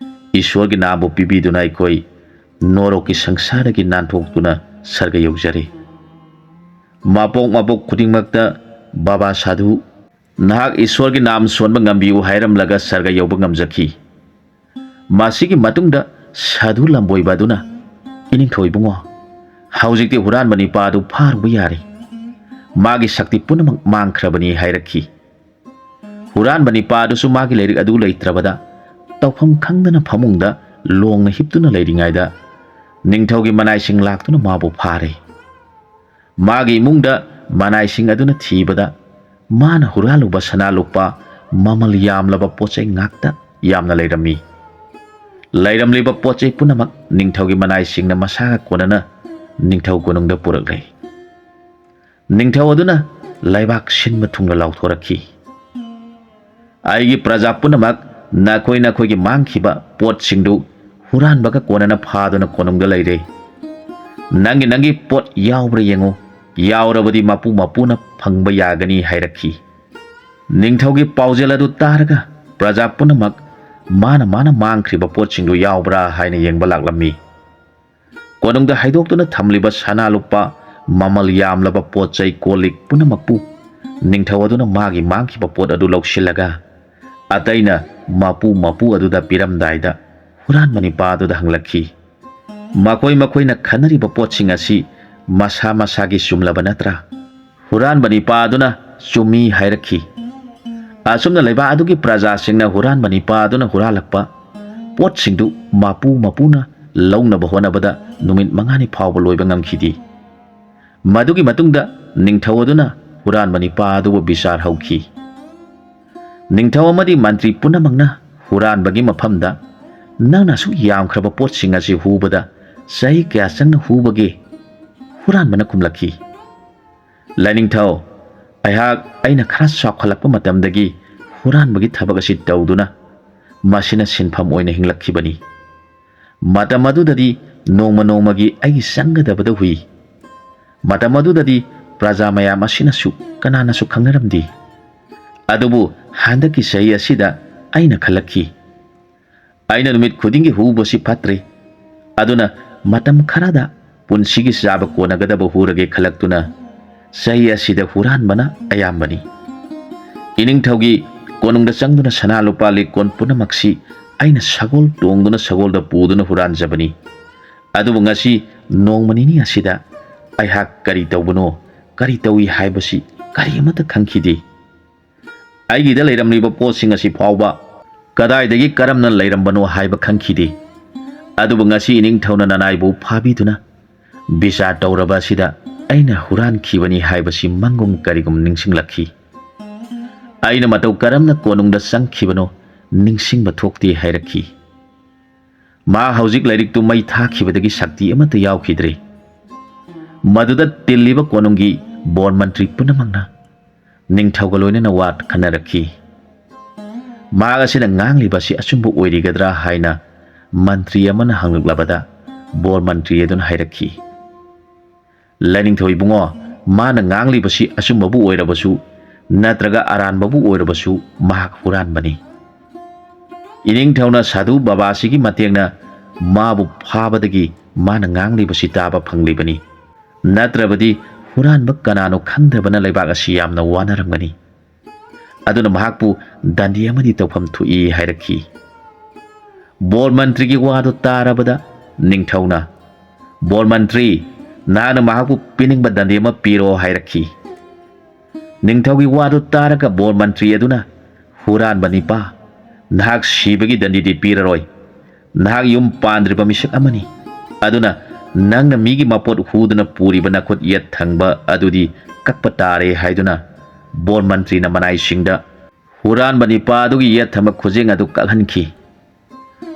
ꯏꯁꯣꯔꯒꯤ ꯅꯥꯝꯕꯨ ꯄꯤꯕꯤꯗꯨꯅ ꯑꯩꯈꯣꯏ ꯅꯣꯔꯣꯛꯀꯤ ꯁꯪꯁꯥꯔꯗꯒꯤ ꯅꯥꯟꯊꯣꯛꯇꯨꯅ ꯁꯔꯒ ꯌꯧꯖꯔꯦ꯫ ꯃꯄꯣꯛ ꯃꯄꯣꯛ ꯈꯨꯗꯤꯡꯃꯛꯇ ꯕꯥꯕꯥ ꯁꯥꯗꯨ ꯅꯍꯥꯛ ꯏꯁꯣꯔꯒꯤ ꯅꯥꯝ ꯁꯣꯟꯕ ꯉꯝꯕꯤꯌꯨ ꯍꯥꯏꯔꯝꯂꯒ ꯁꯔꯒ ꯌꯧꯕ ꯉꯝꯖꯈꯤ꯫ ꯃꯁꯤꯒꯤ ꯃꯇꯨꯡꯗ ꯁꯥꯗꯨ ꯂꯝꯕꯣꯏꯕ ꯑꯗꯨꯅ, "ꯏꯅꯤꯡꯊꯧ ꯏꯕꯨꯡꯉꯣ, ꯍꯧꯖꯤꯛꯇꯤ ꯍꯨꯔꯥꯟꯕ ꯅꯤꯄꯥ ꯑꯗꯨ ꯐꯥꯔꯨꯕ ꯌꯥꯔꯦ꯫ ꯃꯥꯒꯤ ꯁꯛꯇꯤ ꯄꯨꯝꯅꯃꯛ ꯃꯥꯡꯈ꯭ꯔꯕꯅꯤ" ꯍꯥꯏꯔꯛꯈꯤ꯫ ꯍꯨꯔꯥꯟꯕ ꯅꯤꯄꯥ ꯑꯗꯨꯁꯨ ꯃꯥꯒꯤ ꯂꯥꯏꯔꯤꯛ ꯑꯗꯨ ꯂꯩꯇ꯭ꯔꯕꯗ ꯇꯧꯐꯝ ꯈꯪꯗꯅ ꯐꯃꯨꯡꯗ ꯂꯣꯡꯅ ꯍꯤꯞꯇꯨꯅ ꯂꯩꯔꯤꯉꯩꯗ ꯅꯤꯡꯊꯧꯒꯤ ꯃꯅꯥꯏꯁꯤꯡ ꯂꯥꯛꯇꯨꯅ ꯃꯥꯕꯨ ꯐꯥꯔꯦ꯫ ꯃꯥꯒꯤ ꯏꯃꯨꯡꯗ ꯃꯅꯥꯏꯁꯤꯡ ꯑꯗꯨꯅ ꯊꯤꯕꯗ ꯃꯥꯅ ꯍꯨꯔꯥꯜꯂꯨꯕ ꯁꯅꯥ ꯂꯨꯄꯥ ꯃꯃꯜ ꯌꯥꯝꯂꯕ ꯄꯣꯠ ꯆꯩ ꯉꯥꯛꯇ ꯌꯥꯝꯅ ꯂꯩꯔꯝꯃꯤ꯫ ꯂꯩꯔꯝꯂꯤꯕ ꯄꯣꯠ ꯆꯩ ꯄꯨꯝꯅꯃꯛ ꯅꯤꯡꯊꯧꯒꯤ ꯃꯅꯥꯏꯁꯤꯡꯅ ꯃꯁꯥꯒ ꯀꯣꯟꯅꯅ ꯅꯤꯡꯊꯧ ꯀꯣꯅꯨꯡꯗ ꯄꯨꯔꯛꯂꯦ꯫ ꯅꯤꯡꯊꯧ ꯑꯗꯨꯅ ꯂꯩꯕꯥꯛ ꯁꯤꯟꯕ ꯊꯨꯡꯅ ꯂꯥꯎꯊꯣꯔꯛꯈꯤ, "ꯑꯩꯒꯤ ꯄ꯭ꯔꯖꯥ ꯄꯨꯝꯅꯃꯛ, ꯅꯈꯣꯏ ꯅꯈꯣꯏꯒꯤ ꯃꯥꯡꯈꯤꯕ ꯄꯣꯠꯁꯤꯡꯗꯨ ꯍꯨꯔꯥꯟꯕꯒ ꯀꯣꯟꯅꯅ ꯐꯥꯗꯨꯅ ꯀꯣꯅꯨꯡꯗ ꯂꯩꯔꯦ꯫ ꯅꯪꯒꯤ ꯅꯪꯒꯤ ꯄꯣꯠ ꯌꯥꯎꯕ꯭ꯔꯥ ꯌꯦꯡꯉꯨ, ꯌꯥꯎꯔꯕꯗꯤ ꯃꯄꯨ ꯃꯄꯨꯅ ꯐꯪꯕ ꯌꯥꯒꯅꯤ" ꯍꯥꯏꯔꯛꯈꯤ꯫ ꯅꯤꯡꯊꯧꯒꯤ ꯄꯥꯎꯖꯦꯜ ꯑꯗꯨ ꯇꯥꯔꯒ ꯄ꯭ꯔꯖꯥ ꯄꯨꯝꯅꯃꯛ ꯃꯥꯅ ꯃꯥꯅ ꯃꯥꯡꯈ꯭ꯔꯤꯕ ꯄꯣꯠꯁꯤꯡꯗꯨ ꯌꯥꯎꯕ꯭ꯔꯥ ꯍꯥꯏꯅ ꯌꯦꯡꯕ ꯂꯥꯛꯂꯝꯃꯤ꯫ ꯀꯣꯅꯨꯡꯗ ꯍꯩꯗꯣꯛꯇꯨꯅ ꯊꯝꯂꯤꯕ ꯁꯅꯥ ꯂꯨꯄꯥ, ꯃꯃꯜ ꯌꯥꯝꯂꯕ ꯄꯣꯠ ꯆꯩ ꯀꯣꯜ ꯂꯤꯛ ꯄꯨꯝꯅꯃꯛꯄꯨ ꯅꯤꯡꯊꯧ ꯑꯗꯨꯅ ꯃꯥꯒꯤ ꯃꯥꯡꯈꯤꯕ ꯄꯣꯠ ꯑꯗꯨ ꯂꯧꯁꯤꯜꯂꯒ ꯑꯇꯩꯅ ꯃꯄꯨ ꯃꯄꯨ ꯑꯗꯨꯗ ꯄꯤꯔꯝꯗꯥꯏꯗ ꯍꯨꯔꯥꯟꯕ ꯅꯤꯄꯥ ꯑꯗꯨꯗ ꯍꯪꯂꯛꯈꯤ, "ꯃꯈꯣꯏ ꯃꯈꯣꯏꯅ ꯈꯟꯅꯔꯤꯕ ꯄꯣꯠꯁꯤꯡ ꯑꯁꯤ ꯃꯁꯥ ꯃꯁꯥꯒꯤ ꯆꯨꯝꯂꯕ ꯅꯠꯇ꯭ꯔꯥ?" ꯍꯨꯔꯥꯟꯕ ꯅꯤꯄꯥ ꯑꯗꯨꯅ ꯆꯨꯝꯃꯤ ꯍꯥꯏꯔꯛꯈꯤ꯫ ꯑꯁꯨꯝꯅ ꯂꯩꯕꯥꯛ ꯑꯗꯨꯒꯤ ꯄ꯭ꯔꯖꯥꯁꯤꯡꯅ ꯍꯨꯔꯥꯟꯕ ꯅꯤꯄꯥ ꯑꯗꯨꯅ ꯍꯨꯔꯥꯜꯂꯛꯄ ꯄꯣꯠꯁꯤꯡꯗꯨ ꯃꯄꯨ ꯃꯄꯨꯅ ꯂꯧꯅꯕ ꯍꯣꯠꯅꯕꯗ ꯅꯨꯃꯤꯠ ꯃꯉꯥꯅꯤ ꯐꯥꯎꯕ ꯂꯣꯏꯕ ꯉꯝꯈꯤꯗꯦ꯫ ꯃꯗꯨꯒꯤ ꯃꯇꯨꯡꯗ ꯅꯤꯡꯊꯧ ꯑꯗꯨꯅ ꯍꯨꯔꯥꯟꯕ ꯅꯤꯄꯥ ꯑꯗꯨꯕꯨ ꯕꯤꯆꯥꯔ ꯍꯧꯈꯤ꯫ ꯅꯤꯡꯊꯧ ꯑꯃꯗꯤ ꯃꯟꯇ꯭ꯔꯤ ꯄꯨꯝꯅꯃꯛꯅ ꯍꯨꯔꯥꯟꯕꯒꯤ ꯃꯐꯝꯗ, "ꯅꯪꯅ ꯑꯁꯨꯛ ꯌꯥꯝꯈ꯭ꯔꯕ ꯄꯣꯠꯁꯤꯡ ꯑꯁꯤ ꯍꯨꯕꯗ ꯆꯍꯤ ꯀꯌꯥ ꯆꯪꯅ ꯍꯨꯕꯒꯦ?" ꯍꯨꯔꯥꯟꯕꯅ ꯈꯨꯝꯂꯛꯈꯤ, "ꯂꯥꯏꯅꯤꯡꯊꯧ, ꯑꯩꯍꯥꯛ ꯑꯩꯅ ꯈꯔ ꯆꯥꯎꯈꯠꯂꯛꯄ ꯃꯇꯝꯗꯒꯤ ꯍꯨꯔꯥꯟꯕꯒꯤ ꯊꯕꯛ ꯑꯁꯤ ꯇꯧꯗꯨꯅ ꯃꯁꯤꯅ ꯁꯤꯟꯐꯝ ꯑꯣꯏꯅ ꯍꯤꯡꯂꯛꯈꯤꯕꯅꯤ꯫ ꯃꯇꯝ ꯑꯗꯨꯗꯗꯤ ꯅꯣꯡꯃ ꯅꯣꯡꯃꯒꯤ ꯑꯩꯒꯤ ꯆꯪꯒꯗꯕꯗ ꯍꯨꯏ꯫ ꯃꯇꯝ ꯑꯗꯨꯗꯗꯤ ꯄ꯭ꯔꯖꯥ ꯃꯌꯥꯝ ꯑꯁꯤꯅꯁꯨ ꯀꯅꯥꯅꯁꯨ ꯈꯪꯅꯔꯝꯗꯦ꯫ ꯑꯗꯨꯕꯨ ꯍꯟꯗꯛꯀꯤ ꯆꯍꯤ ꯑꯁꯤꯗ ꯑꯩꯅ ꯈꯜꯂꯛꯈꯤ, ꯑꯩꯅ ꯅꯨꯃꯤꯠ ꯈꯨꯗꯤꯡꯒꯤ ꯍꯨꯕꯁꯤ ꯐꯠꯇ꯭ꯔꯦ꯫ ꯑꯗꯨꯅ ꯃꯇꯝ ꯈꯔꯗ ꯄꯨꯟꯁꯤꯒꯤ ꯆꯥꯕ ꯀꯣꯟꯅꯒꯗꯕ ꯍꯨꯔꯒꯦ ꯈꯜꯂꯛꯇꯨꯅ ꯆꯍꯤ ꯑꯁꯤꯗ ꯍꯨꯔꯥꯟꯕꯅ ꯑꯌꯥꯝꯕꯅꯤ꯫ ꯏꯅꯤꯡꯊꯧꯒꯤ ꯀꯣꯅꯨꯡꯗ ꯆꯪꯗꯨꯅ ꯁꯅꯥ ꯂꯨꯄꯥ ꯂꯤꯛꯀꯣꯟ ꯄꯨꯝꯅꯃꯛꯁꯤ ꯑꯩꯅ ꯁꯒꯣꯜ ꯇꯣꯡꯗꯨꯅ ꯁꯒꯣꯜꯗ ꯄꯨꯗꯨꯅ ꯍꯨꯔꯥꯟꯖꯕꯅꯤ꯫ ꯑꯗꯨꯕꯨ ꯉꯁꯤ ꯅꯣꯡꯃ ꯅꯤꯅꯤ ꯑꯁꯤꯗ ꯑꯩꯍꯥꯛ ꯀꯔꯤ ꯇꯧꯕꯅꯣ, ꯀꯔꯤ ꯇꯧꯏ ꯍꯥꯏꯕꯁꯤ ꯀꯔꯤ ꯑꯃꯠꯇ ꯈꯪꯈꯤꯗꯦ꯫ ꯑꯩꯒꯤꯗ ꯂꯩꯔꯝꯂꯤꯕ ꯄꯣꯠꯁꯤꯡ ꯑꯁꯤ ꯐꯥꯎꯕ ꯀꯗꯥꯏꯗꯒꯤ ꯀꯔꯝꯅ ꯂꯩꯔꯝꯕꯅꯣ ꯍꯥꯏꯕ ꯈꯪꯈꯤꯗꯦ꯫ ꯑꯗꯨꯕꯨ ꯉꯁꯤ ꯏꯅꯤꯡꯊꯧꯅ ꯅꯅꯥꯏꯕꯨ ꯐꯥꯕꯤꯗꯨꯅ ꯕꯤꯆꯥꯔ ꯇꯧꯔꯕ ꯑꯁꯤꯗ ꯑꯩꯅ ꯍꯨꯔꯥꯟꯈꯤꯕꯅꯤ ꯍꯥꯏꯕꯁꯤ ꯃꯪꯒꯨꯝ ꯀꯔꯤꯒꯨꯝ ꯅꯤꯡꯁꯤꯡꯂꯛꯈꯤ꯫ ꯑꯩꯅ ꯃꯇꯧ ꯀꯔꯝꯅ ꯀꯣꯅꯨꯡꯗ ꯆꯪꯈꯤꯕꯅꯣ ꯅꯤꯡꯁꯤꯡꯕ ꯊꯣꯛꯇꯦ ꯍꯥꯏꯔꯛꯈꯤ꯫ ꯃꯥ ꯍꯧꯖꯤꯛ ꯂꯥꯏꯔꯤꯛꯇꯨ ꯃꯩ ꯊꯥꯈꯤꯕꯗꯒꯤ ꯁꯛꯇꯤ ꯑꯃꯠꯇ ꯌꯥꯎꯈꯤꯗ꯭ꯔꯦ꯫ ꯃꯗꯨꯗ ꯇꯤꯜꯂꯤꯕ ꯀꯣꯅꯨꯡꯒꯤ ꯕꯣꯔ ꯃꯟꯇ꯭ꯔꯤ ꯄꯨꯝꯅꯃꯛꯅ ꯅꯤꯡꯊꯧꯒ ꯂꯣꯏꯅꯅ ꯋꯥ ꯈꯟꯅꯔꯛꯈꯤ꯫ ꯃꯍꯥꯛ ꯑꯁꯤꯅ ꯉꯥꯡꯂꯤꯕ ꯑꯁꯤ ꯑꯆꯨꯝꯕ ꯑꯣꯏꯔꯤꯒꯗ꯭ꯔꯥ ꯍꯥꯏꯅ ꯃꯟꯇ꯭ꯔꯤ ꯑꯃꯅ ꯍꯪꯂꯛꯂꯕꯗ ꯕꯣꯔ ꯃꯟꯇ꯭ꯔꯤ ꯑꯗꯨꯅ ꯍꯥꯏꯔꯛꯈꯤ, "ꯂꯥꯏꯅꯤꯡꯊꯧ ꯏꯕꯨꯡꯉꯣ, ꯃꯥꯅ ꯉꯥꯡꯂꯤꯕꯁꯤ ꯑꯆꯨꯝꯕꯕꯨ ꯑꯣꯏꯔꯕꯁꯨ ꯅꯠꯇ꯭ꯔꯒ ꯑꯔꯥꯟꯕꯕꯨ ꯑꯣꯏꯔꯕꯁꯨ ꯃꯍꯥꯛ ꯍꯨꯔꯥꯟꯕꯅꯤ꯫ ꯏꯅꯤꯡꯊꯧꯅ ꯁꯥꯙꯨ ꯕꯕꯥꯁꯤꯒꯤ ꯃꯇꯦꯡꯅ ꯃꯥꯕꯨ ꯐꯥꯕꯗꯒꯤ ꯃꯥꯅ ꯉꯥꯡꯂꯤꯕꯁꯤ ꯇꯥꯕ ꯐꯪꯂꯤꯕꯅꯤ꯫ ꯅꯠꯇ꯭ꯔꯕꯗꯤ ꯍꯨꯔꯥꯟꯕ ꯀꯅꯥꯅꯣ ꯈꯪꯗꯕꯅ ꯂꯩꯕꯥꯛ ꯑꯁꯤ ꯌꯥꯝꯅ ꯋꯥꯅꯔꯝꯒꯅꯤ꯫ ꯑꯗꯨꯅ ꯃꯍꯥꯛꯄꯨ ꯗꯟꯗꯤ ꯑꯃꯗꯤ ꯇꯧꯐꯝ ꯊꯣꯛꯏ" ꯍꯥꯏꯔꯛꯈꯤ꯫ ꯕꯣꯔ ꯃꯟꯇ꯭ꯔꯤꯒꯤ ꯋꯥꯗꯨ ꯇꯥꯔꯕꯗ ꯅꯤꯡꯊꯧꯅ, "ꯕꯣꯔ ꯃꯟꯇ꯭ꯔꯤ, ꯅꯍꯥꯛꯅ ꯃꯍꯥꯛꯄꯨ ꯄꯤꯅꯤꯡꯕ ꯗꯟꯗꯤ ꯑꯃ ꯄꯤꯔꯣ" ꯍꯥꯏꯔꯛꯈꯤ꯫ ꯅꯤꯡꯊꯧꯒꯤ ꯋꯥꯗꯨ ꯇꯥꯔꯒ ꯕꯣꯔ ꯃꯟꯇ꯭ꯔꯤ ꯑꯗꯨꯅ, "ꯍꯨꯔꯥꯟꯕ ꯅꯤꯄꯥ, ꯅꯍꯥꯛ ꯁꯤꯕꯒꯤ ꯗꯟꯗꯤꯗꯤ ꯄꯤꯔꯔꯣꯏ꯫ ꯅꯍꯥꯛ ꯌꯨꯝ ꯄꯥꯟꯗ꯭ꯔꯤꯕ ꯃꯤꯁꯛ ꯑꯃꯅꯤ꯫ ꯑꯗꯨꯅ ꯅꯪꯅ ꯃꯤꯒꯤ ꯃꯄꯣꯠ ꯍꯨꯗꯨꯅ ꯄꯨꯔꯤꯕ ꯅꯈꯨꯠ ꯌꯦꯠ ꯊꯪꯕ ꯑꯗꯨꯗꯤ ꯀꯛꯄ ꯇꯥꯔꯦ" ꯍꯥꯏꯗꯨꯅ ꯕꯣꯔ ꯃꯟꯇ꯭ꯔꯤꯅ ꯃꯅꯥꯏꯁꯤꯡꯗ ꯍꯨꯔꯥꯟꯕ ꯅꯤꯄꯥ ꯑꯗꯨꯒꯤ ꯌꯦꯠ ꯊꯪꯕ ꯈꯨꯖꯦꯡ ꯑꯗꯨ ꯀꯛꯍꯟꯈꯤ꯫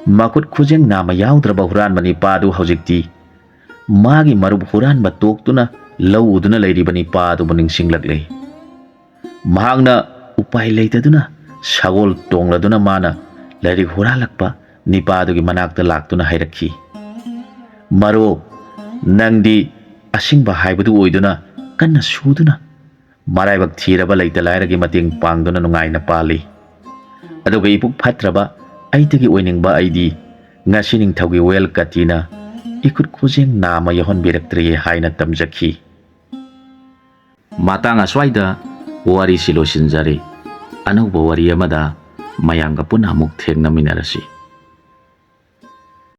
ꯃꯈꯨꯠ ꯈꯨꯖꯦꯡ ꯅꯥꯝꯃ ꯌꯥꯎꯗ꯭ꯔꯕ ꯍꯨꯔꯥꯟꯕ ꯅꯤꯄꯥ ꯑꯗꯨ ꯍꯧꯖꯤꯛꯇꯤ ꯃꯥꯒꯤ ꯃꯔꯨꯞ ꯍꯨꯔꯥꯟꯕ ꯇꯣꯛꯇꯨꯅ ꯂꯧ ꯎꯗꯨꯅ ꯂꯩꯔꯤꯕ ꯅꯤꯄꯥ ꯑꯗꯨꯕꯨ ꯅꯤꯡꯁꯤꯡꯂꯛꯂꯦ꯫ ꯃꯍꯥꯛꯅ ꯎꯄꯥꯏ ꯂꯩꯇꯗꯨꯅ ꯁꯒꯣꯜ ꯇꯣꯡꯂꯗꯨꯅ ꯃꯥꯅ ꯂꯥꯏꯔꯤꯛ ꯍꯨꯔꯥꯜꯂꯛꯄ ꯅꯤꯄꯥ ꯑꯗꯨꯒꯤ ꯃꯅꯥꯛꯇ ꯂꯥꯛꯇꯨꯅ ꯍꯥꯏꯔꯛꯈꯤ, "ꯃꯔꯨꯞ, ꯅꯪꯗꯤ ꯑꯁꯤꯡꯕ ꯍꯥꯏꯕꯗꯨ ꯑꯣꯏꯗꯨꯅ ꯀꯟꯅ ꯁꯨꯗꯨꯅ ꯃꯔꯥꯏꯕꯛ ꯊꯤꯔꯕ ꯂꯩꯇ ꯂꯥꯏꯔꯒꯤ ꯃꯇꯦꯡ ꯄꯥꯡꯗꯨꯅ ꯅꯨꯡꯉꯥꯏꯅ ꯄꯥꯜꯂꯤ꯫ ꯑꯗꯨꯒ ꯏꯄꯨꯛ ꯐꯠꯇ꯭ꯔꯕ ꯑꯩꯇꯒꯤ ꯑꯣꯏꯅꯤꯡꯕ ꯑꯩꯗꯤ ꯉꯁꯤ ꯅꯤꯡꯊꯧꯒꯤ ꯋꯦꯜ ꯀꯥꯇꯤꯅ ꯏꯈꯨꯠ ꯈꯨꯖꯦꯡ ꯅꯥꯝꯃ ꯌꯥꯎꯍꯟꯕꯤꯔꯛꯇ꯭ꯔꯦ" ꯍꯥꯏꯅ ꯇꯝꯖꯈꯤ꯫ ꯃꯇꯥꯡ ꯑꯁ꯭ꯋꯥꯏꯗ ꯋꯥꯔꯤꯁꯤ ꯂꯣꯏꯁꯤꯟꯖꯔꯦ꯫ ꯑꯅꯧꯕ ꯋꯥꯔꯤ ꯑꯃꯗ ꯃꯌꯥꯝꯒ ꯄꯨꯟꯅ ꯑꯃꯨꯛ ꯊꯦꯡꯅꯃꯤꯟꯅꯔꯁꯤ꯫